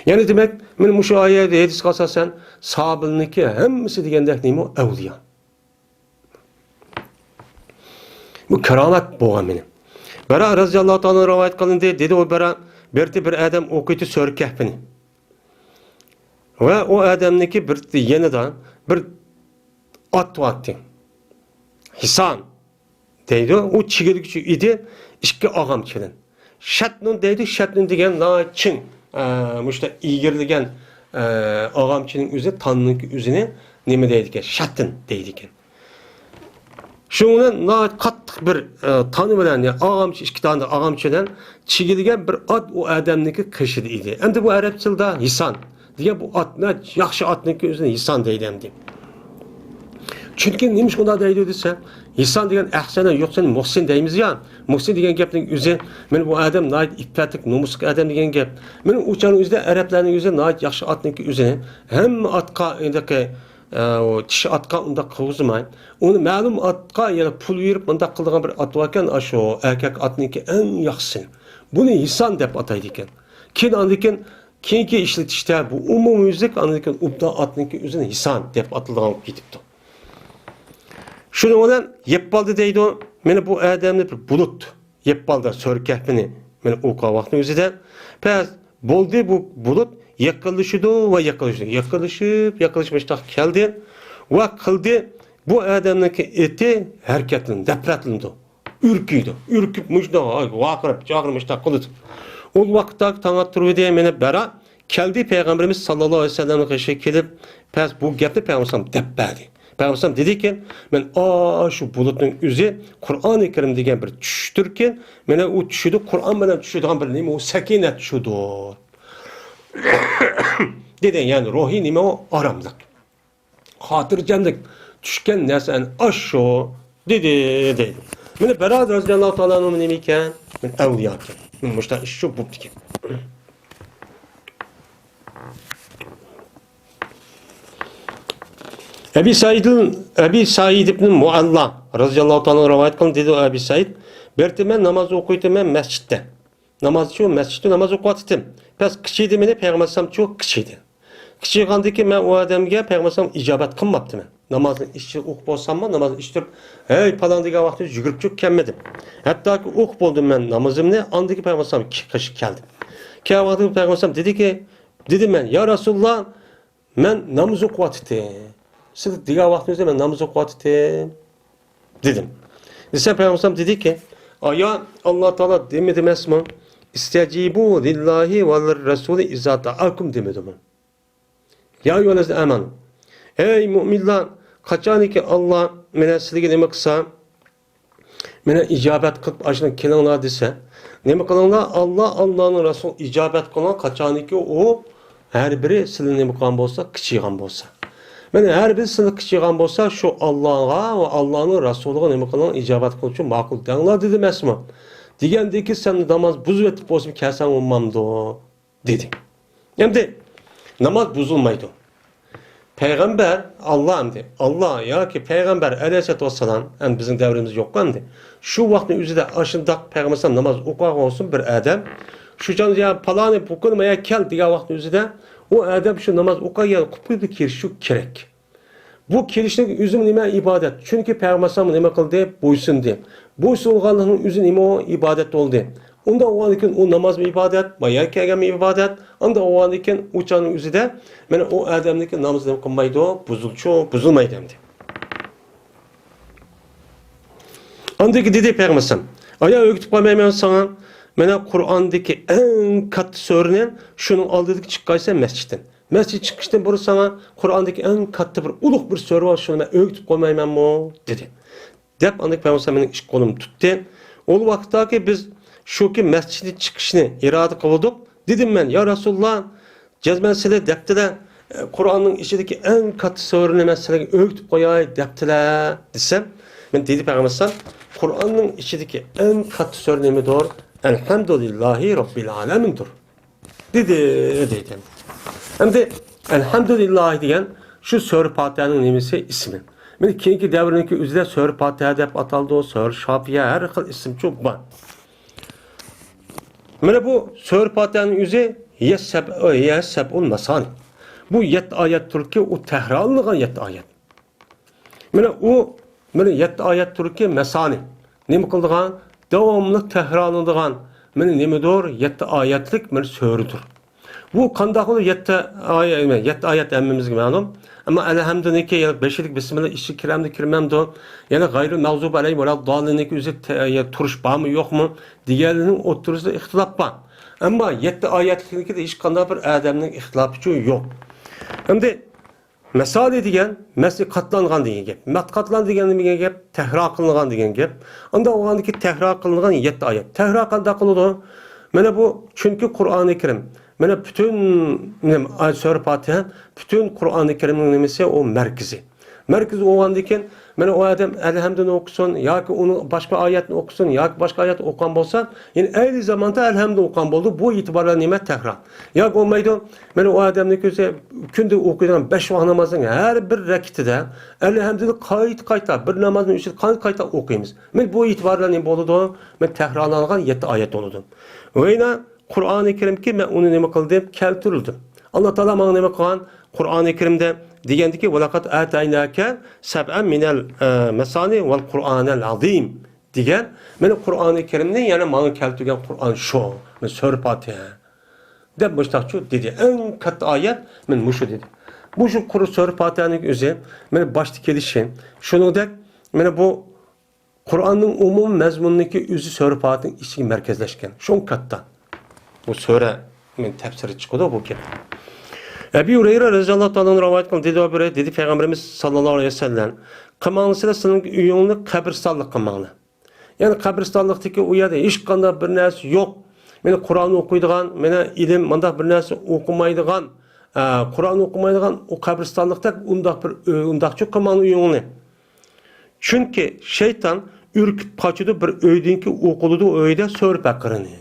يەنى دېمەك، مانا مۇشۇ ئايەت ھەدىسكە ئاساسەن، ساھابىلىرنىڭكى ھەممىسى دېگەندەك نېمە ئەۋلىيا. بۇ كارامەت بولغان مېنى. بەرا رەزىياللاھۇ تائالا رىۋايەت قىلىندى، دېدى ئۇ بەرا، بىردە بىر ئادەم ئوقۇيتتى سۈرە كەھپىنى. ۋە ئۇ ئادەمنىڭكى بىر يېنىدا بىر ئات بارتتى. ھىسان دەيدۇ. ئۇ چىگىلگۈچى ئىدى، ئىككى ئاغامچىدىن. شەتنۇن دەيدۇ، شەتنۇن دېگەن ناھايىتى چىڭ، ئە، مۇشۇنداق ئېگىرلىگەن، ئە، ئاغامچىنىڭ ئۆزى، تاننىڭكى ئۆزىنى نېمە دەيدىكەن؟ شەتن دەيدىكەن. شۇنىڭ بىلەن ناھايىتى قاتتىق بىر، ئە، تانى بىلەن، يا ئاغامچى، ئىككى دانە ئاغامچى بىلەن چىگىلگەن بىر ئات ئۇ ئادەمنىڭكى قېشىدا ئىدى. ئەمدى بۇ ئەرەب تىلىدا ھىسان دېگەن بۇ ئاتنى، ياخشى ئاتنىڭكى ئۆزىنى ھىسان دەيدۇ ئەمدى. چۈنكى نېمىشقا ئۇنداق دەيدۇ دېسە، ھىسان دېگەن ئەھسەنە، يوق سەن مۇھسىن دەيمىز يا. مۇھسىن دېگەن گەپنىڭ ئۆزى، مانا بۇ ئادەم ناھايىتى ئىپپەتلىك، نومۇسلۇق ئادەم دېگەن گەپ. مانا ئۇ چاغنىڭ ئۆزىدە ئەرەبلەرنىڭ ئۆزى ناھايىتى ياخشى ئاتنىڭكى ئۆزىنى ھەممە ئاتقا، ئۇ چىشى ئاتقا ئۇنداق قىلغۇزماي، ئۇنى مەلۇم ئاتقا يەنە پۇل بېرىپ مۇنداق قىلىدىغان بىر ئات باركەن، ئاشۇ ئەركەك ئاتنىڭكى ئەڭ ياخشىسى. بۇنى ھىسان دەپ ئاتايدىكەن. كېيىن ئاندىن كېيىن كېيىنكى ئىشلىتىشتە بۇ ئومۇميۈزلۈك، ئاندىن كېيىن ئوبدان ئاتنىڭكى ئۆزىنى ھىسان دەپ ئاتىلىدىغان بولۇپ كېتىپتۇ. شۇنىڭ بىلەن يەپ بولدى دەيدۇ. مانا بۇ ئادەمنى بىر بۇلۇت يەپ بولدى، سۈرە كەھپىنى. مانا ئوقۇغان ۋاقتىنىڭ ئۆزىدە پەس بولدى، بۇ بۇلۇت يېقىنلىشىدۇ ۋە يېقىنلىشىدۇ. يېقىنلىشىپ، يېقىنلىشىپ مۇشۇنداق كەلدى ۋە قىلدى. بۇ ئادەمنىڭكى ئېتى ھەرىكەتلىنىدۇ، نەپرەتلىنىدۇ. ئۈركىيدۇ. ئۈركۈپ مۇشۇنداق ۋارقىراپ، چاقىرىپ مۇشۇنداق قىلىدۇ. ئۇ ۋاقىتتا تاڭ ئاتتۇرۇۋىدى، مانا بەرا كەلدى پەيغەمبىرىمىز ساللاللاھۇ ئەلەيھى ۋەسەللەمنىڭ قېشىغا كېلىپ، پەس بۇ گەپنى پەيغەمبەر دەپ بەردى. پەيغەمبەر دېدىكەن، مەن ئاشۇ بۇلۇتنىڭ ئۆزى قۇرئانى كەرىم دېگەن بىر چۈشتۇركەن، مانا ئۇ چۈشىدۇ، قۇرئان بىلەن چۈشىدىغان بىر نېمە، ئۇ سەكىنە چۈشىدۇ. دېدى، يەنى روھىي نېمە ئۇ؟ ئاراملىق. خاتىرجەملىك. چۈشكەن نەرسە ئەنە ئاشۇ، دېدى، دەيدۇ. مانا بەرا رەزىياللاھۇ تائالا ئەنھۇ نېمە ئىكەن؟ مانا ئەۋلىيا ئىكەن. مانا مۇشۇنداق ئىش شۇ بوپتىكەن. ئەبى سەئىد، ئەبى سەئىد ئىبن مۇئەللا رەزىياللاھۇ تائالا رىۋايەت قىلىندى، دېدى ئەبى سەئىد، بىر مەن ناماز ئوقۇيتىمەن مەسچىتتە. نامازچۇ مەسچىتتە ناماز ئوقۇۋاتىتتىم. پەس قىچىيدى مېنى، پەيغەمبەر ئەلەيھىسسالامچۇ قىچىيدى. قىچىيغاندىكى مەن ئۇ ئادەمگە پەيغەمبەر ئەلەيھىسسالام ئىجابەت قىلماپتىمەن. نامازنى ئىچىدە ئوقۇپ بولساممۇ، نامازنى ئىچىدە تۇرۇپ، ھەي پالان دېگەن ۋاقىتتا يۈگۈرۈپچۇ كەلمىدىم. ھەتتاكى ئوقۇپ بولدۇم مەن نامىزىمنى، ئاندىكى پەيغەمبەر ئەلەيھىسسالام قېشىغا كەلدىم. كەلگەن ۋاقتىدا پەيغەمبەر ئەلەيھىسسالام دېدىكى، دېدىم مەن، يا رەسۇلاللا، مەن ناماز ئوقۇۋاتىتتىم. سىز دېگەن ۋاقتىڭىزدا مەن ناماز ئوقۇۋاتىتتىم، دېدىم. دېسە پەيغەمبەر ئەلەيھىسسالام دېدىكى، ئايا، ئاللا تائالا دېمىدى ئەمەسمۇ؟ ئىستەجىبۇ لىللاھى ۋە لىررەسۇلى ئىزا دائاكۇم دېمىدىمۇ؟ يا ئەييۇھەللەزىنە ئامەنۇ. ئەي مۇئمىنلار، قاچانكى ئاللا مانا سىلىگە نېمە قىلسا، مانا ئىجابەت قىلىپ ئاشۇنى كېلىڭلار دېسە، نېمە قىلىڭلار؟ ئاللا، ئاللانىڭ رەسۇلى ئىجابەت قىلىڭلار، قاچانكى ئۇ ھەر بىرى سىلىنى نېمە قىلغان بولسا، قىچىيغان بولسا. مانا ھەر بىرى سىلىنى قىچىيغان بولسا، شۇ ئاللاغا ۋە ئاللانىڭ رەسۇلىغا نېمە قىلىڭ؟ ئىجابەت قىلىشنى ماقۇل دەڭلار دېدى ئەمەسمۇ؟ دېگەندىكى سەن ناماز بۇزۇۋېتىپ بولسىمۇ كەلسەڭ بولمامدۇ؟ دېدى. ئەمدى ناماز بۇزۇلمايدۇ. پەيغەمبەر، ئاللا ئەمدى، ئاللا ياكى پەيغەمبەر ئەلەيھىسسالاتۇ ۋەسسالام، ئەمدى بىزنىڭ دەۋرىمىز يوققۇ ئەمدى. شۇ ۋاقىتنىڭ ئۆزىدە ئاشۇنداق پەيغەمبەر ئەلەيھىسسالام ناماز ئوقۇغان بولسۇن بىر ئادەم، شۇ چاغدا يا پالانى بۇ كۈنى مايا كەل دېگەن ۋاقىتنىڭ ئۆزىدە ئۇ ئادەم شۇ ناماز ئوقۇغان يەرگە قۇپقۇپلا كىرىشى كېرەك. بۇ كېلىشنىڭ ئۆزىمۇ نېمە؟ ئىبادەت. چۈنكى پەيغەمبەر ئەلەيھىسسالام نېمە قىلدى؟ بويسۇندى. بويسۇنغانلىقنىڭ ئۆزى نېمە ئۇ؟ ئىبادەت بولدى. ئۇنداق بولغاندىن كېيىن ئۇ نامازمۇ ئىبادەت، مايا كەلگەنمۇ ئىبادەت. ئۇنداق بولغاندىن كېيىن ئۇ چاغنىڭ ئۆزىدە مانا ئۇ ئادەمنىڭكى نامىزى نېمە قىلمايدۇ؟ بۇزۇلچۇ-، بۇزۇلمايدۇ ئەمدى. ئاندىن كېيىن دېدى پەيغەمبەر ئەلەيھىسسالام، ئايا ئۆگىتىپ قويمايمەن ساڭا، مانا قۇرئاندىكى ئەڭ كاتتا سۈرىنى شۇنىڭ ئالدىدىكى چىققايسەن مەسچىتتىن. مەسچىت چىقىشتىن بۇرۇن ساڭا قۇرئاندىكى ئەڭ كاتتا بىر ئۇلۇغ بىر سۈرە بار، شۇنى مەن ئۆگىتىپ قويمايمەنمۇ؟ دېدى. دەپ ئاندىن پەيغەمبەر مېنىڭ ئىككى قولۇمنى تۇتتى. ئۇ ۋاقىتتاكى بىز شۇكى مەسچىتتىن چىقىشنى ئىرادە قىلدۇق. دېدىم مەن، يا رەسۇلاللا، جەزمەن سىلە دەپتىلە، قۇرئاننىڭ ئىچىدىكى ئەڭ كاتتا سۈرىنى مەن سىلەرگە ئۆگىتىپ قوياي دەپتىلە، دېسەم، مەن دېدى پەيغەمبەر ئەلەيھىسسالام، قۇرئاننىڭ ئىچىدىكى ئەڭ كاتتا سۈرە نېمىدۇر؟ ئەلھەمدۇلىللاھى رەببىل ئالەمىندۇر. دېدى، دېدى. ئەمدى ئەلھەمدۇلىللاھ دېگەن شۇ سۈرە پاتىھەنىڭ نېمىسى؟ ئىسمى. مانا كېيىنكى دەۋرنىڭكى ئۆزىدە سۈرە پاتىھە دەپ ئاتالدى، سۈرە شافىيە، ھەر خىل ئىسىمچۇ بار. مانا بۇ سۈرە پاتىھەنىڭ ئۆزى يە سەب-، يە سەبئۇل مەسانى. بۇ يەتتە ئايەتتۇركى، ئۇ تەكرارلىنىدىغان يەتتە ئايەت. مانا ئۇ، مانا يەتتە ئايەتتۇركى مەسانى. نېمە قىلىدىغان؟ داۋاملىق تەكرارلىنىدىغان، مانا نېمىدۇر؟ يەتتە ئايەتلىك مانا سۈرىدۇر. بۇ قانداق بولىدۇ؟ يەتتە ئايەت، يەتتە ئايەت ھەممىمىزگە مەلۇم. ئەمما ئەلھەمدۇنىڭكى يەنە بېشىدىكى بىسمىللا ئىچىگە كىرەمدۇ، كىرمەمدۇ؟ يەنە غەيرىل مەغزۇبى ئەلەيھىم ۋەلەدداللىننىڭكى ئۆزى تە-، يە تۇرۇش بارمۇ، يوقمۇ دېگەنلىرىنىڭ ئوتتۇرىسىدا ئىختىلاپ بار. ئەمما يەتتە ئايەتلىكنىڭكىدە ھېچقانداق بىر ئادەمنىڭ ئىختىلاپى يوق. ئەمدى مەسانى دېگەن، مەسنى قاتلانغان دېگەن گەپ. مەت قاتلان دېگەن نېمە دېگەن گەپ؟ تەكرار قىلىنغان دېگەن گەپ. ئانداق بولغاندىكى تەكرار قىلىنغان يەتتە ئايەت. تەكرار قانداق قىلىدۇ؟ مانا بۇ، چۈنكى قۇرئانى كەرىم، مانا پۈتۈن، نېمە، ئايەت، سۈرە پاتىھە، پۈتۈن قۇرئانى كەرىمنىڭ نېمىسى؟ ئۇ مەركىزى. مەركىزى بولغاندىن كېيىن، مانا ئۇ ئادەم ئەلھەمدۇنى ئوقۇسۇن ياكى ئۇنىڭ باشقا ئايەتنى ئوقۇسۇن ياكى باشقا ئايەت ئوقۇغان بولسا، يەنى ئەينى زاماندا ئەلھەمدۇنى ئوقۇغان بولىدۇ. بۇ ئېتىبار بىلەن نېمە؟ تەكرار. ياكى بولمايدۇ، مانا ئۇ ئادەمنىڭ ئۆزى كۈندە ئوقۇيدىغان بەش ۋاق نامازنىڭ ھەر بىر رەكىتىدە ئەلھەمدۇنى قايتا-قايتا، بىر نامازنىڭ ئىچىدە قايتا-قايتا ئوقۇيمىز. مانا بۇ ئېتىبار بىلەن نېمە بولىدۇ؟ مانا تەكرارلانغان يەتتە ئايەت بولىدۇ. ۋە يەنە قۇرئانى كەرىمكى، مەن ئۇنى نېمە قىلدىم؟ كەلتۈردۈم. ئاللا تائالا ماڭا نېمە قىلغان؟ قۇرئانى كەرىمدە دېگەندىكى، ۋەلەقەد ئاتەيناكە سەبئەن مىنەل، ئە، مەسانى ۋەل قۇرئانەل ئازىم. دېگەن، مانا قۇرئانى كەرىمنى يەنە ماڭا كەلتۈرگەن قۇرئان شۇ، مانا سۈرە پاتىھە. دەپ مۇشتاقچۇ دېدى. ئەڭ كاتتا ئايەت مانا مۇشۇ دېدى. مۇشۇ قۇرۇق سۈرە پاتىھەنىڭ ئۆزى، مانا باشتا كېلىشى، شۇنىڭدەك مانا بۇ قۇرئاننىڭ ئومۇمىي مەزمۇنىنىڭكى ئۆزى سۈرە پاتىھەنىڭ ئىچىگە مەركەزلەشكەن. شۇنىڭ كاتتا. بۇ سۈرە مانا تەپسىرى چىقىدۇ بۇ گەپ. ئەبى ھۇرەيرە رەزىياللاھۇ تائالا ئەنھۇ رىۋايەت قىلغان دېدى، ئەبى ھۇرەيرە دېدى، پەيغەمبىرىمىز ساللاللاھۇ ئەلەيھى ۋەسەللەم، قىلماڭلار سىلەر سىلەرنىڭ ئۆيۈڭنى قەبرىستانلىق قىلماڭلار. يەنى قەبرىستانلىقتىكى ئۇ يەردە ھېچقانداق بىر نەرسە يوق. مانا قۇرئان ئوقۇيدىغان، مانا ئىلىم، مانداق بىر نەرسە ئوقۇمايدىغان، ئە، قۇرئان ئوقۇمايدىغان ئۇ قەبرىستانلىقتەك ئۇنداق بىر ئۆي، ئۇنداقچۇ قىلماڭلار ئۆيۈڭنى. چۈنكى شەيتان ئۈركۈپ قاچىدۇ بىر ئۆيدىنكى ئوقۇلىدۇ ئۆيدە سۈرە بەقەرىنى.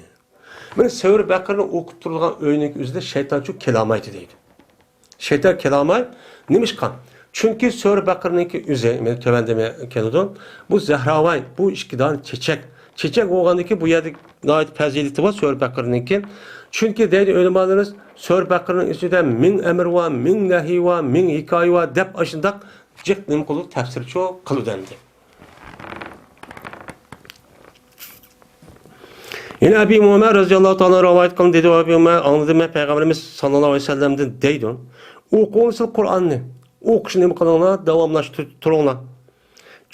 مانا سۈرە بەقەرىنى ئوقۇپ تۇرىدىغان ئۆينىڭكى ئۆزىدە شەيتانچۇ كېلەلمەيدۇ دەيدۇ. شەيتان كېلەلمەي، نېمىشقا؟ چۈنكى سۈرە بەقەرىنىڭكى ئۆزى، مانا تۆۋەندە كېلىدۇ. بۇ زەھراۋاي، بۇ ئىككى دانە چېچەك. چېچەك بولغاندىكىن بۇ يەردە ناھايىتى پەزىلىتى بار سۈرە بەقەرىنىڭكى. چۈنكى دەيدۇ ئۆلىمالىرىمىز، سۈرە بەقەرىنىڭ ئىچىدە مىڭ ئەمىر بار، مىڭ نەھى بار، مىڭ ھېكايە بار دەپ ئاشۇنداق جىق نېمە قىلىدۇ، تەپسىرچۇ قىلىدۇ ئەمدى. يەنە ئەبى ئۇمامە رەزىياللاھۇ تائالا رىۋايەت قىلغان دېدى، ئەبى ئۇمامە ئاڭلىدىم مەن پەيغەمبىرىمىز ساللاللاھۇ ئەلەيھى ۋەسەللەمدىن دەيدۇ. ئوقۇڭلار سىلەر قۇرئاننى، ئوقۇشنى نېمە قىلىڭلار، داۋاملاشتۇرۇپ تۇرۇڭلار.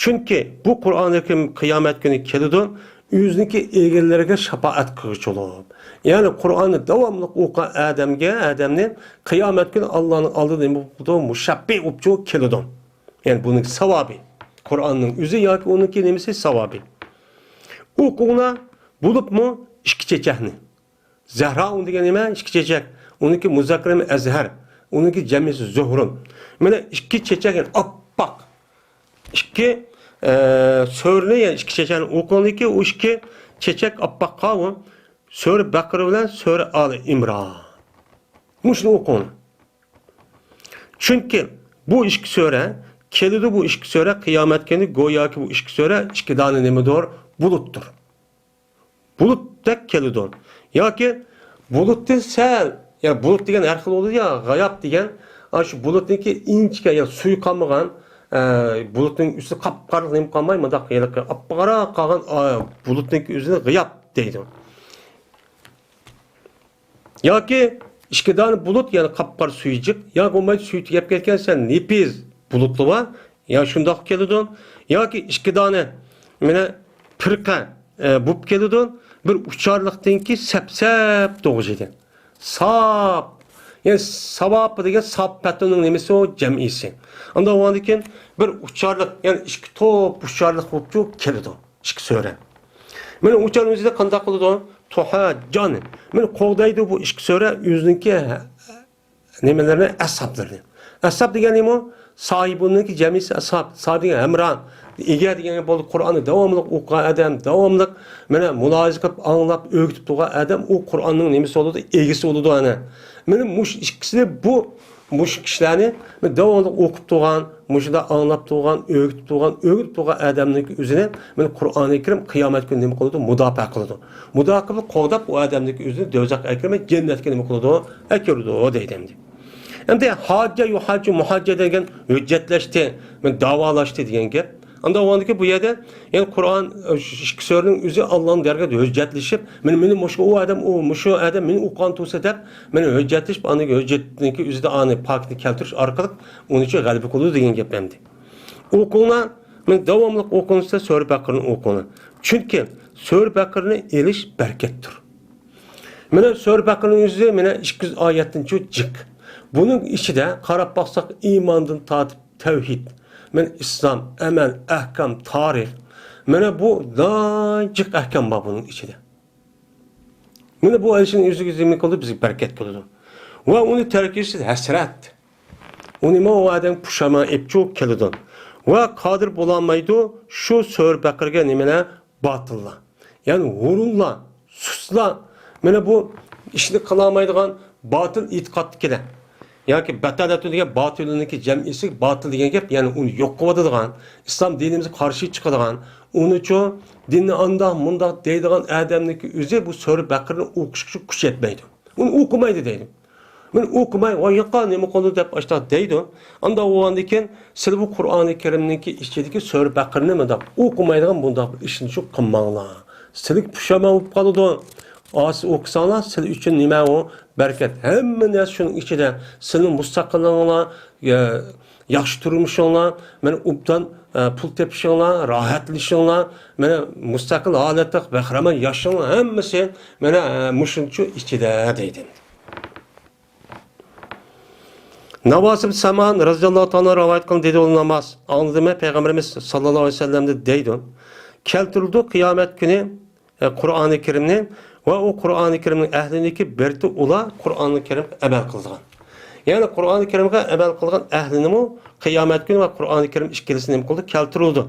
چۈنكى بۇ قۇرئانى كەرىم قىيامەت كۈنى كېلىدۇ، ئۆزىنىڭكى ئىگىلىرىگە شاپائەت قىلغۇچى بولۇپ. يەنى قۇرئاننى داۋاملىق ئوقۇغان ئادەمگە، ئادەمنى قىيامەت كۈنى ئاللانىڭ ئالدىدا نېمە بولىدۇ؟ مۇشەپپى بولۇپچۇ كېلىدۇ. يەنى بۇنىڭ ساۋابى. قۇرئاننىڭ ئۆزى ياكى ئۇنىڭكى نېمىسى ساۋابى. ئوقۇڭلار بولۇپمۇ ئىككى چېچەكنى. زەھراۋۇ دېگەن نېمە؟ ئىككى چېچەك. ئۇنىڭكى مۇزەككىرىمۇ ئەزھەر. ئۇنىڭكى جەمئىسى زۇھرۇن. مانا ئىككى چېچەك، يەنى ئاپئاق. ئىككى، ئە، سۈرىنى، يەنى ئىككى چېچەكنى ئوقۇڭلاركى، ئۇ ئىككى چېچەك ئاپئاققا ئۇ سۈرە بەقەرە بىلەن سۈرە ئالى ئىمران. مۇشۇنى ئوقۇڭلار. چۈنكى بۇ ئىككى سۈرە كېلىدۇ، بۇ ئىككى سۈرە قىيامەت كۈنى گوياكى بۇ ئىككى سۈرە ئىككى دانە نېمىدۇر؟ بۇلۇتتۇر. بۇلۇتتەك كېلىدۇ. ياكى بۇلۇتتىن سەل، يا بۇلۇت دېگەن ھەر خىل بولىدۇ يا، غاياب دېگەن، ئاشۇ بۇلۇتنىڭكى ئىنچىكە، يا سۈيى قالمىغان، ئە، بۇلۇتنىڭ ئۈستى قاپقارا نېمە قالماي، مۇنداق ھېلىقى قاپقارا قالغان، ئا، بۇلۇتنىڭكى ئۆزىنى غاياب دەيدۇ. ياكى ئىككى دانە بۇلۇت، يەنى قاپقارا سۈيى جىق، يا بولمايدۇ سۈيى تۈگەپ كەتكەن، سەل نېپىز بۇلۇتلا بار، يا شۇنداق كېلىدۇ. ياكى ئىككى دانە مانا پىرقە، ئە، بولۇپ كېلىدۇ. بىر ئۇچارلىقتىنكى سەپسەپ توغۇزىدى. ساپ. يەنى ساۋاپى دېگەن ساپ پەتنىڭ نېمىسى ئۇ؟ جەمئىسى. ئاندىن ئۇنىڭدىن كېيىن بىر ئۇچارلىق، يەنى ئىككى توپ ئۇچارلىق بولۇپچۇ كېلىدۇ. ئىككى سۈرە. مانا ئۇچارنىڭ ئۆزىدە قانداق قىلىدۇ؟ تۇھا، جان. مانا قوغدايدۇ بۇ ئىككى سۈرە ئۆزىنىڭكى نېمىلىرىنى، ئەسھابلىرىنى. ئەسھاب دېگەن نېمە؟ ساھىبۇنىڭكى جەمئىسى ئەسھاب. ساھىب دېگەن ھەمراھ. ئىگە دېگەن بولىدۇ. قۇرئاننى داۋاملىق ئوقۇغان ئادەم، داۋاملىق مانا مۇلاھىزە قىلىپ، ئاڭلاپ، ئۆگىتىپ تۇرغان ئادەم، ئۇ قۇرئاننىڭ نېمىسى بولىدۇ؟ ئىگىسى بولىدۇ ئەنە. مانا مۇشۇ ئىككىسىنى بۇ، مۇشۇ كىشىلەرنى داۋاملىق ئوقۇپ تۇرغان، مۇشۇنداق ئاڭلاپ تۇرغان، ئۆگىتىپ تۇرغان، ئۆگىتىپ تۇرغان ئادەمنىڭكى ئۆزىنى مانا قۇرئانى كەرىم قىيامەت كۈنى نېمە قىلىدۇ؟ مۇداپىئە قىلىدۇ. مۇداپىئە قىلىپ قوغداپ، ئۇ ئادەمنىڭكى ئۆزىنى دوزاخقا ئەكىرمەي، جەننەتكە نېمە قىلىدۇ؟ ئەكىرىدۇ دەيدۇ ئەمدى. ئەمدى ھاججە يۇھاججۇ، مۇھاججە دېگەن ھۆججەتلەشتى، مانا داۋالاشتى دېگەن گەپ. ئاندىن ئۇندىكى بۇ يەردە، يەنى قۇرئان، شۇ ئىككى سۈرىنىڭ ئۆزى ئاللانىڭ دەرگاھىدا ھۆججەتلىشىپ، مانا مېنى مۇشۇ ئۇ ئادەم، ئۇ مۇشۇ ئادەم مېنى ئوقۇغان تۇرسا دەپ، مانا ھۆججەتلىشىپ، ئاندىن ھۆججەتنىڭكى ئۆزىدە ئانى پاكىتنى كەلتۈرۈش ئارقىلىق ئۇنىڭ ئۈچۈن غەلىبە قىلىدۇ دېگەن گەپ ئەمدى. ئوقۇڭلار، مانا داۋاملىق ئوقۇڭلار، سۈرە بەقەرىنى ئوقۇڭلار. چۈنكى سۈرە بەقەرىنى ئېلىش بەرىكەتتۇر. مانا سۈرە بەقەرىنىڭ ئۆزى مانا ئىككى يۈز ئايەتتىن جىق. بۇنىڭ ئىچىدە قاراپ باقساق، ئىماندىن تارتىپ تەۋھىد، مانا ئىسلام، ئەمەل، ئەھكام، تارىخ. مانا بۇ ناھايىتى جىق ئەھكام بار بۇنىڭ ئىچىدە. مانا بۇ ئەلىشىنىڭ ئۆزىگە زىممە قىلىدۇ، بىزگە بەرىكەت قىلىدۇ. ۋە ئۇنى تەرك ئېتىش ھەسرەت. ئۇنى ماۋۇ ئادەم پۇشايمان ئېپچۇ كېلىدۇ. ۋە قادىر بولالمايدۇ شۇ سۈرە بەقەرىگە نېمىلەر؟ باتىللار. يەنى ھۇرۇنلار، سۇسلار. مانا بۇ ئىشنى قىلالمايدىغان باتىل ئېتىقادتىكىلەر. ياكى بەتەلەتۇ دېگەن باتىلنىڭكى جەمئىسى، باتىل دېگەن گەپ، يەنى ئۇنى يوق قىلىۋاتىدىغان، ئىسلام دىنىمىزغا قارشى چىقىدىغان، ئۇنىچۇ دىننى ئانداق مۇنداق دەيدىغان ئادەمنىڭكى ئۆزى بۇ سۈرە بەقەرىنى ئوقۇشقا كۈچى يەتمەيدۇ. ئۇنى ئوقۇمايدۇ دەيدۇ. مەن ئوقۇماي، ۋاي ياقا، نېمە قىلدى دەپ ئاشتاق دەيدۇ. ئاندا بولغاندىن كېيىن، سىلى بۇ قۇرئانى كەرىمنىڭكى ئىچىدىكى سۈرە بەقىرىنى مۇنداق ئوقۇمايدىغان مۇنداق بىر ئىشنى شۇ قىلماڭلار. سىلى پۇشايمان بولۇپ قالىدۇ. ئاسىي ئوقۇساڭلار، سىلى ئۈچۈن نېمە ئۇ؟ بەرىكەت. ھەممە نەرسە شۇنىڭ ئىچىدە. سىلىنىڭ مۇستەقىللىقىڭلار، يا-، ياخشى تۇرمۇشۇڭلار، مانا ئوبدان، ئە، پۇل تېپىشىڭلار، راھەتلىنىشىڭلار، مانا مۇستەقىل ھالەتتە بەھرىمەن ياشىشىڭلار ھەممىسى مانا، ئە، مۇشۇنچە ئىچىدە دەيدۇ. ناۋاس ئىبن سەمئان رەزىياللاھۇ تائالا رىۋايەت قىلغان دېدى، ئۇ ناماز ئاڭلىدىم پەيغەمبىرىمىز ساللاللاھۇ ئەلەيھى ۋەسەللەمدىن دەيدۇ. كەلتۈرۈلىدۇ قىيامەت كۈنى، ئە، قۇرئانى كەرىمنى ۋە ئۇ قۇرئانى كەرىمنىڭ ئەھلىنىكى بىرتى ئۇلار قۇرئانى كەرىمگە ئەمەل قىلىدىغان. يەنى قۇرئانى كەرىمگە ئەمەل قىلغان ئەھلىنىمۇ قىيامەت كۈنى ۋە قۇرئانى كەرىم ئىككىلىسى نېمە قىلىدۇ؟ كەلتۈرۈلىدۇ.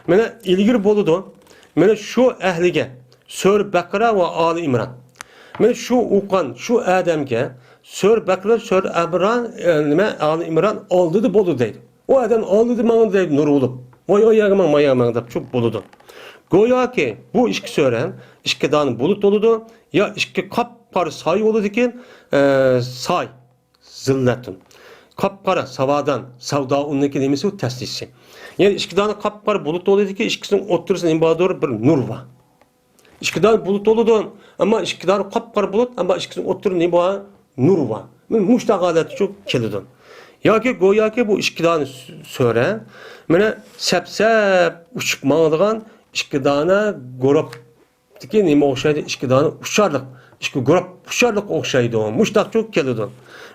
مانا ئىلگىرى بولىدۇ. مانا شۇ ئەھلىگە سۈرە بەقەرە ۋە ئالى ئىمران. مانا شۇ ئوقۇغان شۇ ئادەمگە سۈرە بەقەرە، سۈرە ئەمران، ئە، نېمە، ئالى ئىمران ئالدىدا بولىدۇ دەيدۇ. ئۇ ئادەم ئالدىدا ماڭىدۇ دەيدۇ، نۇر بولۇپ. ۋاي، ئاي يەرگە ماڭ، ماي يەرگە ماڭ دەپ شۇ بولىدۇ. گوياكى بۇ ئىككى سۈرە ئىككى دانە بۇلۇت بولىدۇ، يا ئىككى قاپقارا ساي بولىدىكەن، ئە، ساي، زىللەتۇن. قاپقارا، ساۋادان، سەۋدائۇننىڭكى نېمىسى ئۇ تەسلىيىسى. يەنى ئىككى دانە قاپقارا بۇلۇت بولىدىكەن، ئىككىسىنىڭ ئوتتۇرىسىدا نېمە باردۇر؟ بىر نۇر بار. ئىككى دانە بۇلۇت بولىدۇ، ئەمما ئىككى دانە قاپقارا بۇلۇت، ئەمما ئىككىسىنىڭ ئوتتۇرىدا نېمە بار؟ نۇر بار. مانا مۇشۇنداق ھالەتتە شۇ كېلىدۇ. ياكى گوياكى بۇ ئىككى دانە سۈ-، سۈرە، مانا سەپ-سەپ ئۇچۇپ ماڭىدىغان ئىككى دانە گۇرۇپتىكى نېمە ئوخشايدۇ؟ ئىككى دانە ئۇچارلىق، ئىككى گۇرۇپ ئۇچارلىققا ئوخشايدۇ. مۇشۇنداق شۇ كېلىدۇ.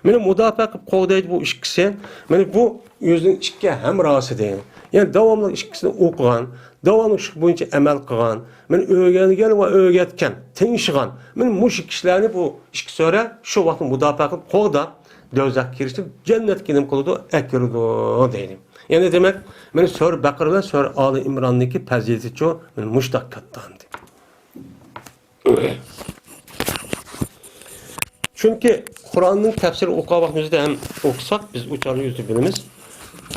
مانا مۇداپىئە قىلىپ قوغدايدۇ بۇ ئىككىسى. مانا بۇ ئۆزىنىڭ ئىككى ھەمراھىسىدىن. يەنى داۋاملىق ئىككىسىنى ئوقۇغان، داۋاملىق شۇ بويىچە ئەمەل قىلغان، مانا ئۆگەنگەن ۋە ئۆگەتكەن، تىڭشىغان. مانا مۇشۇ كىشىلەرنى بۇ ئىككى سۈرە شۇ ۋاقىتتا مۇداپىئە قىلىپ قوغداپ، دوزاخقا كىرىشتىن جەننەتكە نېمە قىلىدۇ؟ ئەكىرىدۇ دەيدۇ. يەنى دېمەك، مانا سۈرە بەقەرە بىلەن سۈرە ئالى ئىمراننىڭكى پەزىلىتى شۇ، مانا مۇشۇنداق كاتتا ئەمدى. چۈنكى قۇرئاننىڭ تەپسىرى ئوقۇغان ۋاقتىمىزدا ھەم ئوقۇساق، بىز ئۇ چاغدا ئۆزى بىلىمىز.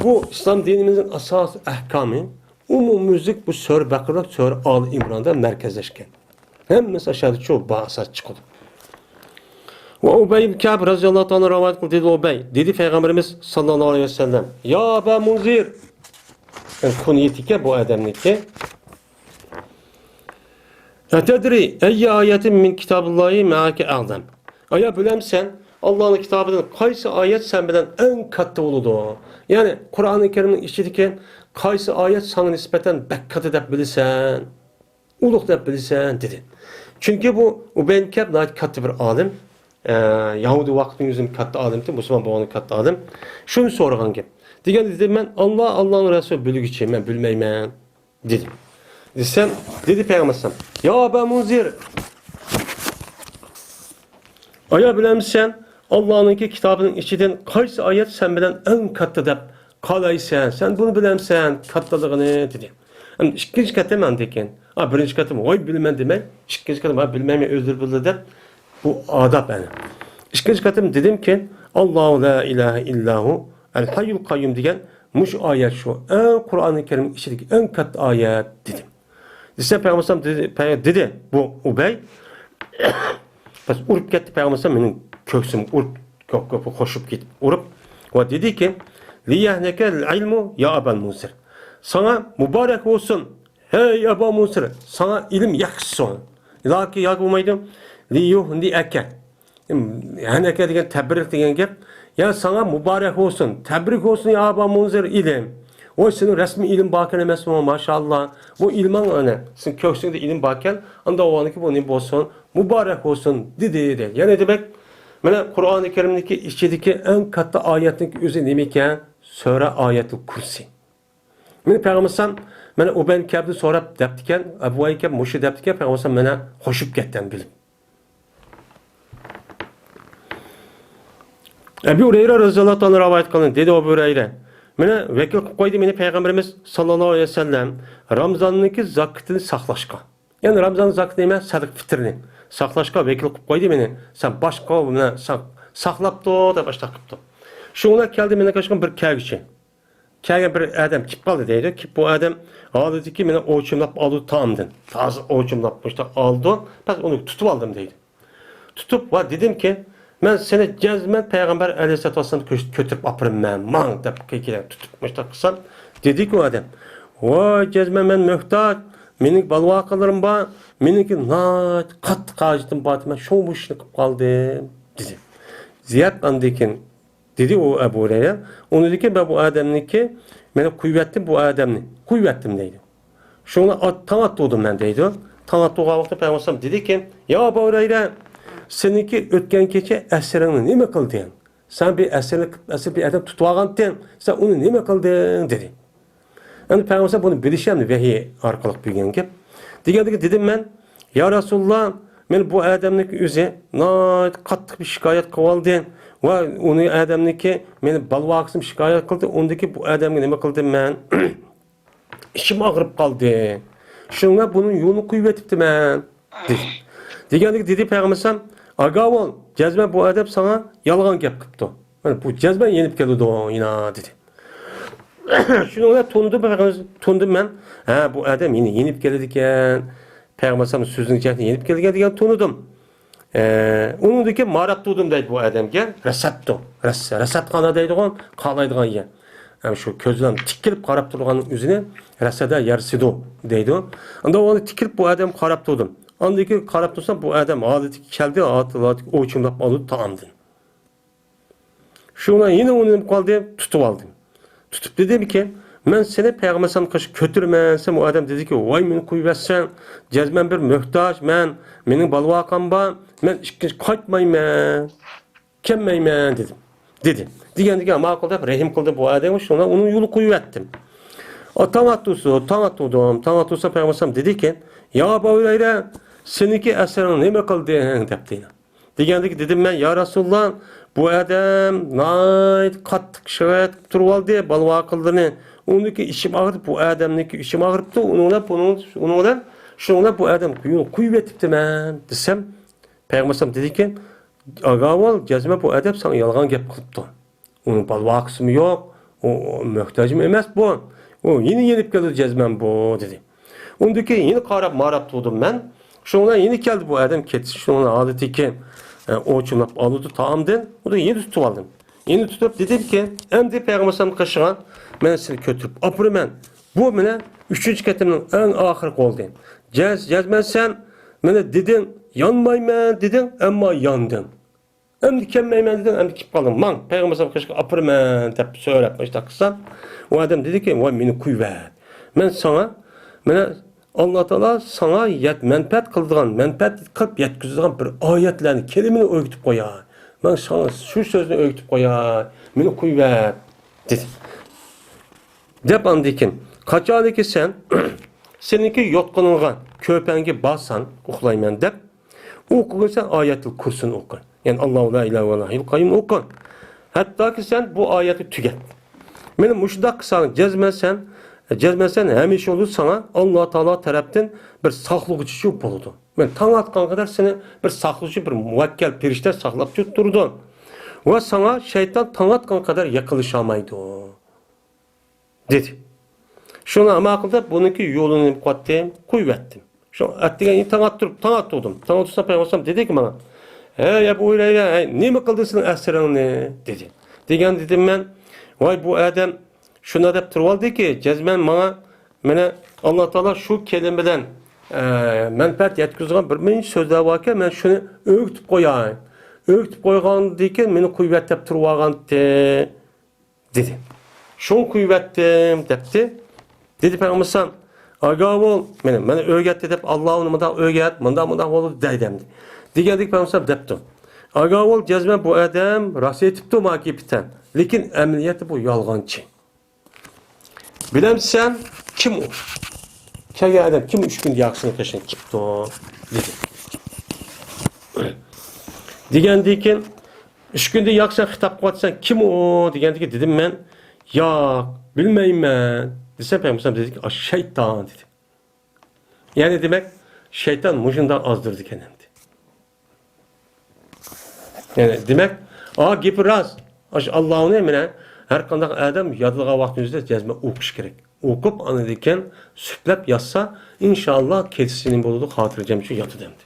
بۇ ئىسلام دىنىمىزنىڭ ئاساسىي ئەھكامى ئومۇميۈزلۈك بۇ سۈرە بەقەرە، سۈرە ئالى ئىمراندا مەركەزلەشكەن. ھەممىسى ئاشۇ يەردە شۇ بار ئاساس چىقىدۇ. ۋە ئۇبەي ئىبن كەئب رەزىياللاھۇ تائالا رىۋايەت قىلدى، دېدى ئۇبەي، دېدى پەيغەمبىرىمىز ساللاللاھۇ ئەلەيھى ۋەسەللەم، يا ئەبا مۇنزىر، يەنى كۇنيىتىكەن بۇ ئادەمنىڭكى. ئەتەدرى ئەييە ئايەتىن مىن كىتابىللاھى مەئەكە ئەئزەم؟ ئايا بىلەمسەن، ئاللانىڭ كىتابىدىن قايسى ئايەت سەن بىلەن ئەڭ كاتتا بولىدۇ؟ يەنى قۇرئانى كەرىمنىڭ ئىچىدىكى قايسى ئايەت ساڭا نىسبەتەن بەك كاتتا دەپ بىلىسەن؟ ئۇلۇغ دەپ بىلىسەن، دېدى. چۈنكى بۇ ئۇبەي ئىبن كەئب ناھايىتى كاتتا بىر ئالىم. ئە، يەھۇدىي ۋاقىتنىڭ ئۆزىدە كاتتا ئالىم، مۇسۇلمان بولغان كاتتا ئالىم. شۇنى سورىغان گەپ. دېگەندە دېدىم مەن، ئاللا، ئاللانىڭ رەسۇلى بىلگۈچى، مەن بىلمەيمەن، دېدىم. دېسەم، دېدى پەيغەمبەر ئەلەيھىسسالام، يا ئەبا مۇنزىر، ئايا بىلەمسەن، ئاللانىڭكى كىتابىنىڭ ئىچىدىن قايسى ئايەت سەن بىلەن ئەڭ كاتتا دەپ قالايسەن، سەن بۇنى بىلەمسەن، كاتتىلىقىنى، دېدى. ئەمدى ئىككىنچى قېتىم ئاندىن كېيىن، ئا، بىرىنچى قېتىم، ۋاي، بىلىمەن دېمەي، ئىككىنچى قېتىم، ھا، بىلمەيمەن، ئۆزلىرى بىلدى دەپ، بۇ ئاداب ئەنە. ئىككىنچى قېتىم دېدىمكى، ئاللاھۇ لا ئىلاھە ئىللاھۇ ئەل ھەييۇل قەييۇم دېگەن مۇشۇ ئايەت شۇ، ئەڭ قۇرئانى كەرىم ئىچىدىكى ئەڭ كاتتا ئايەت، دېدىم. دېسە، پەيغەمبەر دېدى، پەي-، دېدى، بۇ ئۇبەي، بەس ئۇرۇپ كەتتى، پەيغەمبەر مېنىڭ كۆكسۈمگە ئۇرۇپ، كۆك-، كۆك-، قوشۇپ كېتىپ ئۇرۇپ، ۋە دېدىكى، لىيەھنەكەل ئىلمۇ يا ئەبەل مۇنزىر. ساڭا مۇبارەك بولسۇن، ھەي ئەبا مۇنزىر، ساڭا ئىلىم يەتكۈزسۇن. ياكى، ياكى بولمايدۇ، لىيۇھنىئەكە. ھەنەكە دېگەن تەبرىك دېگەن گەپ. يا ساڭا مۇبارەك بولسۇن، تەبرىك بولسۇن يا ئابا مۇنزىر ئىلىم. ۋاي سېنىڭ رەسمىي ئىلىم باركەن ئەمەسمۇ، ماشائاللا. بۇ ئىلمىڭ ئەنە، سېنىڭ كۆكسۈڭدە ئىلىم باركەن، ئاندا ئۇنىڭكى بۇ نېمە بولسۇن، مۇبارەك بولسۇن دېدى دەيدۇ. يەنى دېمەك، مانا قۇرئانى كەرىمدىكى ئىچىدىكى ئەڭ كاتتا ئايەتنىڭ ئۆزى نېمە ئىكەن؟ سۈرە ئايەتۇل كۇرسى. مانا پەيغەمبەر ئەلەيھىسسالام مانا ئۇبەي كەبدىن سوراپ دەپتىكەن، ئەبۇ ئەيكەب مۇشۇ دەپتىكەن، پەيغەمبەر ئەلەيھىسسالام مانا قوشۇپ كەتتى بىلىپ. ئەبۇ ھۇرەيرە رەزىياللاھۇ تائالا رىۋايەت قىلدى، دېدى ئەبۇ ھۇرەيرە، مانا ۋەكىل قىلىپ قويدى مېنى پەيغەمبىرىمىز ساللاللاھۇ ئەلەيھى ۋەسەللەم رامزاننىڭكى زاكىتىنى ساقلاشقا. يەنى رامزان زاكىتى نېمە؟ سەدىقە فىتىرنى ساقلاشقا ۋەكىل قىلىپ قويدى مېنى. سەن باشقا، مانا ساق-، ساقلاپ تۇر دەپ ئاشتاق قىپتۇ. شۇڭا كەلدى مېنىڭ قېشىمغا بىر كەلگۈچى. كەلگەن بىر ئادەم كېلىپ قالدى دەيدۇ. كېلىپ بۇ ئادەم ھالىدىكى مېنى ئوچۇملاپ ئالىدۇ تائامدىن. تازا ئوچۇملاپ مۇشۇنداق ئالىدۇ. بەس ئۇنى تۇتۇپ ئالدىم دەيدۇ. تۇتۇپ، ۋە دېدىمكى، مەن سېنى جەزمەن پەيغەمبەر ئەلەيھىسسالاتۇ ۋەسسالامغا كۆ-، كۆتۈرۈپ ئاپىرىمەن، ماڭ دەپ كېلىپ تۇتۇپ مۇشۇنداق قىلسام، دېدىكى ئۇ ئادەم، ۋاي جەزمەن مەن موھتاج، مېنىڭ بالا-ۋاقىلىرىم بار، مېنىڭكى ناھايىتى قاتتىق ھاجىتىم بار، مەن شۇڭا بۇ ئىشنى قىلىپ قالدىم، دېدى. زىياد ئاندىن كېيىن دېدى ئۇ ئەبۇ ھۇرەيرە، ئۇنىڭدىن كېيىن مەن بۇ ئادەمنىڭكى، مەن قويۇۋەتتىم بۇ ئادەمنى، قويۇۋەتتىم دەيدۇ. شۇڭا ئات-، تاڭ ئاتتۇردۇم مەن دەيدۇ. تاڭ ئاتتۇرغان ۋاقتىدا پەيغەمبەر ئەلەيھىسسالام دېدىكى، يا ئەبۇ ھۇرەيرە، سېنىڭكى ئۆتكەن كېچە ئەسىرىڭنى نېمە قىلدىڭ؟ سەن بىر ئەسىرنى، ئەسىر بىر ئادەم تۇتۇۋالغانتىڭ، سەن ئۇنى نېمە قىلدىڭ؟ دېدى. ئەمدى پەيغەمبەر بۇنى بىلىشى ئەمدى ۋەھىي ئارقىلىق بىلگەن گەپ. دېگەندىكىن دېدىم مەن، يا رەسۇلاللا، مەن بۇ ئادەمنىڭكى ئۆزى ناھايىتى قاتتىق بىر شىكايەت قىلىۋالدى ۋە ئۇنى ئادەمنىڭكى مېنى بالا-ۋاقىسىم شىكايەت قىلدى، ئۇندىكى بۇ ئادەمگە نېمە قىلدىم مەن؟ ئىچىم ئاغرىپ قالدى. شۇڭا بۇنىڭ يولىنى قويۇۋېتىپتىمەن، دېدى. دېگەندىكى دېدى پەيغەمبەر ئەلەيھىسسالام، ئاگاھ بول، جەزمەن بۇ ئادەم ساڭا يالغان گەپ قىپتۇ. مانا بۇ جەزمەن يېنىپ كېلىدۇ يەنە، دېدى. شۇنىڭ بىلەن تونۇدۇم، تونۇدۇم مەن. ھە، بۇ ئادەم يەنە يېنىپ كېلىدىكەن. پەيغەمبەر ئەلەيھىسسالام سۆزىنىڭ جەھەتتىن يېنىپ كەلگەن دېگەن تونۇدۇم. ئە، ئۇنىڭدىن كېيىن ماراپ تۇردۇم دەيدۇ بۇ ئادەمگە. رەسەتتۇ. رەس-، رەسەتخانا دەيدىغان، قالايدىغان يەر. ھەم شۇ كۆزلىرىم تىكىلىپ قاراپ تۇرغان ئۆزىنى رەسەدە يەرسىدۇ دەيدۇ. ئاندا ئۇنى تىكىلىپ بۇ ئادەم قاراپ تۇردۇم. ئاندىن كېيىن قاراپ تۇرسام بۇ ئادەم ھالىتىگە كەلدى، ھالىتىگە ئوچۇملاپ ئالدى تائامدىن. شۇڭا يەنە ئۇنى نېمە قىلدىم؟ تۇتۇپ ئالدىم. تۇتۇپ دېدىمكى، مەن سېنى پەيغەمبەر ئەلەيھىسسالامغا قارشى كۆتۈرىمەن دېسەم، ئۇ ئادەم دېدىكى، ۋاي مېنى قويۇۋەتسەڭ، جەزمەن بىر موھتاج مەن، مېنىڭ بالا-ۋاقام بار، مەن ئىككىنچى قايتمايمەن، كەلمەيمەن دېدىم. دېدى. دېگەندىكىن ماقۇل دەپ رەھىم قىلدىم بۇ ئادەمگە، شۇڭا ئۇنىڭ يولىنى قويۇۋەتتىم. ئا، تاڭ ئاتتۇرسا، تاڭ ئاتتۇردۇم، تاڭ ئاتتۇرسا پەيغەمبەر ئەلەيھىسسالام دېدىكى، يا ئەبا ھۇرەيرە، سېنىڭكى ئەسىرىڭنى نېمە قىلدىڭ؟ دەپتۇ. دېگەندىكىن دېدىم مەن، يا رەسۇلاللا، بۇ ئادەم ناھايىتى قاتتىق شىكايەت قىلىپ تۇرۇۋالدى، بالا-ۋاقىلىرىنى. ئۇنىڭكى ئىچىم ئاغرىپ، بۇ ئادەمنىڭكى ئىچىم ئاغرىپتۇ، ئۇنىڭ بىلەن بۇنىڭ، ئۇنىڭ بىلەن، شۇنىڭ بىلەن بۇ ئادەم يولىنى قويۇۋېتىپتىمەن دېسەم، پەيغەمبەر ئەلەيھىسسالام دېدىكى، ئاگاھ بول، جەزمەن بۇ ئادەم ساڭا يالغان گەپ قىلىپتۇ. ئۇنىڭ بالا-ۋاقىسىمۇ يوق، ئۇ، ئۇ موھتاجمۇ ئەمەس بۇ. ئۇ يەنە يېنىپ كېلىدۇ جەزمەن بۇ، دېدى. ئۇندىن كېيىن يەنە قاراپ، ماراپ تۇردۇم مەن. شۇنىڭ بىلەن يەنە كەلدى بۇ ئادەم كېتىش، شۇنىڭ ھالىتىكى، ئە، ئوچۇملاپ ئالىدۇ تائامدىن. ئۇنى يەنە تۇتۇپ ئالدىم. يەنە تۇتۇپ دېدىمكى، ئەمدى پەيغەمبەر ئەلەيھىسسالام قېشىغا مەن سېنى كۆتۈرۈپ ئاپىرىمەن. بۇ مانا ئۈچىنچى قېتىمنىڭ ئەڭ ئاخىرقى بولدى. جەز-، جەزمەن سەن مانا دېدىڭ، يانمايمەن دېدىڭ، ئەمما ياندىڭ. ئەمدى كەلمەيمەن دېدىڭ، ئەمدى كېلىپ قالدىڭ. ماڭ، پەيغەمبەر ئەلەيھىسسالام قېشىغا ئاپىرىمەن دەپ سۆرەپ، مۇشۇنداق قىلسام، ئۇ ئادەم دېدىكى، ۋاي، مېنى قويۇۋەت. مەن ساڭا، مانا، ئاللا تائالا ساڭا يەت-، مەنپەئەت قىلىدىغان، مەنپەئەت قىلىپ يەتكۈزىدىغان بىر ئايەتلەرنى، كەلىمىنى ئۆگىتىپ قوياي. مەن ساڭا شۇ سۆزنى ئۆگىتىپ قوياي. مېنى قويۇۋەت، دېدى. دەپ ئاندىن كېيىن، قاچانكى سەن سېنىڭكى يوتقىنىڭغا، كۆرپەڭگە بارساڭ، ئۇخلايمەن دەپ، ئوقۇغىن سەن ئايەتۇل كۇرسىنى ئوقۇ. يەنى، ئاللاھۇ لا ئىلاھە ئىللا ھۇۋەل ھەييۇل قەييۇم ئوقۇ. ھەتتاكى سەن بۇ ئايەتنى تۈگەت. مانا مۇشۇنداق قىلساڭ، جەزمەن سەن، جەزمەن سەن ھەمىشە بولىدۇ ساڭا ئاللا تائالا تەرەپتىن بىر ساقلىغۇچى بولىدۇ. مانا تاڭ ئاتقان قەدەر سېنى بىر ساقلىغۇچى، بىر مۇۋەككەل پەرىشتە ساقلاپ تۇرىدۇ. ۋە ساڭا شەيتان تاڭ ئاتقان قەدەر يېقىنلىشالمايدۇ. دېدى. شۇڭا ماقۇل دەپ بۇنىڭكى يولىنى نېمە قىلىۋەتتىم؟ قويۇۋەتتىم. شۇ ئەتىگەن تاڭ ئاتتۇرۇپ، تاڭ ئاتتۇردۇم. تاڭ ئاتتۇرسام پەيغەمبەر ئەلەيھىسسالام دېدىكى ماڭا، ھەي ئەبۇ ھۇرەيرە، ھەي، نېمە قىلدى سېنىڭ ئەسىرىڭنى؟ دېدى. دېگەن دېدىم مەن، ۋاي بۇ ئادەم شۇنداق دەپ تۇرۇۋالدىكى، جەزمەن ماڭا، مانا، ئاللا تائالا شۇ كەلىمە بىلەن، ئە، مەنپەئەت يەتكۈزىدىغان بىر مۇنچە سۆزلەر باركەن، مەن شۇنى ئۆگىتىپ قوياي. ئۆگىتىپ قويغاندىن كېيىن مېنى قويۇۋەت دەپ تۇرۇۋالغانتى. دېدى. شۇڭا قويۇۋەتتىم، دەپتۇ. دېدى پەيغەمبەر ئەلەيھىسسالام، ئاگاھ بول، مېنى، مېنى ئۆگەتتى دەپ، ئاللا ئۇنى مۇنداق ئۆگەت، مۇنداق، مۇنداق بولىدۇ دەيدۇ ئەمدى. دېگەندىكىن پەيغەمبەر ئەلەيھىسسالام دەپتۇ، ئاگاھ بول، جەزمەن بۇ ئادەم راست ئېيتىپتۇ ماڭا كېپىتەن. لېكىن ئەمەلىيەتتە بۇ يالغانچى. بىلەمسەن، كىم ئۇ؟ كەلگەن ئادەم كىم ئۈچ كۈندە ياقىسىنى قېشىنى كېپتۇ؟ دېدى. دېگەندىن كېيىن، ئۈچ كۈندە ياقىسىنى خىتاب قىلىۋاتىسەن، كىم ئۇ؟ دېگەندىن كېيىن دېدىم مەن، ياق، بىلمەيمەن، دېسەم، پەيغەمبەر ئەلەيھىسسالام دېدىكى، ئا، شەيتان، دېدى. يەنى دېمەك، شەيتان مۇشۇنداق ئازدۇرىدىكەن ئەمدى. يەنى دېمەك، ئا، گېپى راست. ئاشۇ ئاللاھۇنى مانا ھەر قانداق ئادەم يادلىغان ۋاقتىنىڭ ئۆزىدە جەزمەن ئوقۇش كېرەك. ئوقۇپ، ئاندىن كېيىن سۈپلەپ ياتسا، ئىنشائاللا، كېچىسى نېمە بولىدۇ، خاتىرجەم شۇ ياتىدۇ ئەمدى.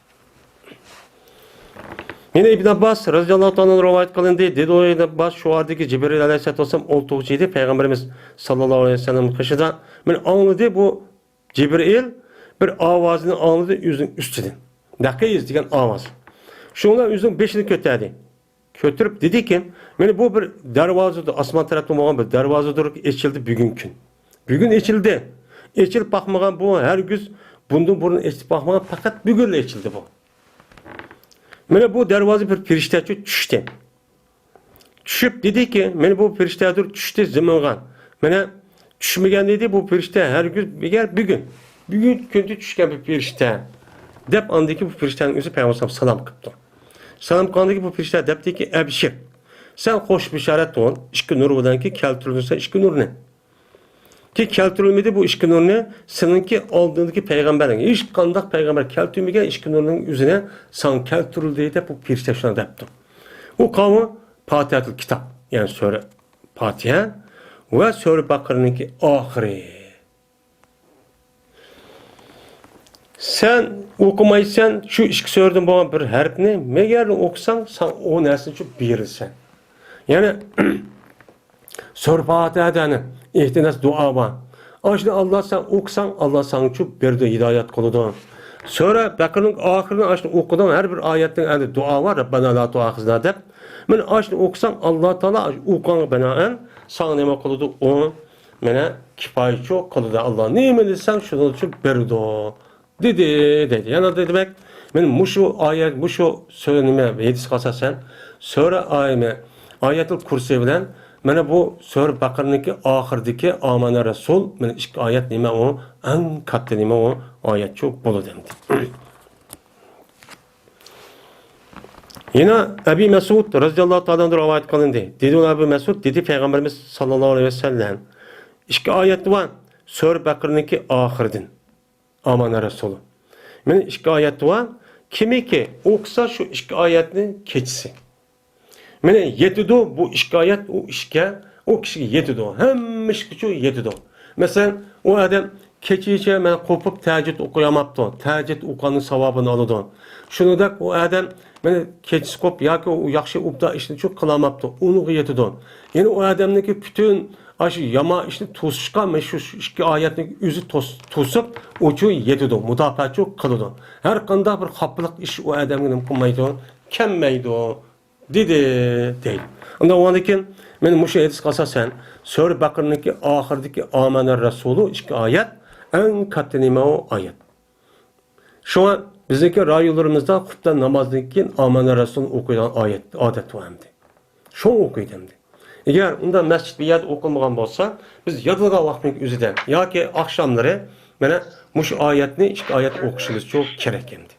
يەنە ئىبن ئابباس رەزىياللاھۇ تائالا ئانھۇدىن رىۋايەت قىلىندى. دېدى ئۇ ئىبن ئابباس، شۇ ۋاقىتتىكى جىبرىئىل ئەلەيھىسسالام ئولتۇرغۇچى ئىدى پەيغەمبىرىمىز ساللاللاھۇ ئەلەيھى ۋەسەللەم قېشىدا. مەن ئاڭلىدى بۇ جىبرىئىل بىر ئاۋازنى ئاڭلىدى ئۆزىنىڭ ئۈستىدىن. نەقىز دېگەن ئاۋاز. شۇڭا ئۆزىنىڭ بېشىنى كۆتەردى. كۆتۈرۈپ دېدىكى، مانا بۇ بىر دەرۋازىدۇر، ئاسمان تەرەپتىن بولغان بىر دەرۋازىدۇر، ئېچىلدى بۈگۈن كۈن. بۈگۈن ئېچىلدى. ئېچىلىپ باقمىغان بۇ، ھەرگىز بۇندىن بۇرۇن ئېچىلىپ باقمىغان، پەقەت بۈگۈنلا ئېچىلدى بۇ. مانا بۇ دەرۋازا بىر پىرىشتە چۈشتى. چۈشۈپ دېدىكى، مانا بۇ پىرىشتەدۇر چۈشتى زېمىنغا. مانا چۈشمىگەن ئىدى بۇ پىرىشتە ھەرگىز، ئەگەر بۈگۈن، بۈگۈن كۈندە چۈشكەن بىر پىرىشتە، دەپ ئاندىكى بۇ پىرىشتەنىڭ ئۆزى پەيغەمبەر سالام قىپتۇ. سالام قىلغاندىكى بۇ پىرىشتە دەپتىكى، ئەبشىر، سەن خوش بېشارەت تۇغۇن، ئىككى نۇر بىلەنكى كەلتۈرۈلسە ئىككى نۇرنى. كى كەلتۈرۈلمىدى بۇ ئىككى نۇرنى، سېنىڭكى ئالدىڭدىكى پەيغەمبەرلەر، ھېچقانداق پەيغەمبەر كەلتۈرمىگەن ئىككى نۇرنىڭ ئۆزىنى ساڭا كەلتۈرۈلدى دەپ بۇ پىرىشتە شۇنداق دەپتۇ. ئۇ قاۋۇ پاتىھەتۇل كىتاب، يەنى سۈرە پاتىھە ۋە سۈرە بەقەرىنىڭكى ئاخىرى. سەن ئوقۇمايسەن شۇ ئىككى سۈرىدىن بولغان بىر ھەرپنى، مەگەر ئوقۇساڭ، ساڭا ئۇ نەرسىنى شۇ بېرىلسەن. يەنى سۈرە پاتىھەدە ئېھتىناس دۇئا بار. ئاشۇنى ئاللا سەن ئوقۇساڭ، ئاللا ساڭا شۇ بېرىدۇ، ھىدايەت قىلىدۇ. سۈرە بەقەرىنىڭ ئاخىرىنى ئاشۇنى ئوقۇدۇڭ، ھەر بىر ئايەتنىڭ ئەندى دۇئا بار، رەببەنا لا تۇئاخىزنا دەپ. مانا ئاشۇنى ئوقۇساڭ، ئاللا تائالا ئوقۇغانغا بىنائەن ساڭا نېمە قىلىدۇ؟ ئۇ مانا كىپايىچۇ قىلىدۇ. ئاللا نېمە دېسەڭ، شۇنىڭچۇ بېرىدۇ. دېدى، دەيدۇ. يەنە دېمەك، مانا مۇشۇ ئايەت، مۇشۇ سۆ-، نېمە، ھەدىسكە ئاساسەن، سۈرە ئايمە، ئايەتۇل كۇرسى بىلەن مانا بۇ سۈرە بەقەرىنىڭكى ئاخىرىدىكى ئامانە رەسۇل، مانا ئىككى ئايەت نېمە ئۇ؟ ئەڭ كاتتا نېمە ئۇ؟ ئايەتچۇ بولىدۇ ئەمدى. يەنە ئەبى مەسئۇد رەزىياللاھۇ تائالا ئەنھۇ رىۋايەت قىلىندى. دېدى ئەبى مەسئۇد، دېدى پەيغەمبىرىمىز ساللاللاھۇ ئەلەيھى ۋەسەللەم، ئىككى ئايەت بار، سۈرە بەقەرىنىڭكى ئاخىرىدىن. ئامانە رەسۇلى. مانا ئىككى ئايەت بار. كىمكى ئوقۇسا شۇ ئىككى ئايەتنى كېچىسى. مانا يېتىدۇ، بۇ ئىككى ئايەت ئۇ ئىشكە، ئۇ كىشىگە يېتىدۇ. ھەممە ئىشكىچۇ يېتىدۇ. مەسىلەن، ئۇ ئادەم كېچىچە مانا قوپۇپ تەھەججۇد ئوقۇيالماپتۇ. تەھەججۇد ئوقۇغاننىڭ ساۋابىنى ئالىدۇ. شۇنىڭدەك ئۇ ئادەم مانا كېچىسى قوپ ياكى ئۇ ياخشى ئوبدان ئىشنىچۇ قىلالماپتۇ. ئۇنىڭغا يېتىدۇ. يەنە ئۇ ئادەمنىڭكى پۈتۈن ئاشۇ يامان ئىشنى توسۇشقا مانا شۇ، شۇ ئىككى ئايەتنى ئۆزى توس-، توسۇپ، ئۇچۇ يېتىدۇ، مۇداپىئەچۇ قىلىدۇ. ھەر قانداق بىر خاپىلىق ئىش ئۇ ئادەمگە نېمە قىلمايدۇ، كەلمەيدۇ، دېدى، دەيدۇ. ئۇنداق بولغاندىكىن، مانا مۇشۇ ھەدىسكە ئاساسەن، سۈرە بەقەرىنىڭكى ئاخىرىدىكى ئامانە رەسۇلى ئىككى ئايەت، ئەڭ كاتتا نېمە ئۇ ئايەت. شۇڭا بىزنىڭكى رايونلىرىمىزدا خۇپتەن نامازدىن كېيىن ئامانە رەسۇلنى ئوقۇيدىغان ئايەت، ئادەت بار ئەمدى. شۇڭا ئوقۇيدۇ ئەمدى. ئەگەر ئۇنداق مەسچىت بىر يەردە ئوقۇلمىغان بولسا، بىز يادلىغان ۋاقىتنىڭ ئۆزىدە ياكى ئاخشاملىرى مانا مۇشۇ ئايەتنى، ئىككى ئايەت ئوقۇشىمىزچۇ كېرەك ئەمدى.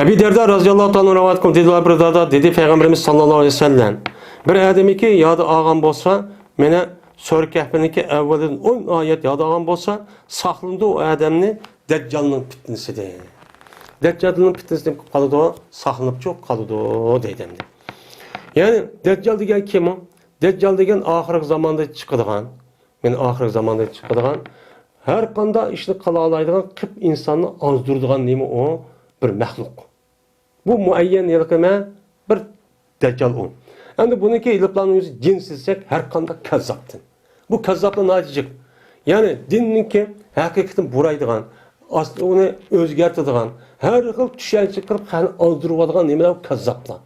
ئەبى دەردە رازىياللاھۇ تائالا ئەنھۇ رىۋايەت قىلدى، دېدى، بىر دەردە دېدى، پەيغەمبىرىمىز ساللاللاھۇ ئەلەيھى ۋەسەللەم، بىر ئادەمكى يادى ئالغان بولسا، مانا سۈرە كەھپنىڭكى ئەۋۋىلىدىن ئون ئايەت يادى ئالغان بولسا، ساقلىنىدۇ ئۇ ئادەمنى دەججالنىڭ پىتنىسىدىن. دەججالنىڭ پىتنىسىدىن قالىدۇ، ساقلىنىپچۇ قالىدۇ دەيدۇ ئەمدى. يەنى دەججال دېگەن كىم ئۇ؟ دەججال دېگەن ئاخىرقى زاماندا چىقىدىغان، مانا ئاخىرقى زاماندا چىقىدىغان، ھەر قانداق ئىشنى قىلالايدىغان، قىپ ئىنساننى ئازدۇرىدىغان نېمە ئۇ؟ بىر مەخلۇق. بۇ مۇئەييەن ھېلىقى مە بىر دەججال ئۇ. ئەمدى بۇنىڭكى ھېلىپلارنىڭ ئۆزى جىنسى دېسەك، ھەر قانداق كەززاپتىن. بۇ كەززاپلار ناھايىتى جىق. يەنى دىننىڭكى ھەقىقىتىنى بۇرايدىغان، ئاس-، ئۇنى ئۆزگەرتىدىغان، ھەر خىل چۈشەنچە قىلىپ خەلقنى ئازدۇرۇۋالىدىغان نېمىلەر ئۇ كەززاپلار.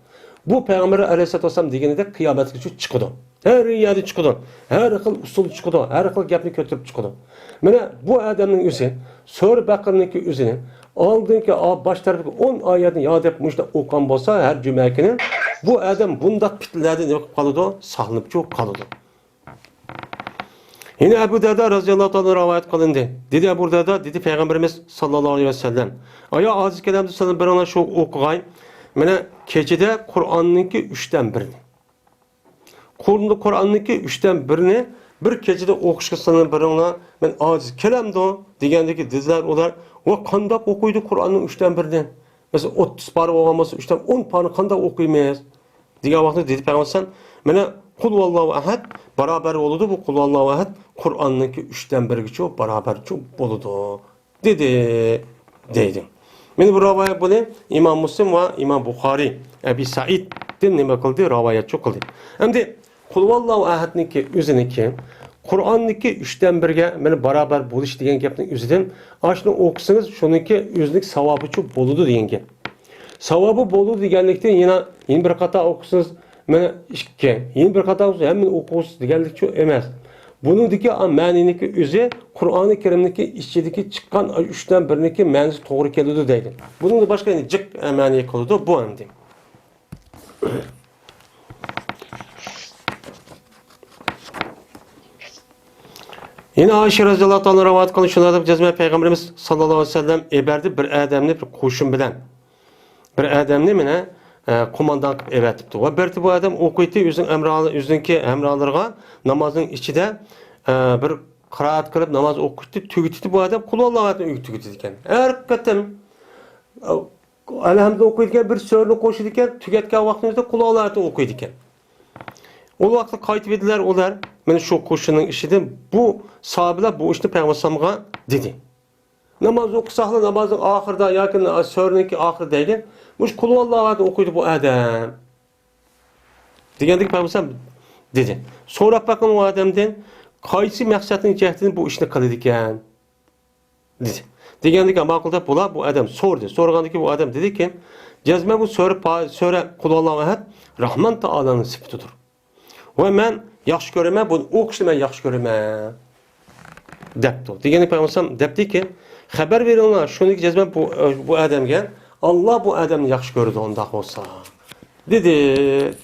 بۇ پەيغەمبەر ئەلەيھىسسالاتۇ ۋەسسالام دېگىنىدەك قىيامەتكىچە چىقىدۇ. ھەر يەردە چىقىدۇ. ھەر خىل ئۇسۇلدا چىقىدۇ. ھەر خىل گەپنى كۆتۈرۈپ چىقىدۇ. مانا بۇ ئادەمنىڭ ئۆزى سۈرە بەقەرىنىڭكى ئۆزىنى ئالدىنقى ئا-، باش تەرىپىدىكى ئون ئايەتنى ياد دەپ مۇشۇنداق ئوقۇغان بولسا ھەر جۈمە كۈنى، بۇ ئادەم بۇنداق پىتنىلەردىن نېمە قىلىپ قالىدۇ؟ ساقلىنىپچۇ قالىدۇ. يەنە ئەبۇ دەردە رازىياللاھۇ تائالا رىۋايەت قىلىندى. دېدى ئەبۇ دەردە، دېدى پەيغەمبىرىمىز ساللاللاھۇ ئەلەيھى ۋەسەللەم، ئايا ئاجىز كەلەمدە سىلەرنىڭ بىرىڭلار شۇ ئوقۇغاي. مانا كېچىدە قۇرئاننىڭكى ئۈچتىن بىرنى. قۇرئاننىڭكى ئۈچتىن بىرنى بىر كېچىدە ئوقۇشقا سىلەرنىڭ بىرىڭلار، مەن ئاجىز كېلەمدۇ دېگەندىكى دېدىلەر ئۇلار، ۋە قانداق ئوقۇيدۇ قۇرئاننىڭ ئۈچتىن بىرنى؟ مەسىلەن، ئوتتۇز پارە بولغان بولسا، ئۈچتىن ئون پارىنى قانداق ئوقۇيمىز؟ دېگەن ۋاقىتتا دېدى پەيغەمبەر ئەلەيھىسسالام، مانا، قۇل ھۇۋاللاھۇ ئەھەد بارابەر بولىدۇ، بۇ قۇل ھۇۋاللاھۇ ئەھەد قۇرئاننىڭكى ئۈچتىن بىرىگىچۇ بارابەرچۇ بولىدۇ، دېدى، دەيدۇ. مانا بۇ رىۋايەت بۇنى ئىمام مۇسلىم ۋە ئىمام بۇخارىي، ئەبى سەئىدتىن نېمە قىلدى؟ رىۋايەتچۇ قىلدى. ئەمدى قۇل ھۇۋاللاھۇ ئەھەدنىڭكى ئۆزىنىڭكى، قۇرئاننىڭكى ئۈچتىن بىرگە مانا بارابەر بولۇش دېگەن گەپنىڭ ئۆزىدىن، ئاشۇنى ئوقۇسىڭىز، شۇنىڭكى ئۆزىنىڭ ساۋابىچۇ بولىدۇ دېگەن گەپ. ساۋابى بولىدۇ دېگەنلىكتىن يەنە، يەنە بىر قاتا ئوقۇسىڭىز، مانا ئىككى، يەنە بىر قاتا ئوقۇسىڭىز، ھەممىنى ئوقۇسىز دېگەنلىكچۇ ئەمەس. بۇنىڭدىكى مەنىنىڭكى ئۆزى قۇرئانى كەرىمنىڭكى ئىچىدىكى چىققان ئۈچتىن بىرىنىڭكى مەنىسى توغرا كېلىدۇ دەيدۇ. بۇنىڭدىن باشقا يەنە جىق مەنىگە كېلىدۇ بۇ ئەمدى. يەنە ئائىشە رەزىياللاھۇ تائالا رىۋايەت قىلغان شۇنداق دەپ جەزمەن پەيغەمبىرىمىز ساللاللاھۇ ئەلەيھى ۋەسەللەم ئېبەردى بىر ئادەمنى بىر قوشۇن بىلەن. بىر ئادەمنى مانا، ئە، قوماندان قىلىپ ئەۋەتىپتۇ. ۋە بىردە بۇ ئادەم ئوقۇيتتى ئۆزىنىڭ ئەمرا-، ئۆزىنىڭكى ھەمراھلىرىغا نامازنىڭ ئىچىدە، ئە، بىر قىرائەت قىلىپ ناماز ئوقۇيتتى، تۈگىتىدۇ بۇ ئادەم قۇل ھۇۋاللاھۇ ئەھەدنى ئۆيگە تۈگىتىدىكەن. ھەر قېتىم، ئە، ئەلھەمدۇ ئوقۇيدىكەن، بىر سۈرىنى قوشىدىكەن، تۈگەتكەن ۋاقتىمىزدا قۇل ھۇۋاللاھۇ ئەھەدنى ئوقۇيدىكەن. ئۇ ۋاقىتتا قايتىپ يېدىلەر ئۇلار، مانا شۇ قوشۇننىڭ ئىچىدىن بۇ ساھابىلەر بۇ ئىشنى پەيغەمبەر ئەلەيھىسسالامغا دېدى. ناماز ئوقۇساقلا نامازنىڭ ئاخىرىدا ياكى سۈرىنىڭكى ئاخىرىدا دەيدۇ. مۇشۇ قۇل ھۇۋاللاھۇ ئەھەدنى ئوقۇيدۇ بۇ ئادەم. دېگەندىكىن پەيغەمبەر ئەلەيھىسسالام دېدى. سوراپ باققىن ئۇ ئادەمدىن، قايسى مەقسەتنىڭ جەھىتىدىن بۇ ئىشنى قىلىدىكەن؟ دېدى. دېگەندىكىن ماقۇل دەپ بۇلار بۇ ئادەم سورىدى. سورىغاندىكىن بۇ ئادەم دېدىكى، جەزمەن بۇ سۈرە پا-، سۈرە قۇل ھۇۋاللاھۇ ئەھەد رەھمان تائالانىڭ سۈپىتىدۇر. ۋە مەن ياخشى كۆرىمەن، بۇنى ئوقۇشنى مەن ياخشى كۆرىمەن، دەپتۇ. دېگەندىكىن پەيغەمبەر ئەلەيھىسسالام دەپتىكى، خەۋەر بېرىڭلار، شۇنىڭكى جەزمەن بۇ، بۇ ئادەمگە، ئاللا بۇ ئادەمنى ياخشى كۆرىدۇ ئۇنداق بولسا، دېدى،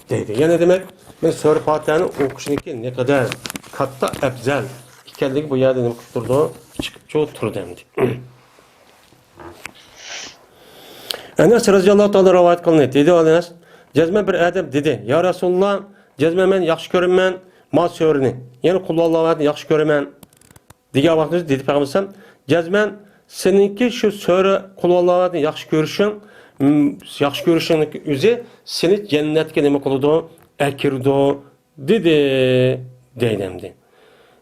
دەيدۇ. يەنى دېمەك، مەن سۈرە پاتىھەنى ئوقۇشنىڭكى نەقەدەر كاتتا ئەپزەل ئىكەنلىكى بۇ يەردە نېمە قىلىپ تۇرىدۇ؟ چىقىپچۇ تۇرىدۇ ئەمدى. ئەنەس رەزىياللاھۇ تائالا رىۋايەت قىلىندى. دېدى ئەنەس، جەزمەن بىر ئادەم دېدى، يا رەسۇلاللا، جەزمەن مەن ياخشى كۆرىمەن ما سۈرىنى، يەنى قۇل ھۇۋاللاھۇ ئەھەدنى ياخشى كۆرىمەن، دېگەن ۋاقتىدا دېدى پەيغەمبەر ئەلەيھىسسالام، جەزمەن سېنىڭكى شۇ سۈرە قۇل ھۇۋاللاھۇ ئەھەدنى ياخشى كۆرۈشۈڭ، م، ياخشى كۆرۈشۈڭنىڭ ئۆزى سېنى جەننەتكە نېمە قىلىدۇ؟ ئەكىرىدۇ. دېدى، دەيدۇ ئەمدى.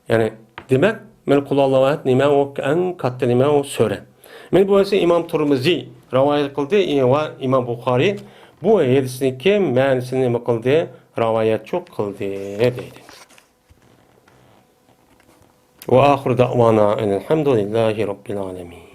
يەنى، دېمەك، مانا قۇل ھۇۋاللاھۇ ئەھەد نېمە ئۇ، ئەڭ كاتتا نېمە ئۇ سۈرە. مانا بۇ ھەدىسنى ئىمام تۇرمۇزى رىۋايەت قىلدى، ئى، ۋە ئىمام بۇخارىي بۇ ھەدىسنىڭكى مەنىسىنى نېمە قىلدى؟ رىۋايەتچۇ قىلدى، دەيدۇ. ۋە ئاخىرۇ دەئۋانا ئەنىل ھەمدۇلىللاھى رەببىل ئالەمىن.